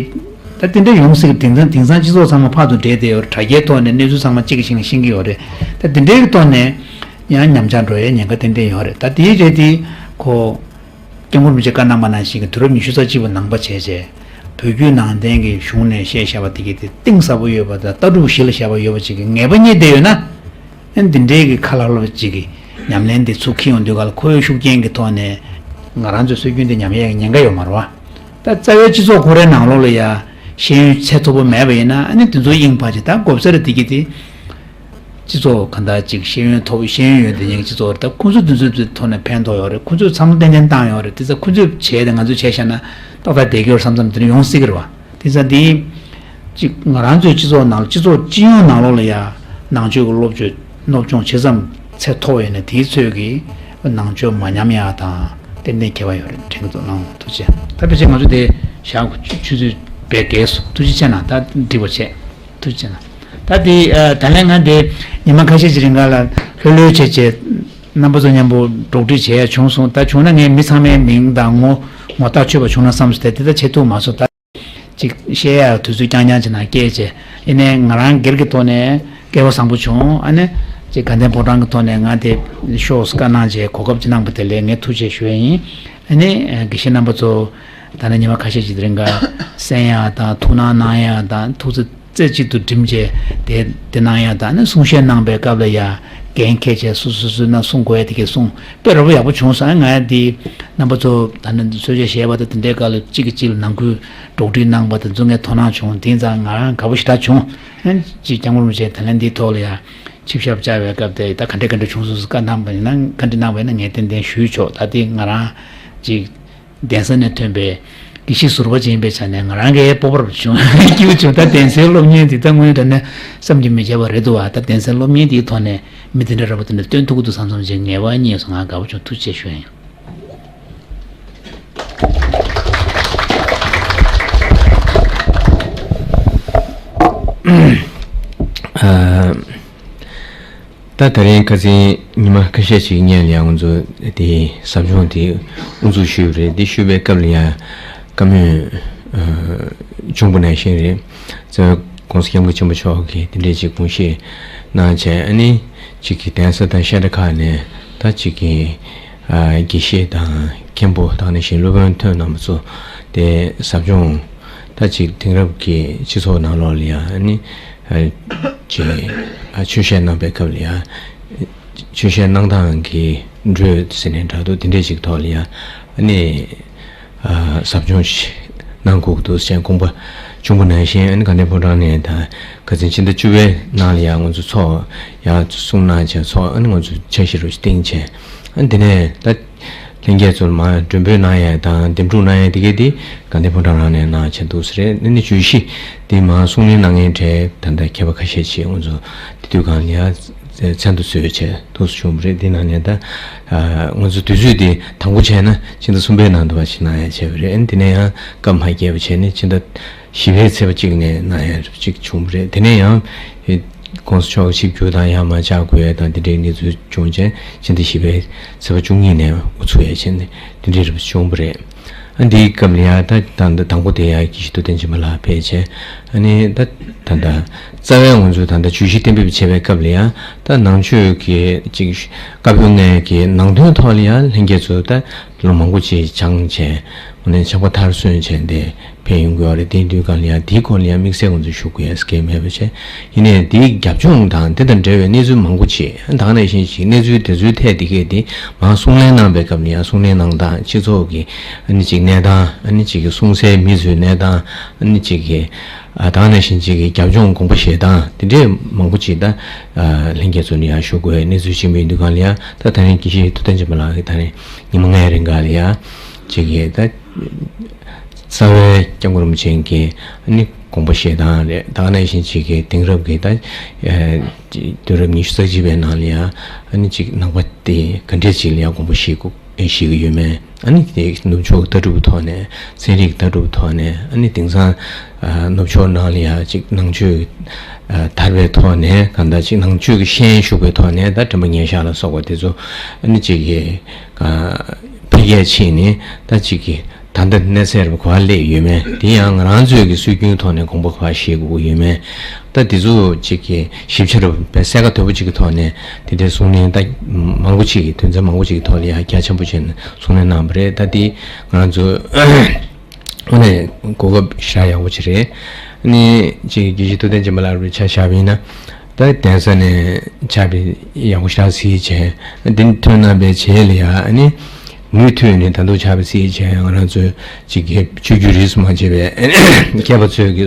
ད་དེ་འདྲ་ཡོང་སྲིད་ཀྱི། དེང་སང་དེང་སང་སྤྱི་ཚོགས་ཚང་མ་ཕར་ཚུར་འདྲེས་བསྡད་ཡོད་རེད། དྲ་རྒྱའི་ཐོག་ནས་གནས་ཚུལ་ཚང་མ་གཅིག་གི་ཤེས་ཤེས་ཀྱི་ཡོད་རེད། ད་དེ་འདྲའི་གི་ཐོག་ནས་ཡང་ཉམས་ཆག་འགྲོ་ཡའི་ཉེན་ཁ་ཏན་ཏན་ཡོད་རེད། ད་དེའི་རྗེས་དེ་ཁོ། སྐྱབས་མགོན་རིན་པོ་ཆེ་བཀའ་གནང་པ་ནང་བཞིན་གྱི་དུས་རབས་ཉི་ཤུ་རྩ་གཅིག་པ་ནང་པ་བྱས་བྱས། བོད་བརྒྱུད་ནང་བསྟན་གྱི་གཞུང་ནས་བཤད་བཞག་པ་དེ་གའི་དེ་གཏིང་ཟབ་པོ་ཡོད་པ་དང་། ལྟ་གྲུབ་གཞི་ལ་བཞག་པ་ཡོད་པ་ཅིག་གི་ངེས་པ་རྙེད་བསྡད་ཡོད་ན། ཨ་ནི་འདི་འདྲའི་གི་ཁ་ལྷག་ལྷག་ཅིག་གི་ཉམས་ལེན་དེ་ཚུར་འཁྱེར་ཡོང་དུས་ག་ལ་ཁོ་བོའི་ཤུགས་རྐྱེན་གྱི་ཐོག་ནས་ང་རང་ཚོའི་སྲོལ་རྒྱུན་དེ་ཉམས་ཡས་ཀྱི་ཉེན་ཁ་ཡོད་མ་རེད་བ། ད་རྩ་བའི་སྤྱི་ཚོགས་ཁོ་རའི་ནང་ལོགས་ལ་ཡ་ཤེས་ཡོན་ཚད་མཐོ་པོ་མེད་པ་ཡིན་ན། ཨ་ནི་དེ་ཚོ་དབྱིངས་འཕར་བྱས། ད་དགོས་ས་རེད་དེ་གའི་དེ། སྤྱི་ཚོགས་གང་ལྟར་ཅིག་ཤེས་ཡོན་ཐོབ། ཤེས་ཡོན་ཡོད་དེ་ཉིད་ཀྱི་སྤྱི་ཚོགས་རེད། ད་ཁོང་ཚོ་དེ་ཚོའི་ཐོག་ནས་ཕན་ཐོགས་ཡོད་རེད། ཁོང་ཚོས་བསམ་བློ་ཏན་ཏན་བཏང་ཡོད་རེད། དེ་ཚོ་ཁོང་ཚོས་བྱས་ཏེ་ང་ཚོས་བྱས་བཞག་ན་ཏག་ཏག་བསྡད་ཀྱི་ཡོད་བསམ་བསམ་དེ་འདྲ་ཡོང་སྲིད་ཀྱི་རེད་བ། དེ་ཚོ་དེ་ཅིག་ང་རང་ཚོའི་སྤྱི་ཚོགས་ནང་ལ། སྤྱི་ཚོགས་སྤྱི་ཡོངས་ནང་ལོགས་ལ་ཡ་ནང་ཆོས་ཀྱི་སློབ་སྦྱོང་སློབ་སྦྱོང་བྱེད་མཚམས་ཚད་མཐོ་བ་ཡོད་ན་དེའི་ཚོད་ཀྱིས་ནང་ཆོས་མ་ཉམས་ཡ་དང་ཏན་ཏན་ཁྱད་པར་ཡོད་རེད་དྲན་གྱི་འདུག་ལགས། ཐུགས་རྗེ་ཆེ། ད་ཕལ་ཆེར་ང་ཚོ་དེ་བཞག་ཆུ་ཚོད་བརྒྱད་བརྒལ་སོང་། ཐུགས་རྗེ་ཆེ་གནང་། ད་འགྲིག་པ་བྱས། ཐུགས་རྗེ་ཆེ་གནང་། ད་དེ་ཨ་ད་ལན་ང་དེ་ཉི་མ་ཁ་ཤས་ཀྱི་རིང་ག་ལ་ལྷོད་ལྷོད་བྱས་བྱས་རྣམ་པ་ཚོ་མཉམ་པོ་འགྲོགས་འདྲིས་བྱས་ཡ་བྱུང་སོང་། ད་བྱུང་ན་ངས་མི་ཚང་མའི་མིང་དང་ངོ་ ངོ་རྟགས་ཆོད་པ་བྱུང་ན་བསམ་སོང་། དེ་དེ་ལྟར་བྱེད་ཐུབ་མ་སོང་། ད་ཅིག་བཤད་ཡག་དུས་ཚོད་རྐྱང་རྐྱང་ཅིག་ནང་བསྐྱལ་བྱས། ཡིན་ནའི་ང་རང་སྒེར་གྱི་ཐོག་ནས་སྐལ་བ་བཟང་པོ་བྱུང་། ཨ་ནི་ཅིག་དགའ་ལྡན་ཕོ་བྲང་གི་ཐོག་ནས་ང་དེ་ཤོག་བཀའ་གནང་བྱས་གོ་སྐབས་ཅིག་གནང་པ་དེ་ལ་ངས་ཐུགས་རྗེ་ཆེ་ཞུ་ཡ་ཡིན། ཨ་ནི་དགེ་བཤེས་རྣམ་པ་ཚོ་ད་ནི་ཉི་མ་ཁ་ཤས་ཅིག་དེ་རིང་ག་གསན་ཡག་དང་ཐུགས་སྣང་གནང་ཡག་དང་ཐུགས་རྩེ་རྩེ་གཅིག་ཏུ་བསྒྲིམས་བྱས་དེ་དེ་གནང་ཡག་དང་། ཨ་ནི་གསུང་བཤད་གནང་པའི་སྐབས་ལ་ཡ་འགན་འཁྱེར་བྱས་སོ་སོ་སོ་ན་གསུང་དགོས་ཡ་དེ་གས་གསུངས་དཔེ་རོ་པོ་ཡག་པོ་བྱུང་སོང་། ཨ་ང་ཡ་འདི་རྣམ་པ་ཚོ་ད་ནི་གསོལ་ཇ་བཞེས་པ་དང་དེ་འདྲའི་སྐབས་ལ་གཅིག་གིས་གཅིག་ལ་ནང་ཁུལ་འགྲོགས་འདྲིས་གནང་པ་དེ་ཚོ་ངས་དོ་སྣང་བྱུང་། དེ་ཙང་ང་རང་དགའ་པོ་ཞེ་དྲག་བྱུང་། ཨ་ནི་ཅིག་སྐྱབས་མགོན་རིན་པོ་ཆེ་ད་ལན་འདིའི་ཐོག་ལ་ཡ་ཆིབས་ཞབས་བཅར་བའི་སྐབས་དེ་ད་ག་འདྲ་ག་འདྲ་བྱུང་སོང་ཟེར་བཀའ་གནང་པ་ཡིན་ན། བཀའ་འདྲི་གནང་བ་ཡིན་ན་ངས་ཏན་ཏན་ཞུས་ཆོག་ད་དེ་ང་རང་ཅིག་གདན་ས་ནས་ཐོན་པའི་དགེ་བཤེས་ཟུར་པ་ཅིག་ཡིན་པའི་ཆ་ནས་ང་རང་གི་སྤོབས་པ་རུ་བྱུང་། སྐྱིད་པོ་བྱུང་། ད་གདན་སའི་སློབ་གཉེར་འདི་ད་དངོས་གནས་དྲང་གནས་བསམ་གྱིས་མི་ཁྱབ་པ་རེད་འདུག་བ། ད་གདན་སའི་སློབ་གཉེར་འདིའི་ཐོག་ནས་མི་འདི་འདྲ་ར་བ་དེ་འདྲ་བསྟེན་ཐུབ་ཀྱི་འདུག་བསམ་བསམ་ཅིག་ངེས་པ་རྙེད་སོང་། ང་དགའ་པོ་བྱུང་། ཐུགས་རྗེ་ཆེ་ཞུ་ཡ་ཡིན། ཨ། ད་ད་རིང་ཁ་སང་ཉི་མ་ཁ་ཤས་ཤིག་སྔོན་ལ་ཡང་ང་ཚོ་དེ་ཟབ་སྦྱོང་དེ་དབུ་འཛུགས་ཞུས་པ་རེད། དེ་ཞུས་པའི་སྐབས་ལ་ཡང་བཀའ་མོལ་ཨ་བྱུང་བ་ནང་བཞིན་རེད། རྩ་བའི་༸གོང་ས་༸སྐྱབས་མགོན་ཆེན་པོ་མཆོག་གིས་དེ་འདྲས་ཅིག་དགོངས་བཞེས་གནང་བྱས། ཨ་ནི་ཅིག་གི་གདན་ས་དང་བཤད་གྲྭ་ཁག་ནས་ད་ཅིག་གི་ཨ་དགེ་བཤེས་དང་མཁན་པོ་དང་ནང་བཞིན་སློབ་དཔོན་ཐོན་རྣམ་པ་ཚོ་དེ་ཟབ་སྦྱོང་ད་ཅིག་དེང་རབས་ཀྱི་སྤྱི་ཚོགས་ནང་ལོགས་ལ་ཡང་ཨ་ནི་ཨ་ཅིག་ཨ་ཆོས་བཤད་གནང་པའི་སྐབས་ལ་ཡང་ཆོས་བཤད་གནང་སྟངས་ཀྱི་འགྲོས་ཟེར་ནས་འདྲ་འདུག་དེ་འདྲས་ཅིག་ཐོག་ལ་ཡང་ཨ་ནི་ཨ་ཟབ་སྦྱོང་ཞིག་གནང་དགོས་ཀྱི་འདུག་ཟེར་དགོངས་པ་བྱུང་བ་ནང་བཞིན། ཨ་ནི་དགའ་ལྡན་ཕོ་བྲང་ནས་ད་ཁ་སང་ཕྱི་ཟླ་བཅུ་པའི་ནང་ལ་ཡང་ང་ཚོ་ཚོགས་ཡང་གསུང་གནང་བྱས་ཚོགས། ཨ་ནི་ང་ཚོ་འཆར་གཞི་རུ་བཏིང་བྱས། ཨ་ནི་དེ་ནས་ད་ལྷན་རྒྱས་ཚོར་མར་མགྲོན་འབོད་གནང་ཡས་དང་འདེམས་སྒྲུག་གནང་ཡས་དེ་གས་དེ་དགའ་ལྡན་ཕོ་བྲང་རང་ནས་གནང་བྱས་འདུག་ཟེར་རེད། ཨ་ནི་བརྗོད་གཞི་དེ་མར་གསུང་གླེང་གནང་མཁན་གྲས་ད་ལྟ་མཁས་པ་ཁ་ཤས་ཅིག་ང་ཚོ་དེ་དུས་སྒང་ལ་ཡ་མཚན་ཐོ་བཟོས་བྱས་འདུག་སེ་བྱུང་བ་རེད། དེ་ནང་ནས་ད་ང་ཚོ་དུས་ཚོད་དེ་དང་པོ་བྱས་ན་ཕྱི་ཟླ་གསུམ་པའི་ནང་དུ་བ་ཞིག་གནང་ཡས་བྱས་པ་རེད། ཨ་ནི་དེ་ནས་ཡང་སྐབས་མ་བརྒྱབ་པ་བྱས་ནས་ཕྱི་ཟླ་བཞི་པའི་ཚེས་པ་གཅིག་ནས་གནང་ཡས་གཅིག་བྱུང་བ་རེད། དེ་ནས་ཡང་༸གོང་ས་མཆོག་ཆིབས་བསྒྱུར་དང་ཡང་མ་བཅར་དགོས་ཡས་དང་དེ་འདྲའི་གནས་ཚུལ་བྱུང་རྗེས་ཕྱི་ཟླ་བཞི་པའི་ཚེས་པ་བཅུ་གཉིས་ནས་འགོ་ཚུགས་ཡས་བྱས་ནས་དེ་འདྲའི་རིམ་པ་བྱུང་བ་རེད། ཨ་འདིའི་སྐབས་ལ་ཡང་ད་ད་ད་དང་པོ་དེ་ཡང་དགེ་བཤེས་ཐུབ་བསྟན་སྦྱིན་པ་ལགས་ཕེབས་བྱས། ཨ་ནི་ད་ད་ད་རྩ་བའི་ང་ཚོས་ད་ད་བརྗོད་གཞི་གཏན་འབེབས་བྱས་པའི་སྐབས་ལ་ཡང་ད་ནང་ཆོས་ཀྱི་ཅིག་བཀའ་པོད་ལྔའི་གི་ནང་དོན་ཐོག་ལ་ཡང་ལྷན་རྒྱས་ཚོ་ད་ལོ་མང་པོ་ཅིག་སྦྱངས་བྱས། འོ་ནས་ཕྱག་པ་མཐར་སོན་བྱས་ཏེ་ཕེབས་ཡོང་གི་ཡོད་རེད། དེ་དུས་སྒང་ལ་ཡང་དེའི་སྐོར་ལ་ཡང་དམིགས་བསལ་ང་ཚོས་ཞུ་དགོས་ཡ་སྐད་མེད་པ་བྱས། ཡིན་ནའི་དེའི་རྒྱབ་ལྗོངས་དང་དེ་དང་འབྲེལ་བའི་གནས་ཚུལ་མང་པོ་ཅིག་ད་ག་ནང་བཞིན་ཞིག་གནས་ཚུལ་དེ་ཚོའི་ཐད་དེ་གས་དེ་མར་གསུང་གླེང་གནང་པའི་སྐབས་ལ་ཡང་གསུང་གླེང་གནང་སྟངས་སྤྱི་ཚོགས་ཀྱི་ཨ་ནི་ཅིག་གནས་སྟངས། ཨ་ནི་ཅིག་གི་གསུང་སའི་མི་ཚོའི་གནས་སྟངས། ཨ་ནི་ཅིག་གི་ཨ་ད་ག་ནང་བཞིན་ཅིག་གི་རྒྱབ་ལྗོངས་དགོངས་པ་བཞེས་སྟངས་དེ་འདྲས་མང་པོ་ཅིག་ད་ཨ་ལྷན་རྒྱས་ཚོ་ནས་ཡང་ཞུ་དགོས་པའི་གནས་ཚུལ་ཅིག་མིན་དུས་སྒང་ལ་ཡང་ད་ད་རིང་དགེ་བཤེས་ཐུབ་བསྟན་སྦྱིན་པ་ལགས་ཀྱིས་ད་རིང་ཉི་མ་ལྔའི་རིང་ག་ལ་ཡང་ཅིག་གི་ད་རྩ་བའི་༸སྐྱབས་མགོན་རིན་པོ་ཆེ་གི་ཨ་ནི་དགོངས་པ་བཞེས་སྟངས་རེད། ད་ག་ནང་བཞིན་ཅིག་གི་དེང་རབས་ཀྱི་ད་ཨ་དུས་རབས་ཉི་ཤུ་རྩ་གཅིག་པའི་ནང་ལ་ཡང་ཨ་ནི་ཅིག་ནང་པ་དེ་ག་འདྲས་ཅིག་ལ་ཡང་དགོངས་པ་བཞེས་དགོས། ཞིག་ཡོད་མེད། ཨ་ནི་དེ་ནུབ་ཕྱོགས་ལྟ་གྲུབ་ཐོག་ནས་ཚན་རིག་ལྟ་གྲུབ་ཐོག་ནས། ཨ་ནི་དེང་སང་ཨ་ནུབ་ཕྱོགས་ནང་ལ་ཡང་ཅིག་ནང་ཆོས་ཨ་དར་བའི་ཐོག་ནས་གང་ལྟར་ཅིག་ནང་ཆོས་ཀྱི་ཤེས་ཡོན་ཤུགས་པའི་ཐོག་ནས་ད་དྲན་པ་ཉེར་བཞག་ལ་སོགས་པ་དེ་ཚོ་ཨ་ནི་ཅིག་གི་ཨ་འཕེལ་རྒྱས་ཕྱིན་ནས་ད་ཅིག་གི་ད་ལྟ་གནས་ཚད་རུ་ག་པར་སླེབས་ཡོད་མེད། དེ་ཡང་ང་རང་ཚོའི་གི་སྲོལ་རྒྱུན་ཐོག་ནས་དགོངས་པ་ག་པར་བཞེས་དགོས་ཡོད་མེད། ད་དེ་ཚོ་ཅིག་གི་ཞིབ་ཆ་རུ་དཔེ་གསལ་ཁ་དོད་པོ་ཅིག་གི་ཐོག་ནས་དེ་འདྲའི་གསུང་གླེང་ད་མང་པོ་ཅིག་གི་དོན་ཚན་མང་པོ་ཅིག་གི་ཐོག་ལ་ཡང་རྒྱ་ཆེན་པོ་བྱས་ནས་གསུང་གླེང་གནང་བ་རེད། ད་དེ་ང་རང་ཚོ་དངོས་གནས་གོ་སྐབས་ཞེ་དྲག་ཡག་པོ་ཅིག་རེད། ཨ་ནི་ཅིག་དགེ་བཤེས་ཐུབ་བསྟན་སྦྱིན་པ་ལགས་རུ་ཆ་བཞག་པ་ཡིན་ན་ད་གདན་ས་ནས་ཕྱག་དཔེ་ཡག་པོ་ཞེ་དྲག་གཟིགས་བྱས། འདི་ཐོན་གནང་པའི་རྗེས་ལ་ཡང་ཨ་ནི་མུ་མཐུད་ནས་ད་དུང་ཕྱག་དཔེ་གཟིགས་བྱས། ང་རང་ཚོའི་ཅིག་གི་ཆོས་བརྒྱུད་རིས་སུ་མ་ཆད་པའི་མཁས་པ་ཚོས་ཀྱི་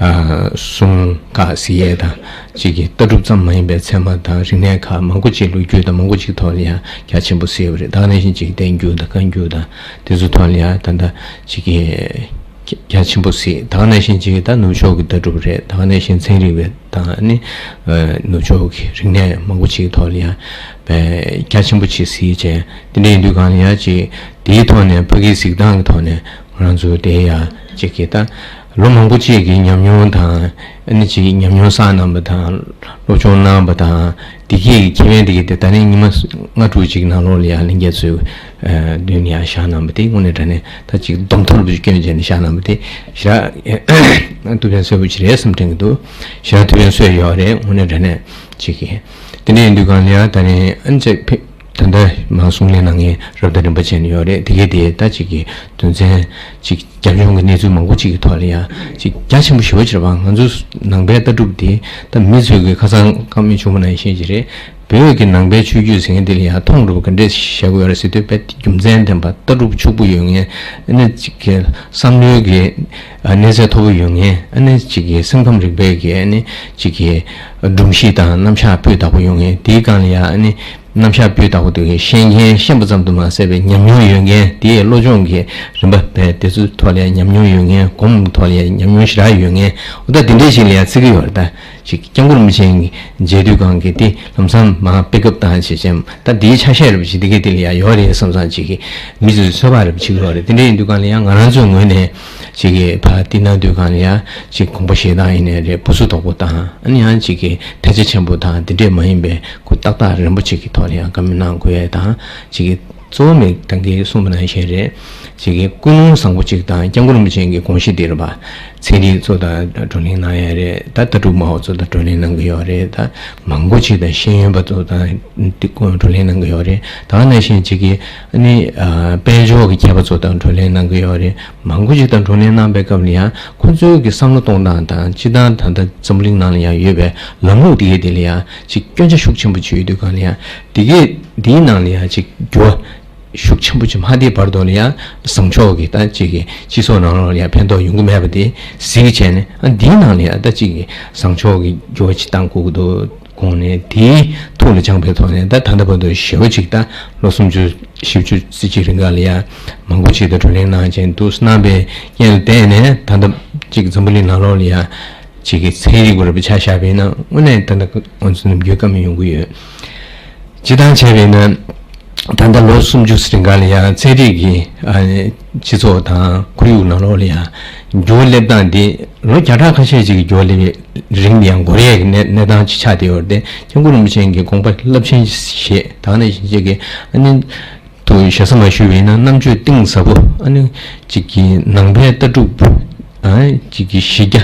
ཨ་གསུང་ཁག་གཟིགས་ཡས་དང་། ཅིག་གི་ལྟ་གྲུབ་ཙམ་མ་ཡིན་པའི་ཚད་མ་དང་རིག་གནས་ཁག་མང་པོ་ཅིག་ལོ་རྒྱུས་དང་མང་པོ་ཅིག་ཐོག་ལ་ཡང་རྒྱ་ཆེན་པོ་གཟིགས་པ་རེད། ད་ག་ནང་བཞིན་ཅིག་བསྟན་འགྱུར་དང་བཀའ་འགྱུར་དང་དེ་ཚོ་ཐོག་ལ་ཡང་ད་ལྟ་ཅིག་གི་རྒྱ་ཆེན་པོ་གཟིགས། ད་ག་ནང་བཞིན་ཅིག་ད་ནུབ་ཕྱོགས་ཀྱི་ལྟ་གྲུབ་རེད། ད་ག་ནང་བཞིན་ཚན་རིག་པའི་དང་ནི་ནུབ་ཕྱོགས་ཀྱི་རིག་གནས་མང་པོ་ཅིག་ཐོག་ལ་ཡང་རྒྱ་ཆེན་པོ་ཅིག་གཟིགས་བྱས། དེ་འདྲ་ཡིན་དུས་སྒང་ལ་ཡང་ཅིག་དེའི་ཐོག་ནས་ཕ་གིའི་གཟིགས་སྟངས་ཀྱི་ཐོག་ནས་ང་རང་ཚོ་དེ་ཡང་ཅིག་གི་ད་ ལོ་མང་པོ་ཅིག་གི་ཉམས་མྱོང་དང་། ཨ་ནི་ཅིག་ཉམས་མྱོང་བསགས་གནང་བ་དང་། སློབ་སྦྱོང་གནང་བ་དང་། དེ་གའི་ཁེ་ཕན་དེ་གའི་དེ་ད་ནི་ཉི་མ་ལྔ་དྲུག་ཅིག་ནང་ལོགས་ལ་ཡང་ལྷན་རྒྱས་ཚོས་མདུན་ནས་ཡང་བཞག་གནང་བ་དེ་དངོས་གནས་དྲང་གནས་ད་ཅིག་གདོང་ཐུག་ལ་སྐྱོན་བྱས་ནས་བཞག་གནང་བ་དེ་ཞེ་དྲག་ཐུགས་ཕན་གསོས་པོ་ཅིག་རེད་བསམ་དྲན་གྱི་འདུག་ཞེ་དྲག་ཐུགས་ཕན་གསོས་ཡོད་རེད། དངོས་གནས་དྲང་གནས་ཅིག་གི་དེ་འདྲ་ཡིན་དུས་གང་ལ་ཡང་ད་ནི་ཨ་ནི་ཅིག་ཕེ། ད་ལྟ་མ་གསུང་ལེན་གནང་མཁན་རབ་དང་རིམ་པ་བྱས་ནས་ཡོད་རེད། དེ་གའི་དེ་ད་ཅིག་གི་དོན་ཚན་ཅིག་རྒྱབ་ལྗོངས་ཀྱི་གནས་ཚུལ་མང་པོ་ཅིག་གི་ཐོག་ལ་ཡང་ཅིག་རྒྱ་ཆེན་པོ་ཞེ་པོ་ཅིག་རེད་པ། ང་ཚོ་ནང་པའི་ལྟ་གྲུབ་དེ་ད་མི་ཚོས་ཀྱི་ཁ་སང་ཁ་མིག་ཆུང་མ་ནང་བཞིན་ཅིག་རེད། བོད་ཀྱི་ནང་པའི་ཆོས་བརྒྱུད་ཟེར་མཁན་དེ་ལ་ཡང་མཐོང་འགྲོ་བ་ག་འདྲས་བཤད་དགོས་ཡོད་རེད་ཟེར་དུས་དཔེ་རྒྱུ་མཚན་ལྡན་པ་ལྟ་གྲུབ་ཕྱུག་པོ་ཡོད་མཁན། ཨ་ནི་ཅིག་གི་བསམ་བློའི་གི་གནས་ཚད་མཐོ་པོ་ཡོད་མཁན། ཨ་ནི་ཅིག་གི་སེམས་ཁམས་རིག་པའི་གི་ཨ་ནི་ཅིག་གི་སྒྲོམ་གཞི་དང་རྣམ་གཞག་སྤུས་དག་པོ་ཡོད་མཁན། དེའི་སྒང་ལ་ཡང་ཨ་ནི། རྣམ་གཞག་སྤུས་དག་པོ་དེ་གའི་ཤེས་མཁན། ཤེས་པ་ཙམ་དུ་མ་ཟད་པའི་ཉམས་མྱོང་ཡོད་མཁན། དེའི་བློ་སྦྱོང་གི་རིམ་པ་བས་དེ་ཚོའི་ཐོག་ལ་ཡང་ཉམས་མྱོང་ཡོད་མཁན། སྒོམ་ཐོག་ལ་ཡང་ཉམས་མྱོང་ཞེ་དྲག་ཡོད་མཁན། འོ་ད་དེ་འདྲས་ཞིག་ལ་ཡང་བརྩི་གི་ཡོད་རེད། ད་ཅིག་སྐྱབས་མགོན་རིན་པོ་ཆེ་མཇལ་དུས་སྒང་གི་དེ་ལམ་སང་མ་པེ་ཀབ་བཏང་བྱས་ཙང་ད་དེའི་ཆ་ཤས་རེད་པ་ཞིག་དེ་གའི་དེ་ལ་ཡང་ཡོད་རེད་བསམ་བསམ་ཅིག་གི་མི་ཚོས་ཚོད་དཔག་རེད་པ་བྱེད་གི་ཡོད་རེད། དེ་འདྲས་ཡིན་དུས་སྒང་ལ་ཡང་ང་རང་ཚོའི་ངོས་ནས་ཅིག་གི་ཕ་དེ་གནང་དུས་སྒང་ལ་ཡང་ཅིག་དགོངས་པ་བཞེས་སྟངས་ཡིན་ནའི་རེད། སྤུ་སུ་དོག་པོ་དང་ཨ་ནི་ཡང་ཅིག་གི་ཐལ་ཆ་ཆེན་པོ་དང་དེ་འདྲས་མ་ཡིན་པའི་ཁོ་ཏག་ཏག་རན་པོ་ཅིག་གི་ཐོག་ལ་ཡང་བཀའ་མོལ་གནང་དགོས་ཡས་དང་། ཅིག་གི་གཙོ་བོ་མེད་ད་གིན་གསུངས་པ་ནང་བཞིན་རེད། ཅིག་གི་ཀུན་སློང་བཟང་པོ་ཅིག་དང་སྐྱབས་མགོན་རིན་པོ་ཆེ་གི་དགོངས་གཞི་འདི་རེད་པ། ཚན་རིག་ཚོ་དང་བགྲོ་གླེང་གནང་ཡས་རེད། ད་ལྟ་གྲུབ་མང་པོ་ཚོ་དང་བགྲོ་གླེང་གནང་གི་ཡོད་རེད། ད་མང་པོ་ཅིག་དང་ཤེས་ཡོན་པ་ཚོ་དང་འདི་བགྲོ་གླེང་གནང་གི་ཡོད་རེད། ད་ག་ནང་བཞིན་ཅིག་གི་ཨ་ནི་ཨ་དཔལ་འབྱོར་གྱི་མཁས་པ་ཚོ་དང་བགྲོ་གླེང་གནང་གི་ཡོད་རེད། མང་པོ་ཅིག་དང་བགྲོ་གླེང་གནང་པའི་སྐབས་ལ་ཡང་ཁོ་ཚོའི་གི་བསམ་བློ་གཏོང་སྟངས་དང་། སྤྱིར་བཏང་ད་ལྟ་འཛམ་བུ་གླིང་ནང་ལ་ཡང་ཡོད་པའི་ལམ་ལུགས་དེ་གའི་དེ་ལ་ཡང་ཅིག་སྐྱོན་ཆ་ཤུགས་ཆེན་པོ་ཅིག་ཡོད་དུས་སྒང་ལ་ཡང་དེ་གའི་དེའི་ནང་ལ་ཡང་ཅིག་འགྱུར་བ་ཤུགས་ཆེན་པོ་ཅིག་མ་བཏང་བར་དུ་ལ་ཡང་བཟང་ཕྱོགས་ཀྱི་ད་ཅིག་གི་སྤྱི་ཚོགས་ནང་ལོགས་ལ་ཡང་ཕན་ཐོགས་ཡོང་གི་མེད་པ་དེ་གཟིགས་བྱས་ནས། ཨ་འདིའི་ནང་ལ་ཡང་ད་ཅིག་གི་བཟང་ཕྱོགས་ཀྱི་འགྱུར་བ་ཅིག་གཏང་དགོས་ཀྱི་འདུག་དགོངས་ནས། དེའི་ཐུགས་ལ་བཅངས་པའི་ཐོག་ནས་ད་ད་ལྟ་བར་དུ་ཞེ་པོ་ཅིག་ད་ལོ་སུམ་ཅུ་བཞི་བཅུ་ཙམ་ཅིག་རིང་ག་ལ་ཡ་མང་པོ་ཅིག་དང་བགྲོ་གླེང་གནང་བྱས་འདུག་གནང་པའི་རྐྱེན་ལ་བརྟེན་ནས། ད་ལྟ་ཅིག་འཛམ་བུ་གླིང་ནང་ལོགས་ལ་ཡ་ཅིག་གི་ཚན་རིག་པ་རུ་ཆ་བཞག་པ་ཡིན་ན། དངོས་གནས་ད་ལྟ་ང་ཚོ་ནམ་རྒྱུན་བཀའ་མོལ་ཡོང་གི་ཡོད། སྤྱིར་བཏང་བྱས་པ་ཡིན་ན། ད་ལྟ་ལོ་སུམ་ཅུ་རིང་ག་ལ་ཡ་ཚན་རིག་གི་ཨ་ནི་སྤྱི་ཚོགས་དང་ཁོར་ཡུག་ནང་ལོགས་ལ་ཡ་འགྱུར་བ་སླེབས་སྟངས་འདི་ལོ་བརྒྱ་ཕྲག་ཁ་ཤས་ཅིག་གི་འགྱུར་བ་སླེབས་རིང་ཡང་འགོར་ཡས་ཀྱི་གནས་གནས་སྟངས་ཅིག་ཆགས་བསྡད་ཡོད་རེད་དེ། སྐྱབས་མགོན་རིན་པོ་ཆེ་གི་དགོངས་པ་རླབས་ཆེན་ཞིག་བཞེས། ད་ག་ནང་བཞིན་ཅིག་གི་ཨ་ནི་ཐུགས་ཞེ་ས་མ་ཞུས་པ་ཡིན་ན། རྣམ་དཔྱོད་གཏིང་ཟབ་པོ། ཨ་ནི་ཅིག་གི་ནང་པའི་ལྟ་གྲུབ་ཨ་ཅིག་གི་གཞི་རྒྱ་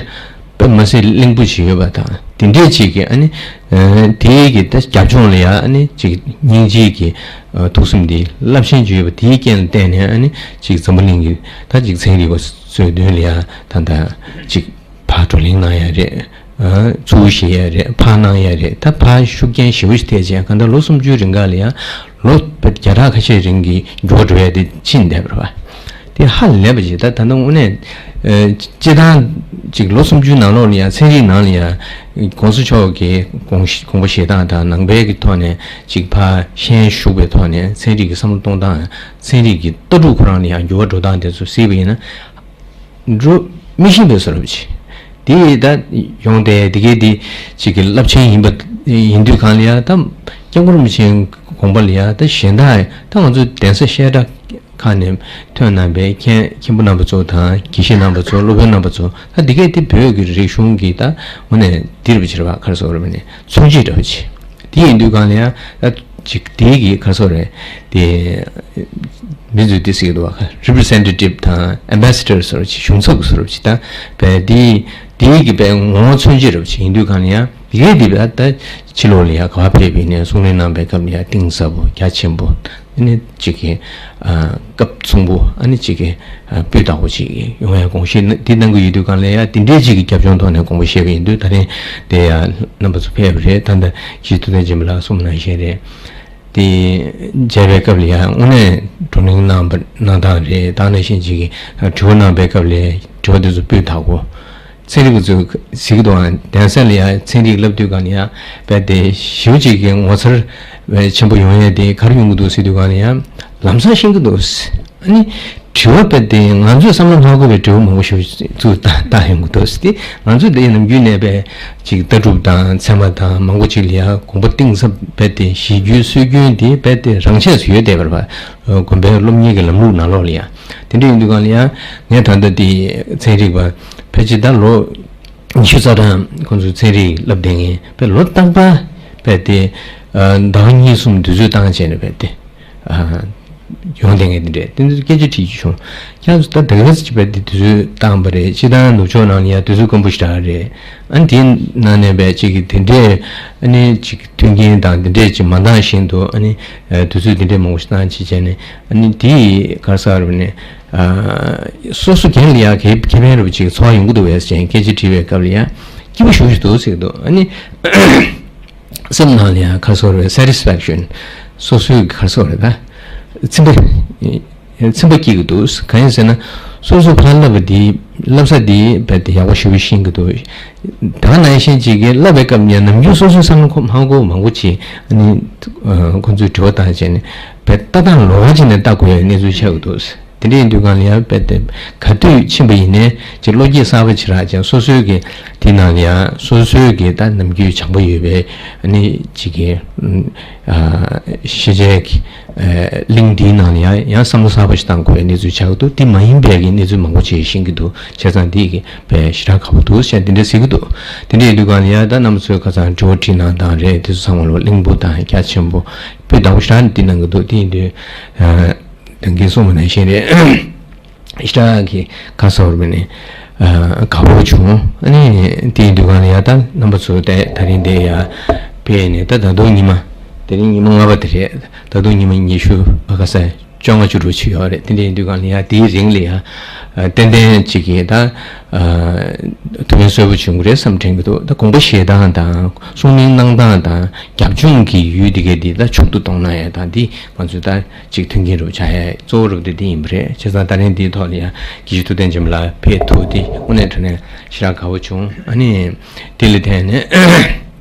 དཔེ་མ་སྲིད་བརླིང་པོ་ཞིག་ཡོད་པ་དང་། དེ་འདྲའི་ཅིག་གི་ཨ་ནི་ཨ་དེའི་གི་ད་རྒྱབ་ལྗོངས་ལ་ཡ་ཨ་ནི་ཅིག་སྙིང་རྗེའི་གི་ཨ་ཐུགས་སེམས་འདི་རླབས་ཆེན་ཅིག་ཡོད་པ། དེའི་རྐྱེན་ལ་བརྟེན་ནས་ཨ་ནི་ཅིག་འཛམ་བུ་གླིང་གི་ད་ཅིག་ཚན་རིག་པ་ཚོའི་མདུན་ལ་ཡ་ད་ལྟ་ཅིག་ཕར་བགྲོ་གླེང་གནང་ཡ་རེད། ཨ་ཚུར་བཞེས་ཡ་རེད། ཕར་གནང་ཡ་རེད། ད་ཕར་ཤུགས་རྐྱེན་ཞེ་པོ་ཞིག་ཐེབས་བྱས། གང་ལྟར་ལོ་སུམ་ཅུའི་རིང་ག་ལ་ཡ་ལོ་བརྒྱ་ཕྲག་ཁ་ཤས་རིང་གི་འགྱུར་བ་འགྲོ་ཡ་དེ་ཕྱིན་བསྡད་པ་རེད་པ། དེ་ཧ་ལས་པ་ཞིག་ད་ད་ལྟ་དངོས་གནས་ཨ་སྤྱིར་བཏང་ཅིག་ལོ་སུམ་ཅུའི་ནང་ལོགས་ལ་ཡ་ཚན་རིག་ནང་ལ་ཡ་༸གོང་ས་མཆོག་གི་དགོངས་གཞི་དགོངས་པ་བཞེས་སྟངས་དང་། ནང་པའི་གི་ཐོག་ནས་ཅིག་ཕར་ཤན་ཞུགས་པའི་ཐོག་ནས་ཚན་རིག་གི་བསམ་བློ་གཏོང་སྟངས། ཚན་རིག་གི་ལྟ་གྲུབ་ཁོ་རང་ལ་ཡང་འགྱུར་བ་འགྲོ་སྟངས་དེ་ཚོ་གཟིགས་པ་ཡིན་ན། འགྲོ་མི་ཤེས་པའི་བཟོ་འདྲ་ཅིག་དེ་ད་ཡོང་སྟེ། དེ་གའི་དེ་ཅིག་གི་རླབས་ཆེན་ཡིན་པ་ཡིན་དུས་གང་ལ་ཡ་ད་སྐྱབས་མགོན་རིན་པོ་ཆེའི་དགོངས་པ་ལ་ཡ་ད་གཞན་དག་ད་ང་ཚོ་གདན་ས་བཤད་གྲྭ་ཁག་ནས་ཐོན་གནང་པའི་མཁན་མཁན་པོ་རྣམ་པ་ཚོ་དང་། དགེ་བཤེས་རྣམ་པ་ཚོ། སློབ་དཔོན་རྣམ་པ་ཚོ། ད་དེ་གའི་དེ་བོད་ཀྱི་རིག་གཞུང་གི་ད་དངོས་གནས་འདི་རེད་པ། ཅིག་རེད་པ། ག་རེ་ཟེར་དགོས་རེད་པ། ནི་མཚོན་བྱེད་འདྲ་པོ་ཅིག་དེ་ཡིན་དུས་གང་ལ་ཡ་ད་ཅིག་དེའི་གི་ག་རེ་ཟེར་དགོས་རེད། དེ་མི་ཚོས་དེ་ཟེར་གྱི་འདུག་པ། རི་པི་རི་སེན་ཊེ་ཊིབ་དང་ཨེམ་བྷེ་སེ་ཌར་ཟེར་བ་ཅིག་གཞུང་ཚབ་ཟེར་བ་ཅིག་ད་བས་དེ་དེའི་གི་བས་ངོ་བོ་མཚོན་བྱེད་འདྲ་པོ་ཅིག་ཡིན་དུས་གང་ལ་ཡ། དེ་གའི་དེ་བས་ད་ཕྱི་ལོགས་ལ་ཡ་ག་པར་ཕེབས་པ་ཡིན་ནའི་གསུང་གླེང་གནང་པའི་སྐབས་ལ་ཡ་གཏིང་ཟབ་པོ། རྒྱ་ཆེན་པོ། ཨ་ནི་ཅིག་གི་ཨ་སྐབས་མཚུངས་པོ། ཨ་ནི་ཅིག་གི་ཨ་སྤུས་དག་པོ་ཅིག་ཡོང་ཡ་དགོངས་བཞེས་ན་འདི་གནང་གི་ཡོད་དུས་གང་ལ་ཡ། དེ་འདྲའི་ཅིག་གི་རྒྱབ་ལྗོངས་ཐོག་ནས་དགོངས་པ་བཞེས་པ་ཡིན་དུས། ད་རིང་དེ་ཡ་རྣམ་པ་ཚོ་ཕེབས་པ་རེད། ད་ལྟ་སྤྱི་འཐུས་ཚོགས་གཙོ་མཆོག་ལ་གསུངས་ནང་བཞིན་རེད། དེ་མཇལ་བའི་སྐབས་ལ་ཡང་དངོས་གནས་བགྲོ་གླེང་གནང་བ་གནང་སྟངས་རེད། ད་ནང་བཞིན་ཅིག་གི་དྲི་བ་གནང་པའི་སྐབས་ལ་དྲི་བ་དེ་ཚོ་སྤུས་དག་པོ། ཚན་རིག་པ་ཚོས་གཟིགས་འདུག་ཨང་། གདན་ས་ལ་ཡང་ཚན་རིག་བསླབ་དུས་གང་ལ་ཡང་རྦད་དེ་ཞེ་པོ་ཅིག་གི་ངོ་མཚར་ཆེན་པོ་ཡོང་ཡས་དེ་ག་རེ་ཡོང་གི་འདུག་ཟེར་དུས་གང་ལ་ཡང་ལམ་སང་ཤེས་ཀྱི་འདུག་ཨ་ནི་དྲི་བ་རྦད་དེ་ང་ཚོས་བསམ་བློ་མ་འཁོར་བའི་དྲི་བ་མང་པོ་ཞིག་ཚུར་བཏང་བཏང་ཡོང་གི་འདུག་སྟེ། ང་ཚོས་དེ་ནམ་རྒྱུན་ནས་རྦད་ཅིག་ལྟ་གྲུབ་དང་ཚད་མ་དང་མང་པོ་ཅིག་ལ་ཡང་དགོངས་པ་གཏིང་ཟབ་རྦད་དེ་བཞེས་རྒྱུའི་སྲོལ་རྒྱུན་དེ་རྦད་དེ་རང་ཆས་སུ་ཡོད་བསྡད་པ་རེད་པ། དགོན་པའི་སློབ་གཉེར་གྱི་ལམ་ལུགས་ནང་ལོགས་ལ་ཡང་། དེ་འདྲ་ཡིན་དུས་གང་ལ་ཡང་ངས་ད་ལྟ་དེ་ཚན་རིག་པ་ ཕལ་ཆེར་ད་ལོ་ཉི་ཤུ་རྩ་གྲངས་ཁོང་ཚོས་ཚན་རིག་བསླབ་བསྡད་མཁན་ཕལ་ལོ་རྟག་པར་ཕལ་ཏེ་ཟླ་བ་གཉིས་གསུམ་དུས་ཚོད་བཏང་བྱས་ནས་ཕལ་ཏེ། ཡོང་བསྡད་མཁན་དེ་འདྲས་དེ་ཚོ་སྐད་ཆ་དྲིས་རྒྱུ་བྱུང་། ཁྱེད་ཚོ་ད་དེ་ག་ཚོད་ཅིག་བས་དེ་དུས་ཚོད་བཏང་པ་རེད། སྤྱི་བཏང་ནུབ་ཕྱོགས་ནང་ལ་ཡང་དུས་ཚོད་དཀོན་པོ་ཞེ་དྲག་རེད། ཨ་ནི་དེའི་ནང་ནས་བས་ཅིག་གི་དེ་འདྲས་ཨ་ནི་ཅིག་མཐུན་རྐྱེན་དང་དེ་འདྲས་ཅིག་མ་འདང་བཞིན་དུ་ཨ་ནི་དུས་ཚོད་དེ་འདྲས་མང་པོ་ཞིག་བཏང་བྱས་བྱས་ནས་ཨ་ནི་དེ་ག་རེ་ཟེར་བ་རེད་ནས་སོ་སོ་རྒན་ལ་ཡང་གལ་ཁེ་ཕན་རེད་པ་ཅིག་ཚོར་བ་ཡོང་གི་འདུག་བས་ཟེར་བྱས་སྐད་ཆ་དྲིས་པའི་སྐབས་ལ་ཡང་སྐྱིད་པོ་ཞེ་པོ་ཞིག་འདུག་ཟེར་གི་འདུག་ཨ་ནི། སེམས་ནང་ལ་ཡང་ག་རེ་ཟེར་བ་རེད། སེ་ཊི་སི་ཕེག་ཤན། སོ་སོའི་ག་རེ་ཟེར་བ་རེད་ད། ཚིམ་པ། ཚིམ་པ་སྐྱེ་གི་འདུག་གང་ཡིན་ཟེར་ན། སོ་སོ་ཕར་བསླབ་པ་འདི་བསླབ་ས་འདི་རྦད་དེ་ཡག་པོ་ཞེ་པོ་ཤེས་ཀྱི་འདུག་ད་ནང་བཞིན་ཅིག་གིས་བསླབ་པའི་སྐབས་ཡང་ནམ་རྒྱུན་སོ་སོའི་བསམ་བློ་ཁོ་མ་འཁོར་མང་པོ་ཅིག་ཨ་ནི། ཁོ་ཚོས་དྲི་བ་བཏང་བྱས་ནས་རྦད་ལྟ་སྟངས་ལོགས་ཀ་ཅིག་ནས་ལྟ་དགོས་པའི་གནས་ཚུལ་ཆགས་ཀྱི་འདུག་དེ་འདྲ་ཡིན་དུས་གང་ལ་ཡང་རྦད་དེ་ག་དུས་ཕྱིན་པ་ཡིན་ནའི་ཅིག་བློ་སྐྱེད་གསར་པ་ཅིག་རག་ཅིང་སོ་སོའི་གི་དེ་ནང་ལ་ཡང་སོ་སོའི་གི་ད་ནམ་རྒྱུན་བྱང་པོ་ཡོད་པའི་ཨ་ནི་ཅིག་གི་ཨ་ཤེས་བྱའི་གི་ཨ་གླིང་འདིའི་ནང་ལ་ཡང་ཡང་བསམ་བློ་གསར་པ་ཞིག་བཏང་དགོས་པའི་གནས་ཚུལ་ཆགས་ཀྱི་འདུག་དེ་མ་ཡིན་པའི་གི་གནས་ཚུལ་མང་པོ་ཅིག་ཤེས་ཀྱི་འདུག་བྱས་ཙང་དེ་གི་དཔེ་ཞེ་དྲག་དགའ་པོ་འདུག་ཟེར་དེ་འདྲ་ཟེར་གྱི་འདུག་དེ་འདྲ་ཡིན་དུས་གང་ལ་ཡང་ད་རྣམ་པ་ཚོས་ཁ་སང་དྲི་བ་དྲིས་གནང་སྟངས་རེད། དེ་ཚོ་ཚང་མ་ལོ་གླེང་པོ་དང་རྒྱ་ཆེན་པོ་དཔེ་དགའ་པོ་ཞེ་དྲག་འདི་གནང་གི་འདུག་དེ་ཡིན་དུས་ཨ། དོན་གྱིས་གསུངས་པ་ནང་བཞིན་རེད། ཨི་ཤྲ་གི་ཁ་སོར་མི་ནི་དགའ་པོ་བྱུང་། ཨ་ནི་དེའི་འདུ་ཁང་ལ་ཡ་ད་རྣམ་པ་ཚོ་དེ་ད་རིང་དེ་ཡ་ཕེབས་ནས་ད་ད་དུང་ཉི་མ་དེ་རིང་ཉི་མ་ལྔ་པ་དེ་རེད། ད་དུང་ཉི་མ་ཉི་ཤུ་ཨ་ཁ་ས་བཅོ་ལྔ་བཅུ་དྲུག་ཆུ་ཡོད་རེད། དེ་འདྲའི་འདུ་ཁང་ལ་ཡ་དེའི་རིང་ལ་ཡ་ཏན་ཏན་ཅིག་གིས་ད་ཐུགས་ཕན་གསོས་པོ་བྱུང་གི་རེད་བསམ་དྲན་གི་འདུག་ད་དགོངས་པ་བཞེས་སྟངས་དང་གསུང་གླེང་གནང་སྟངས་དང་རྒྱབ་ལྗོངས་ཀྱི་ཡུལ་དེ་གའི་དེ་ད་ཕྱུག་ཏུ་གཏོང་ན་ཡ་ད་འདི་ང་ཚོས་ད། གཅིག་མཐུན་རྐྱེན་རུ་ཆགས་ཡ་གཙོ་བོ་རུ་དེ་འདི་ཡིན་པ་རེད། བྱས་ཙང་ད་རིང་འདིའི་ཐོག་ལ་ཡང་དགེ་བཤེས་ཐུབ་བསྟན་ཆེན་པོ་ལགས་ཕེབས་ཐུབ་དེ་དངོས་གནས་དྲང་གནས་ཞེ་དྲག་དགའ་པོ་བྱུང་། ཨ་ནི་དེ་ལ་བརྟེན་ནས་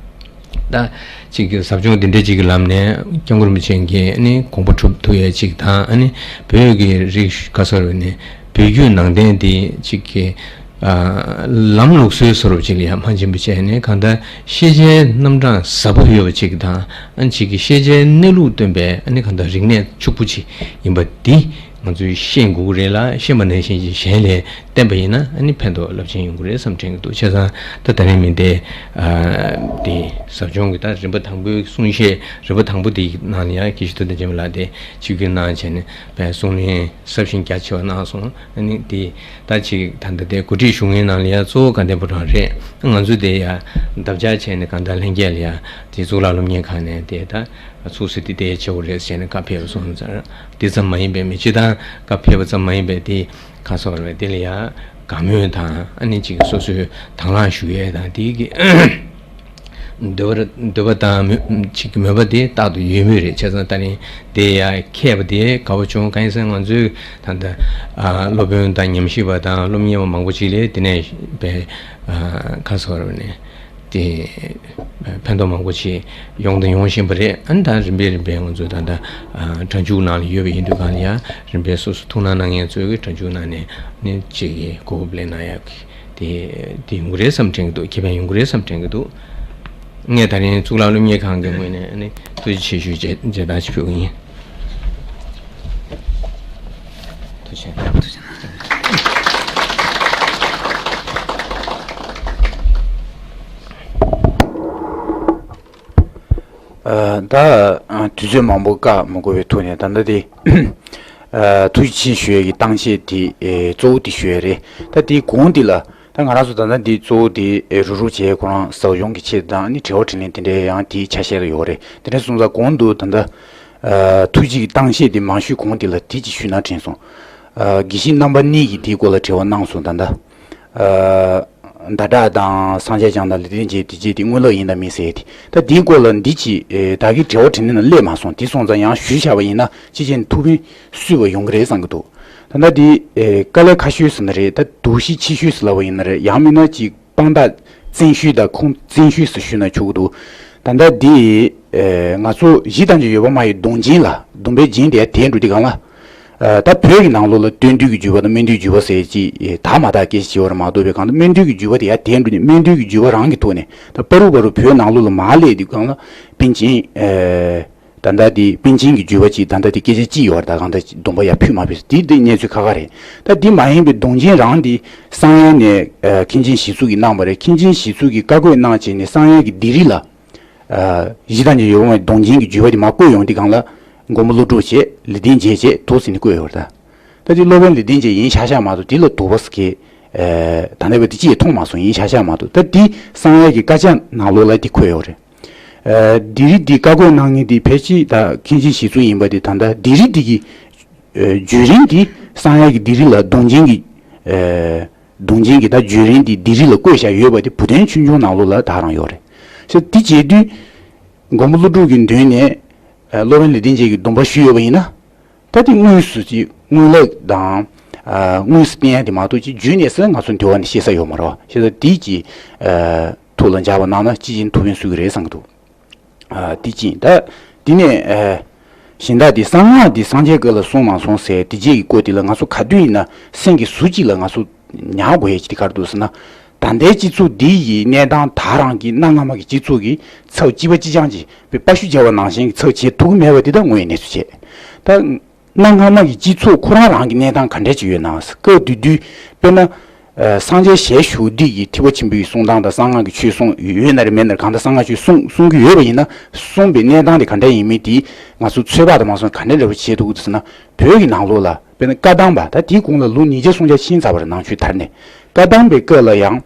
ད་གཅིག་གི་ཟབ་སྦྱོང་འདི་འདྲ་གཅིག་གི་ལམ་ནས་སྐྱབས་མགོན་རིན་པོ་ཆེ་གིས་ཨ་ནི་དགོངས་པ་གྲུབ་ཐུབ་ཡ་གཅིག་དང་། ཨ་ནི་བོད་ཀྱི་རིག་ག་ཟེར་བ་ནི་བོད་བརྒྱུད་ནང་བསྟན་འདི་གཅིག་གི་ལམ་ལུགས་སྲོལ་བཟོ་འདྲ་ཅིག་ལ་ཡང་མ་འཛེམ་པ་བྱས་ནས་གང་ལྟར་ཤེས་བྱའི་རྣམ་གྲངས་ཟབ་པོ་ཡོད་པ་ཅིག་དང་ཨ་ནི་གཅིག་གི་ཤེས་བྱའི་གནས་ལུགས་སྟོན་པའི་ཨ་ནི་གང་ལྟར་རིག་གནས་ཕྱུག་པོ་ཅིག་ཡིན་པ་འདི་ང་ཚོས་ཤེས་དགོས་ཀྱི་རེད་ལ། ཤེས་པ་ནང་བཞིན་ཅིག་གཞན་ལ་བསྟན་པ་ཡིན་ན་ཨ་ནི་ཕན་ཐོགས་རླབས་ཆེན་ཡོང་གི་རེད་བསམ་དྲན་གྱི་འདུག་བྱས་ཙང་ད་ད་རིང་མི་འདི་འདི་ཟབ་སྦྱོང་གི་ད་རིམ་པ་དང་པོའི་གསུང་བཤད་རིམ་པ་དང་པོ་འདིའི་ནང་ལ་ཡང་དགེ་བཤེས་ཐུབ་བསྟན་ཆེན་པོ་ལགས་དེ་ཆིབས་བསྒྱུར་གནང་བྱས་ནས་དཔེ་གསུང་གླེང་ཟབ་ཞིང་རྒྱ་ཆེ་བ་གནང་སོང་། ཨ་ནི་དེ་ད་ཅིག་ད་ལྟ་དེ་གོ་སྒྲིག་ཞུ་མཁན་ནང་ལ་ཡ་གཙོ་བོ་དགའ་ལྡན་ཕོ་བྲང་རེད། ང་ཚོ་དེ་ཡ་འདབ་ཆགས་བྱས་ནས་གང་ལྟར་ལྷན་རྒྱས་ལ་ཡ་དེ་གཙུག་ལག་སློབ་གཉེར་ཁང་ནས་དེ་ད་ཚུགས་སུ་དེ་དེ་བྱེད་དགོས་རེད་ཟེར་ནས་བཀའ་ཕེབས་སོང་ཟེར། དེ་ཙམ་མ་ཡིན་པའི་མི་སྤྱི་དང་བཀའ་ཕེབས་པ་ཙམ་མ་ཡིན་པའི་དེ་ག་སོགས་རེད། དེ་ལ་ཡ་དགའ་མོས་དང་ཨ་ནི་ཅིག་སོ་སོའི་དང་བླངས་ཞུ་ཡས་དང་དེ་གི་འདོད་པ་འདོད་པ་དང་མོས་ཅིག་གི་མོས་པ་དེ་རྟག་ཏུ་ཡོད་མུས་རེད། བྱས་ཙང་ད་རིང་དེ་ཡ་མཁས་པ་དེ་དགའ་པོ་བྱུང་། གང་ཡིན་ཟེར་ན་ང་ཚོའི་ད་ལྟ་ཨ་སློབ་དཔོན་དང་ཉམས་ཞིབ་པ་དང་སློབ་གཉེར་བ་མང་པོ་ཅིག་ལས་དེ་ནས་པའི་ཨ་ཁ་སོ་ར་བ་ནས་དེ་ཕན་ཐོགས་མང་པོ་ཅིག་ཡོང་དང་ཡོང་བཞིན་པ་རེད། ཨ་ནི་ད་རིམ་པས་རིམ་པས་ང་ཚོ་ད་ལྟ་ཨ་སྒྲ་འཇུག་ནང་ལ་ཡོད་པ་ཡིན་དུས་གང་ལ་ཡ་རིམ་པས་སོ་སོ་ཐུགས་སྣང་གནང་མཁན་ཚོའི་གི་སྒྲ་འཇུག་ནང་ནས་ནི་ཅིག་གི་གོ་སྐབས་ལེན་གནང་ཡག་གི་དེ་དེ་ཡོང་གི་རེད་བསམ་དྲན་གྱི་འདུག་ཁེ་ཕན་ཡོང་གི་རེད་བསམ་དྲན་གྱི་འདུག་ངས་ད་རིང་གཙུག་ལག་སློབ་གཉེར་ཁང་གི་ངོས་ནས་ཨ་ནི་ཐུགས་རྗེ་ཆེ་ཞུའི་མཇལ་མཇལ་དར་ཞིག་ཕུལ་གྱི་ཡིན། ཐུགས་རྗེ་ཆེ། ཐུགས་རྗེ་ཆེ། ཨ་ད་ཨ་དུས་ཚོད་མང་པོ་བཀག་མི་དགོས་པའི་ཐོག་ནས་ད་ལྟ་དེ་ཨ་ཐུགས་རྗེ་ཆེ་ཞུ་ཡས་ཀྱི་གཏམ་བཤད་དེ་ཨེ་གཙོ་བོ་དེ་ཞུ་ཡས་རེད། ད་དེའི་གོང་དེ་ལ་ད་ང་རང་ཚོ་ད་ལྟ་འདི་གཙོ་བོ་དེ་ཨེ་རུག་རུག་བྱས་ཁོ་རང་ཟབ་སྦྱོང་གི་ཆེད་དང་ནི་དྲི་བ་དྲིས་ལན་དེ་འདྲའི་ཡང་དེའི་ཆ་ཤས་ལ་ཡོད་རེད། དེ་འདྲ་སོང་ཙང་གོང་དུ་ད་ལྟ་ཨ་ཐུགས་རྗེ་ཀྱི་གཏམ་བཤད་དེ་མང་ཤོས་གོང་དེ་ལ་དེ་ཅིག་ཞུས་ན་དྲན་སོང་། ཨ་དགེ་བཤེས་རྣམ་པ་གཉིས་ཀྱིས་དེའི་སྐོར་ལ་དྲི་བ་གནང་སོང་། ད་ལྟ་ཨ་ཟླ་གྲགས་དང་སངས་རྒྱས་བྱང་དང་ལེགས་ལྡན་འབྱེད་དེ་རྗེས་དེ་དངོས་ལུགས་ཡིན་དང་མིན་ཟེར་ཏེ། ད་དེའི་སྐོར་ལ་འདི་ཅིག་ཨེ་ད་གིན་དྲི་བ་དྲིས་ལན་ལ་སླེབས་མ་སོང་། དེ་སོང་ཙང་ཡང་ཞུས་བཞག་པ་ཡིན་ན་ཅི་བྱས་ནས་ཐུགས་ཕན་གསོས་པ་ཡོང་གི་རེད་བསམ་གྱི་འདུག་ད་ལྟ་འདི་ཨེ་དཀའ་ལས་ཁག་ཤོས་ཟེར་ན་རེད། ད་སྡུག་ཤི་ཆེ་ཤོས་ཟེར་ལབ་པ་ཡིན་ན་རེད། ཡང་མིན་ན་ཅིག་དཔང་རྟགས་བཙན་ཤོས་དང་ཁུངས་བཙན་ཤོས་སུ་ཞུས་ན་ཆོག་གི་འདུག་ད་ལྟ་འདི་ཨེ་ང་ཚོ་གཞི་དང་ཆ་ཡོད་པ་མ་ཡི་གདུང་རྒྱུན་ལ་གདུང་པའི་རྒྱུན་དེ་དེད་འགྲོ་དུས་གང་ལ། ཨ་ད་བོད་ཀྱི་ནང་ལོགས་ལ་སྟོན་དུས་ཀྱི་བརྒྱུད་པ་དང་སྨོན་དུས་བརྒྱུད་པ་ཟེར་ཅིག་ཨེ་དག་མ་དག་སྐད་ཆ་བྱེད་པ་རེད་མ་གཏོགས་པའི་གང་ལྟར་སྨོན་དུས་ཀྱི་བརྒྱུད་པ་དེ་ཡར་དེད་འགྲོ་ནས་སྨོན་དུས་ཀྱི་བརྒྱུད་པ་རང་གི་ཐོག་ནས་ད་པ་རུ་པ་རུ་བོད་ནང་ལོགས་ལ་མར་སླེབས་དུས་གང་ལ་པཎ་ཆེན་ཨེ་ ད་ལྟ་དེ་པཎ་ཆེན་གྱི་བརྒྱུད་པ་གཅིག་ད་ལྟ་དེ་སྐད་ཆ་གཅིག་ཡོད་རེད། ད་གང་ལྟར་སྡོམ་པ་ཡར་ཕུལ་མ་ཕུལ་དེ་དེ་གནས་ཚུལ་ཁ་ཁ་རེད། ད་དེ་མ་ཡིན་པའི་གདུང་ཆེན་རང་དེ་བསམ་ཡས་ནས་ཨ་མཁན་ཆེན་ཞི་འཚོ་གིས་གནང་བ་རེད། མཁན་ཆེན་ཞི་འཚོ་གིས་བཀའ་བཀོད་གནང་བྱས་ནས་བསམ་ཡས་ཀྱི་སྡེ་རིས་ལ་ཨ་གཞི་བདག་ཉིད་ཡོད་པའི་གདུང་ཆེན་གྱི་བརྒྱུད་པ་དེ་མར་བཀོད་ཡོང་དུས་སྒང་ལ་མགོན་པོ་ཀླུ་སྒྲུབ་བྱས། ལེགས་ལྡན་འབྱེད་བྱས། དུ་ཟིན་ནས་བཀོད་ཡོད་རེད། ད་དེ་སློབ་དཔོན་ལེགས་ལྡན་འབྱེད་ཡིན་ཤག་ཤག་མ་གཏོགས་དེ་ལ་དོགས་པ་ཟེར་མཁན་ཨ་ད་ལྟ་བར་དུ་ཅིས་མཐོང་མ་སོང་། ཡིན་ཤག་ཤག་མ་གཏོགས། ད་དེ་བསམ་ཡས་ཀྱི་བཀའ་རྒྱ་ནང་ལོགས་ལ་དེ་འཁོད་ཡོད་རེད། ཨ་སྡེ་རིས་འདི་བཀའ་བཀོད་གནང་མཁན་འདི་ཕལ་ཆེར་ད་མཁན་ཆེན་ཞི་འཚོ་ཡིན་པ་འདི། ད་ལྟ་སྡེ་རིས་འདི་གི་ཨ་བརྒྱུད་རིམ་འདི་བསམ་ཡས་ཀྱི་སྡེ་རིས་ལ་གདུང་ཆེན་གྱི་ཨ་གདུང་ཆེན་གྱི་ད་བརྒྱུད་རིམ་འདི་སྡེ་རིས་ལ་བཀོད་བཞག་ཡོད་པ་འདི་བུ་སྟོན་ཆོས་འབྱུང་ནང་ལོགས་ལ་དག་རང་ཡོད་རེད། ཞེས་འདི་བྱེད་དུས་མགོན་པོ་ཀླུ་སྒྲུབ་ཀྱི་མདུན་ནས་ཨ་སློབ་དཔོན་ལེགས་ལྡན་འབྱེད་ཀྱི་སྡོམ་པ་ཞུས་ཡོད་པ་ཡིན་ན། ད་དེ་དངོས་སུ་ཅིག་དངོས་ལུགས་དང་ཨ་དངོས་སུ་བསྟན་ཡ་དེ་མ་གཏོགས་ཅིག་བརྒྱུད་ནས་ཟེར་ང་ཚོ་འདི་བ་ནས་ཤེས་ས་ཡོད་མ་རེད་བ། ཞེས་ད་དེ་ཅིག་ཨ་ཐུགས་ལ་འཇགས་པ་གནང་ན་ཅི་བྱེད་ཐུབ་ཡོང་སྲིད་ཀྱི་རེད་བསམ་གྱི་འདུག་ཨ་དེ་ཅིག་ད་དེ་ནས་ཨ་གཞན་དག་དེ་གསང་སྔགས་དེ་སངས་རྒྱས་སྐབས་ལ་གསུངས་མ་གསུངས་ཟེར་དེ་རྗེས་ཀྱི་སྐོར་དེ་ལ་ང་ཚོ་ག་དུས་ཡིན་ན་སེམས་ཀྱི་ཟུར་གཅིག་ལ་ང་ཚོ་ཉར་དགོས་ཡ་ཅིག་དེ་ག་རེ་འདུག་ཟེར་ན། ད་ལྟའི་སྤྱི་ཚོགས་འདི་ཡི་གནས་སྟངས། ད་རང་གི་གནའ་སྔ་མ་གི་སྤྱི་ཚོགས་ཀྱི་ཚབ་གཅིག་པ་གཅིག་རྐྱང་གཅིག་པའི་པ་ཤུ་རྒྱབ་པ་ནང་བཞིན་གྱི་ཚབ་བྱེད་ཐུབ་ཀྱི་མེད་པ་འདི་ད་དངོས་ཡོད་གནས་ཚུལ་བྱས། ད་གནའ་སྔ་མ་གི་སྤྱི་ཚོགས་ཁོ་རང་རང་གི་གནས་སྟངས་ག་འདྲ་ཅིག་ཡོད་ན། སྐབས་དེ་དུས་དཔེར་ན་ཨ་སངས་རྒྱས་ཞལ་བཞུགས་དུས་ཀྱི་ཐེག་པ་ཆེན་པོའི་གསུང་སྟངས་དང་། གསང་སྔགས་ཀྱི་ཆོས་གསུང་ཡོད་ན་རེད་མེད་ན་རེད། གང་ལྟར་གསང་སྔགས་ཆོས་གསུང་གསུང་གི་ཡོད་པ་ཡིན་ན་གསུངས་པའི་གནས་སྟངས་དེ་ག་འདྲ་ཡིན་མིན་དེ་ང་ཚོ་ཚོད་དཔག་དང་མ་སོང་ག་འདྲ་འདྲ་པོ་བྱེད་ཐུབ་ཀྱི་འདུག་ཟེར་ན། བོད་ཀྱི་ནང་ལོགས་ལ་དཔེར་ན་བཀའ་གདམས་པ། ད་དེའི་གོང་ལ་ལོ་ཉིས་བརྒྱ་སུམ་བརྒྱ་ཕྱིན་ཚར་བ་རེད། ནང་ཆོས་དར་ནས། བཀའ་གདམས་པའི་སྐབས་ལ་ཡང་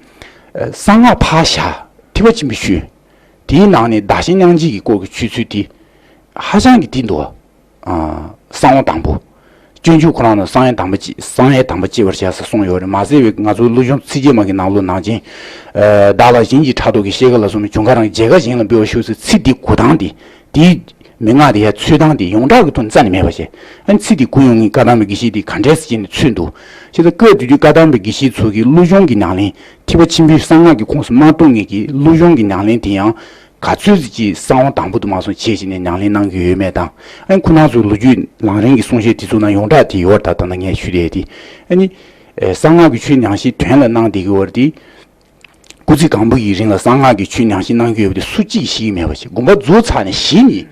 ཨ་གསང་སྔགས་ཕར་བཞག་ཐེག་པ་ཆེན་པོའི་ཆོས། དེའི་ནང་ནས་བདག་གཞན་མཉམ་བརྗེ་གི་སྐོར་གྱི་ཆོས་ཚུལ་དེ་ཧ་ཅང་གི་དེ་འདུག་ཨ་གསང་བ་དང་པོ། སྤྱོད་འཇུག་ཁོ་རང་ནང་གསང་བའི་དང་པོ་བསྐྱེད། གསང་བའི་དང་པོ་བསྐྱེད་པར་བྱ་ཟེར་གསུངས་ཡོད་རེད། མ་ཟད་པའི་ང་ཚོའི་ཀླུ་གཞུང་ཚིག་བརྒྱད་མ་གི་ནང་ལོགས་ནང་བཞིན། ཨ་བདག་ལ་གཞན་གྱི་ཕྲག་དོག་གིས། ཤེས་དཀའ་ལ་སོགས་པའི་འབྱུང་ཁ་རང་། བརྗེད་དཀའ་གཞན་ལ་འབུལ་བར་ཞུ་ཟེར་ཚིག་འདི་འགོ་དང་འདི། དེའི་མན་ངག་དེ་ཡང་འཚོལ་སྟངས་དེ་ཡོངས་གྲགས་ཀྱི་ཐོག་ནས་རྩ་ནས་མེད་པ་བྱས། ཨ་ནི་ཚིག་དེ་གོ་ཡོང་མཁན་བཀའ་གདམས་པའི་དགེ་བཤེས་དེ་ག་འདྲས་སེ་བྱས་ནས་འཚོལ་འདུག་ཅེས་དང་། སྐབས་དེ་དུས་བཀའ་གདམས་པའི་དགེ་བཤེས་ཚོ་གིས་ཀླུ་གཞུང་གི་ཉམས་ལེན། ཐེག་པ་ཆེན་པོའི་གསང་སྔགས་ཀྱི་ཁོངས་སུ་མ་གཏོགས་མཁན་གྱི་ཀླུ་གཞུང་གི་ཉམས་ལེན་དེ་ཡང་ག་ཚོད་ཅིག་གསང་བ་དང་པོ་དུ་མ་སོང་བྱས་བྱས་ནས་ཉམས་ལེན་གནང་གི་ཡོད་མེད་དང་། ཨ་ནི་ཁོ་རང་ཚོའི་ལོ་རྒྱུས་ལམ་རིམ་གྱི་གསུང་བཤད་དེ་ཚོ་ནང་ཡོངས་གྲགས་དེ་ཡོད་རེད། ད་ལྟ་ངས་ཞུ་བསྡད་དེ། ཨ་ནི་ཨེ་གསང་སྔགས་ཀྱི་ཆོས་ཉམས་བཞེས་དོན་ལ་གནང་བསྡད་ཀྱི་ཡོད་རེད་དེ། སྐུ་ཚེ་གང་པོ་ཡི་རིང་ལ་གསང་སྔགས་ཀྱི་ཆོས་ཉམས་བཞེས་གནང་གི་ཡོད་པ་དེ་སུ་གཅིག་ཤེས་ཀྱི་མེད་པ་ཞིག་དགོངས་པ་རྫོགས་ཚར་ནས་གཞི་ནས་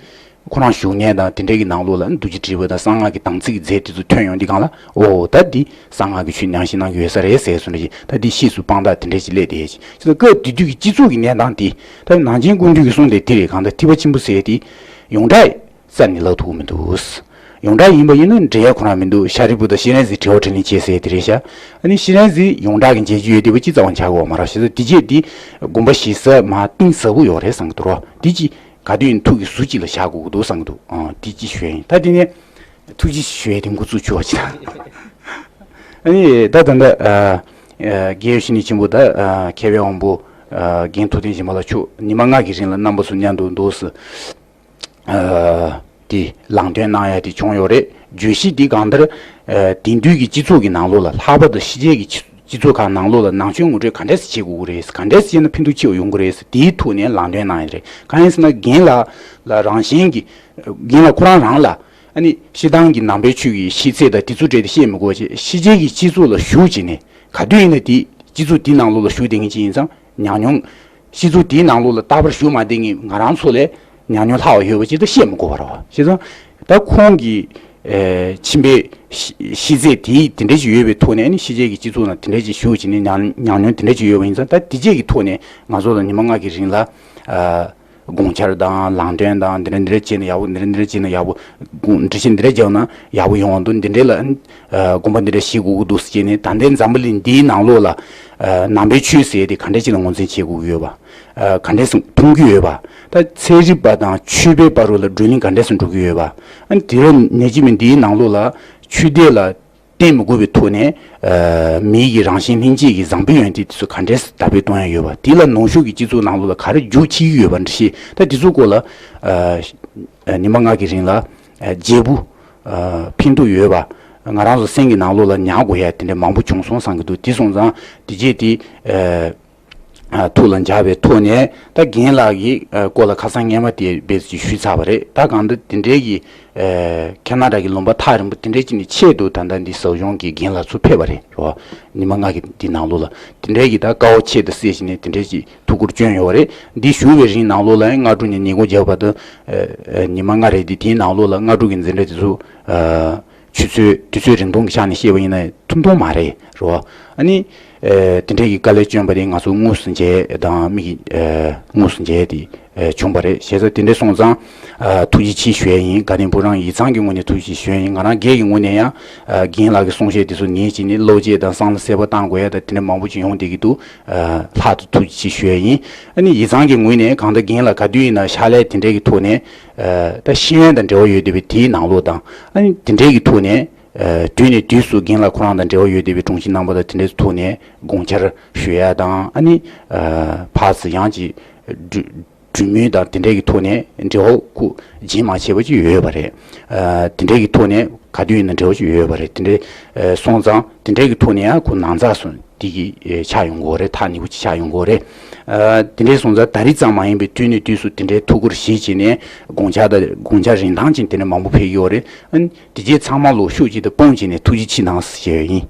ཁོ་རང་བཞུགས་གནས་དང་དེ་འདྲ་གི་ནང་ལོགས་ལ་རྡོ་རྗེ་དྲིལ་བུ་དང་གསང་སྔགས་ཀྱི་དམ་ཚིག་གི་རྫས་དེ་ཚོ་ཐོན་ཡོང་དུས་སྒང་ལ། ཨོ་ད་འདི་གསང་སྔགས་ཀྱི་ཆོས་ཉམས་བཞེས་གནང་གི་ཡོད་ས་རེད་ཟེར་སོང་ནས། ད་འདི་ཤེས་སུ་དཔང་རྟགས་དེ་འདྲ་ཅིག་སླེབས་བསྡད་ཡོད་ཅིག་ཅེས་སྐབས་དེ་དུས་ཀྱི་སྤྱི་ཚོགས་ཀྱི་གནས་སྟངས་དེ། ད་ནང་ཆེན་སྐུ་མདུན་གྱིས་གསུངས་དེ་དེ་རེད། གང་ལྟར་ཐེག་པ་ཆེན་པོ་ཟེར་དེ་ཡོངས་གྲགས་རྩ་ནས་ལབ་ཐུབ་ཀྱི་མི་འདུག་ཡོངས་གྲགས་ཡིན་པ་ཡིན་ན་འགྲེལ་ཡ་ཁོ་རང་མི་འདུག་ཤཱ་རིའི་བུ་དང་སྤྱན་རས་གཟིགས་དྲི་བ་དྲིས་ལན་བྱེད་ཟེར་དེ་རེད་ཤག་ཨ་ནི་སྤྱན་རས་གཟིགས་ཡོངས་གྲགས་ཀྱི་མཇལ་རྒྱུ་ཡོད་བསྡད་པ་ཅིག་རྩ་བ་ནས་ཆགས་ཀྱི་ཡོད་མ་རེད། ཞེས་ཚོ་དེ་རྗེས་དེ་དགོངས་པ་བཞེས་ས་མ་གཏིང་ཟབ་པོ་ཡོད་རེད་བསམ་གྱི་འདུག་རོ། དེ་ཅི་ག་དུས་ཡིན་ཐུགས་ཀྱི་ཟུར་གཅིག་ལ་བཞག་དགོས་ཀྱི་འདུག་བསམ་གྱི་འདུག་ཨ་དེ་ཅི་ཞུ་ཡ་ཡིན། ད་དེ་ནས་ཐུགས་རྗེ་ཞུ་ཡ་དེ་འགོ་བཙུགས་ཆོག་པ་ཅིག་དང་། ཨ་ནི་ད་ད་ལྟ་ཨ་ཨ་རྒྱལ་བའི་བཤེས་གཉེན་ཆེན་པོ་ད་ཨ་མཁས་པའི་དབང་པོ་ཨ་རྒན་ཐུབ་བསྟན་སྦྱིན་པ་ལགས་མཆོག་ཉི་མ་ལྔ་གི་རིང་ལ་རྣམ་པ་ཚོ་མཉམ་དུ་འདུག་སེ། ཨ་དེ་ལམ་སྟོན་གནང་ཡ་དེ་བྱུང་ཡོད་རེད། བརྗོད་གཞི་འདི་གང་ལྟར་ཨ་དེང་དུས་ཀྱི་སྤྱི་ཚོགས་ཀྱི་ནང་ལོགས་ལ། ལྷག་པར་དུ་ཕྱི་རྒྱལ་གྱི་སྤྱི་སྤྱི་ཚོགས་ཁག་ནང་ལོགས་ལ་ནང་ཆོས་ངོ་སྤྲོད་ག་འདྲས་སེ་བྱེད་དགོས་ཀྱི་རེད། ག་འདྲས་སེ་བྱས་ན་ཕན་ཐོགས་ཆེ་བ་ཡོང་གི་རེད། དེའི་ཐོག་ནས་ལམ་སྟོན་གནང་ཡ་རེད། གང་ཡིན་ཟེར་ན་རྒན་ལགས་ལ་རང་བཞིན་གྱི་རྒན་ལགས་ཁོ་རང་རང་ལ་ཨ་ནི་སྤྱིར་བཏང་གི་ནང་པའི་ཆོས་ཀྱི་ཤེས་ཚད་དང་དེ་ཚོ་སྤྲད་དེ་བཤད་མི་དགོས་བྱས། ཕྱི་རྒྱལ་གྱི་སྤྱི་ཚོགས་ལ་ཞུགས་བྱས་ནས་ག་དུས་ཡིན་ན་དེ་སྤྱི་ཚོགས་དེའི་ནང་ལོགས་ལ་ཞུགས་བསྡད་མཁན་ཅིག་ཡིན་ཙང་། ཉམས་མྱོང་། སྤྱི་ཚོགས་དེའི་ནང་ལོགས་ལ་རྟག་པར་ཞུགས་མ་བསྡད་མཁན་ང་རང་ཚོ་ལས་ཉམས་མྱོང་ལྷག་པ་ཡོད་པ་ཅིག་ད་བཤད་མི་དགོས་པ་རེད་བ། བྱས་ཙང་ད་ཁོང་གི་ཨེ་མཆིན་པའི་ཤེས་ཤེས་ཚད་དེ་དེ་འདྲ་ཅིག་ཡོད་པའི་ཐོག་ནས། ཨ་ནི་ཕྱི་རྒྱལ་གྱི་སྤྱི་ཚོགས་ནང་དེ་འདྲ་ཅིག་ཞུགས་བྱས་ནས་ཉམས་ཉམས་མྱོང་དེ་འདྲ་ཅིག་ཡོད་པ་ཡིན་ཙང་། ད་དེ་རྗེས་ཀྱི་ཐོག་ནས་ང་ཚོ་ལ་ཉི་མ་ལྔ་གི་རིང་ལ་ཨ་དགོངས་འཆར་དང་ལམ་སྟོན་དང་འདི་འདྲ་འདི་འདྲ་བྱས་ན་ཡག་པོ། འདི་འདྲ་འདི་འདྲ་བྱས་ན་ཡག་པོ། འགྲེལ་བཤད་འདི་འདྲ་རྒྱག་ན་ཡག་པོ་ཡོང་བ་འདུག་འདི་འདྲ་ལ་ཨ་དགོངས་པ་འདི་འདྲ་བཞེས་དགོས་ཀྱི་འདུག་ཟེར་བྱས་ནས། ད་ལྟའི་འཛམ་བུ་གླིང་འདིའི་ནང་ལོགས་ལ་ཨ་ནང་པའི་ཆོས་ཟེར་དེ་ག་འདྲ་ཅིག་ལ་ངོས་འཛིན་བྱེད་དགོས་ཀྱི་ཡོད་པ། ཨ་ག་འདྲ་སེ་མཐོང་གི་ཡོད་པ། ད་ཚན་རིག་པ་དང་ཆོས་པའི་བར་ལ་བགྲོ་གླེང་ག་འདྲ་སེ་འགྲོ་གི་ཡོད་པ། ཨ་ནི་དེ་རུ་ནེ་ཅི་མི་འདིའི་ནང་ལོགས་ལ་ཆོས་དད་ལ་བརྟེན་མི་དགོས་པའི་ཐོག་ནས་ཨ་མི་གི་རང་བཞིན་ལྷན་སྐྱེས་ཀྱི་བཟང་པོའི་ཡོན་ཏན་དེ་ཚོ་ག་འདྲས་དར་སྤེལ་གཏོང་ཡ་ཡོད་པ། དེ་ལ་ནུབ་ཕྱོགས་ཀྱི་སྤྱི་ཚོགས་ནང་ལོགས་ལ་ག་རེ་རྒྱུགས་ཕྱིན་གྱི་ཡོད་པ་འདྲ་ཞིག་ད་དེ་ཚོ་སྐོར་ལ་ཨ་ཉི་མ་ལྔ་གི་རིང་ལ་ཨ་བརྗེ་པོ་ཨ་ཕན་ཐོགས་ཡོད་པ། ང་རང་ཚོ་སེམས་ཀྱི་ནང་ལོགས་ལ་ཉར་དགོས་ཡ་དེ་འདྲ་མང་པོ་བྱུང་སོང་བསམ་གྱི་འདུག་དེ་སོང་ཙང་དེ་རྗེས་དེ་ཨ་ ཐུགས་ལ་འཇགས་པའི་ཐོག་ནས་ད་རྒན་ལགས་ཀྱི་སྐོར་ལ་ཁ་སང་སྔས་མ་དེ་བེད་ཅིག་ཞུས་ཚར་བ་རེད། ད་གང་ལྟར་དེ་འདྲའི་གི་ཁེ་ན་ཌ་གི་ལུང་པ་ཐག་རིང་པོ་དེ་འདྲའི་ཅིག་ནས་ཆེད་དུ་ད་ལྟ་འདི་ཟབ་སྦྱོང་གི་རྒན་ལགས་ཚོ་ཕེབས་པ་རེད་རོ། ཉི་མ་ལྔ་གི་འདི་ནང་ལོགས་ལ་དེ་འདྲའི་གི་ད་དཀའ་བ་ཆེད་དུ་སེལ་བྱས་ནས་དེ་འདྲའི་ཅིག་ཐུགས་ཁུར་བསྐྱོན་ཡོད་པ་རེད། འདི་བཞུགས་པའི་རིང་ནང་ལོགས་ལ་ཡང་སྔ་དྲོ་ནས་ཉིན་གུང་རྒྱབ་བར་དུ་ཉི་མ་ལྔ་རེད། འདི་དེའི་ནང་ལོགས་ལ་སྔ་དྲོ་གི་འཛིན་གྲྭ་དེ་ཚོ་ཆུ་ཚོད་དུས་ཚོད་རིང་ཐུང་གི་ཆ་ནས་བཤད་པ་ཡིན་ན་ཐུང་ཐུང་མ་རེད་རོ། ཨ་ནི། དེ་འདྲའི་གི་དཀའ་ལས་བསྐྱོན་པ་དེ་ང་ཚོ་དངོས་སུ་མཇལ་དང་མིག་གིས་དངོས་སུ་མཇལ་དེ་བྱུང་བ་རེད། བྱས་ཙང་དེ་འདྲ་སོང་ཙང་ཐུགས་རྗེ་ཆེ་ཞུ་ཡ་ཡིན། དགའ་ལྡན་ཕོ་བྲང་ཡིག་ཚང་གི་ངོས་ནས་ཐུགས་རྗེ་ཆེ་ཞུ་ཡ་ཡིན། ང་རང་སྒེར་གྱི་ངོས་ནས་ཡང་རྒན་ལགས་ཀྱི་གསུང་བཤད་དེ་ཚོ་ཉན་བྱས་ནས་བློ་སྐྱེད་དང་བསམ་བློ་གསལ་པོ་བཏང་དགོས་ཡ་དང་དེ་འདྲ་མང་པོ་ཅིག་ཡོང་བསྡད་ཀྱི་འདུག་ལྷག་ཏུ་ཐུགས་རྗེ་ཆེ་ཞུ་ཡ་ཡིན། ཨ་ནི་ཡིག་ཚང་གི་ངོས་ནས་གང་ལྟར་རྒན་ལགས་ག་དུས་ཡིན་ན་ཕྱག་ལས་དེ་འདྲའི་གི་ཐོག་ནས་ད་ཤེས་ཡོན་དང་འབྲེལ་བ་ཡོད་བསྡད་པའི་དེའི་ནང་ལོགས་དང་ཨ་ནི་དེ་འདྲའི་གི་ཐོག་ནས། དུས་ནས་དུས་སུ་རྒན་ལགས་ཁོ་རང་དང་འབྲེལ་བ་ཡོད་བསྡད་པའི་དྲུང་ཆེ་རྣམ་པ་དང་དེ་འདྲའི་ཐོག་ནས་དགོངས་འཆར་ཞུ་ཡ་དང་ཨ་ནི་ཕར་ཚུར་ཡང་ཅིག་གྲོས་མོལ་དང་དེ་འདྲའི་གི་ཐོག་ནས་འབྲེལ་བ་ཁུ་རྒྱུན་མ་ཆད་པ་ཅིག་ཡོད་པ་རེད། དེ་འདྲའི་གི་ཐོག་ནས་ག་དུས་ཡིན་ན་འབྲེལ་བ་ཅིག་ཡོད་པ་རེད། དེ་འདྲའི་སོང་ཙང་དེ་འདྲའི་གི་ཐོག་ནས་ཡང་ཁོ་ནང་ཚགས་སུ་དེ་གི་ཆགས་ཡོང་གི་རེད། ཐག་ཉེ་པོ་ཅིག་ཆགས་ཡོང་གི་རེད། དེ་འདྲའི་སོང་ཙང་ད་རེས་ཙམ་མ་ཡིན་པའི་དུས་ནས་དུས་སུ་དེ་འདྲའི་ཐུགས་ཁུར་བཞེས་བྱས་ནས་དགོངས་འཆར་དང་དགོངས་འཆར་རིན་ཐང་ཅན་དེ་འདྲ་མང་པོ་ཕེབས་ཀྱི་ཡོད་རེད། ཨ་ནི། དེ་རྗེས་ཚང་མ་ལོ་ཤུགས་གཅིག་ཏུ་སྤུངས་བྱས་ནས་ཐུགས་རྗེ་ཆེ་གནང་ཞེས་ཡིན།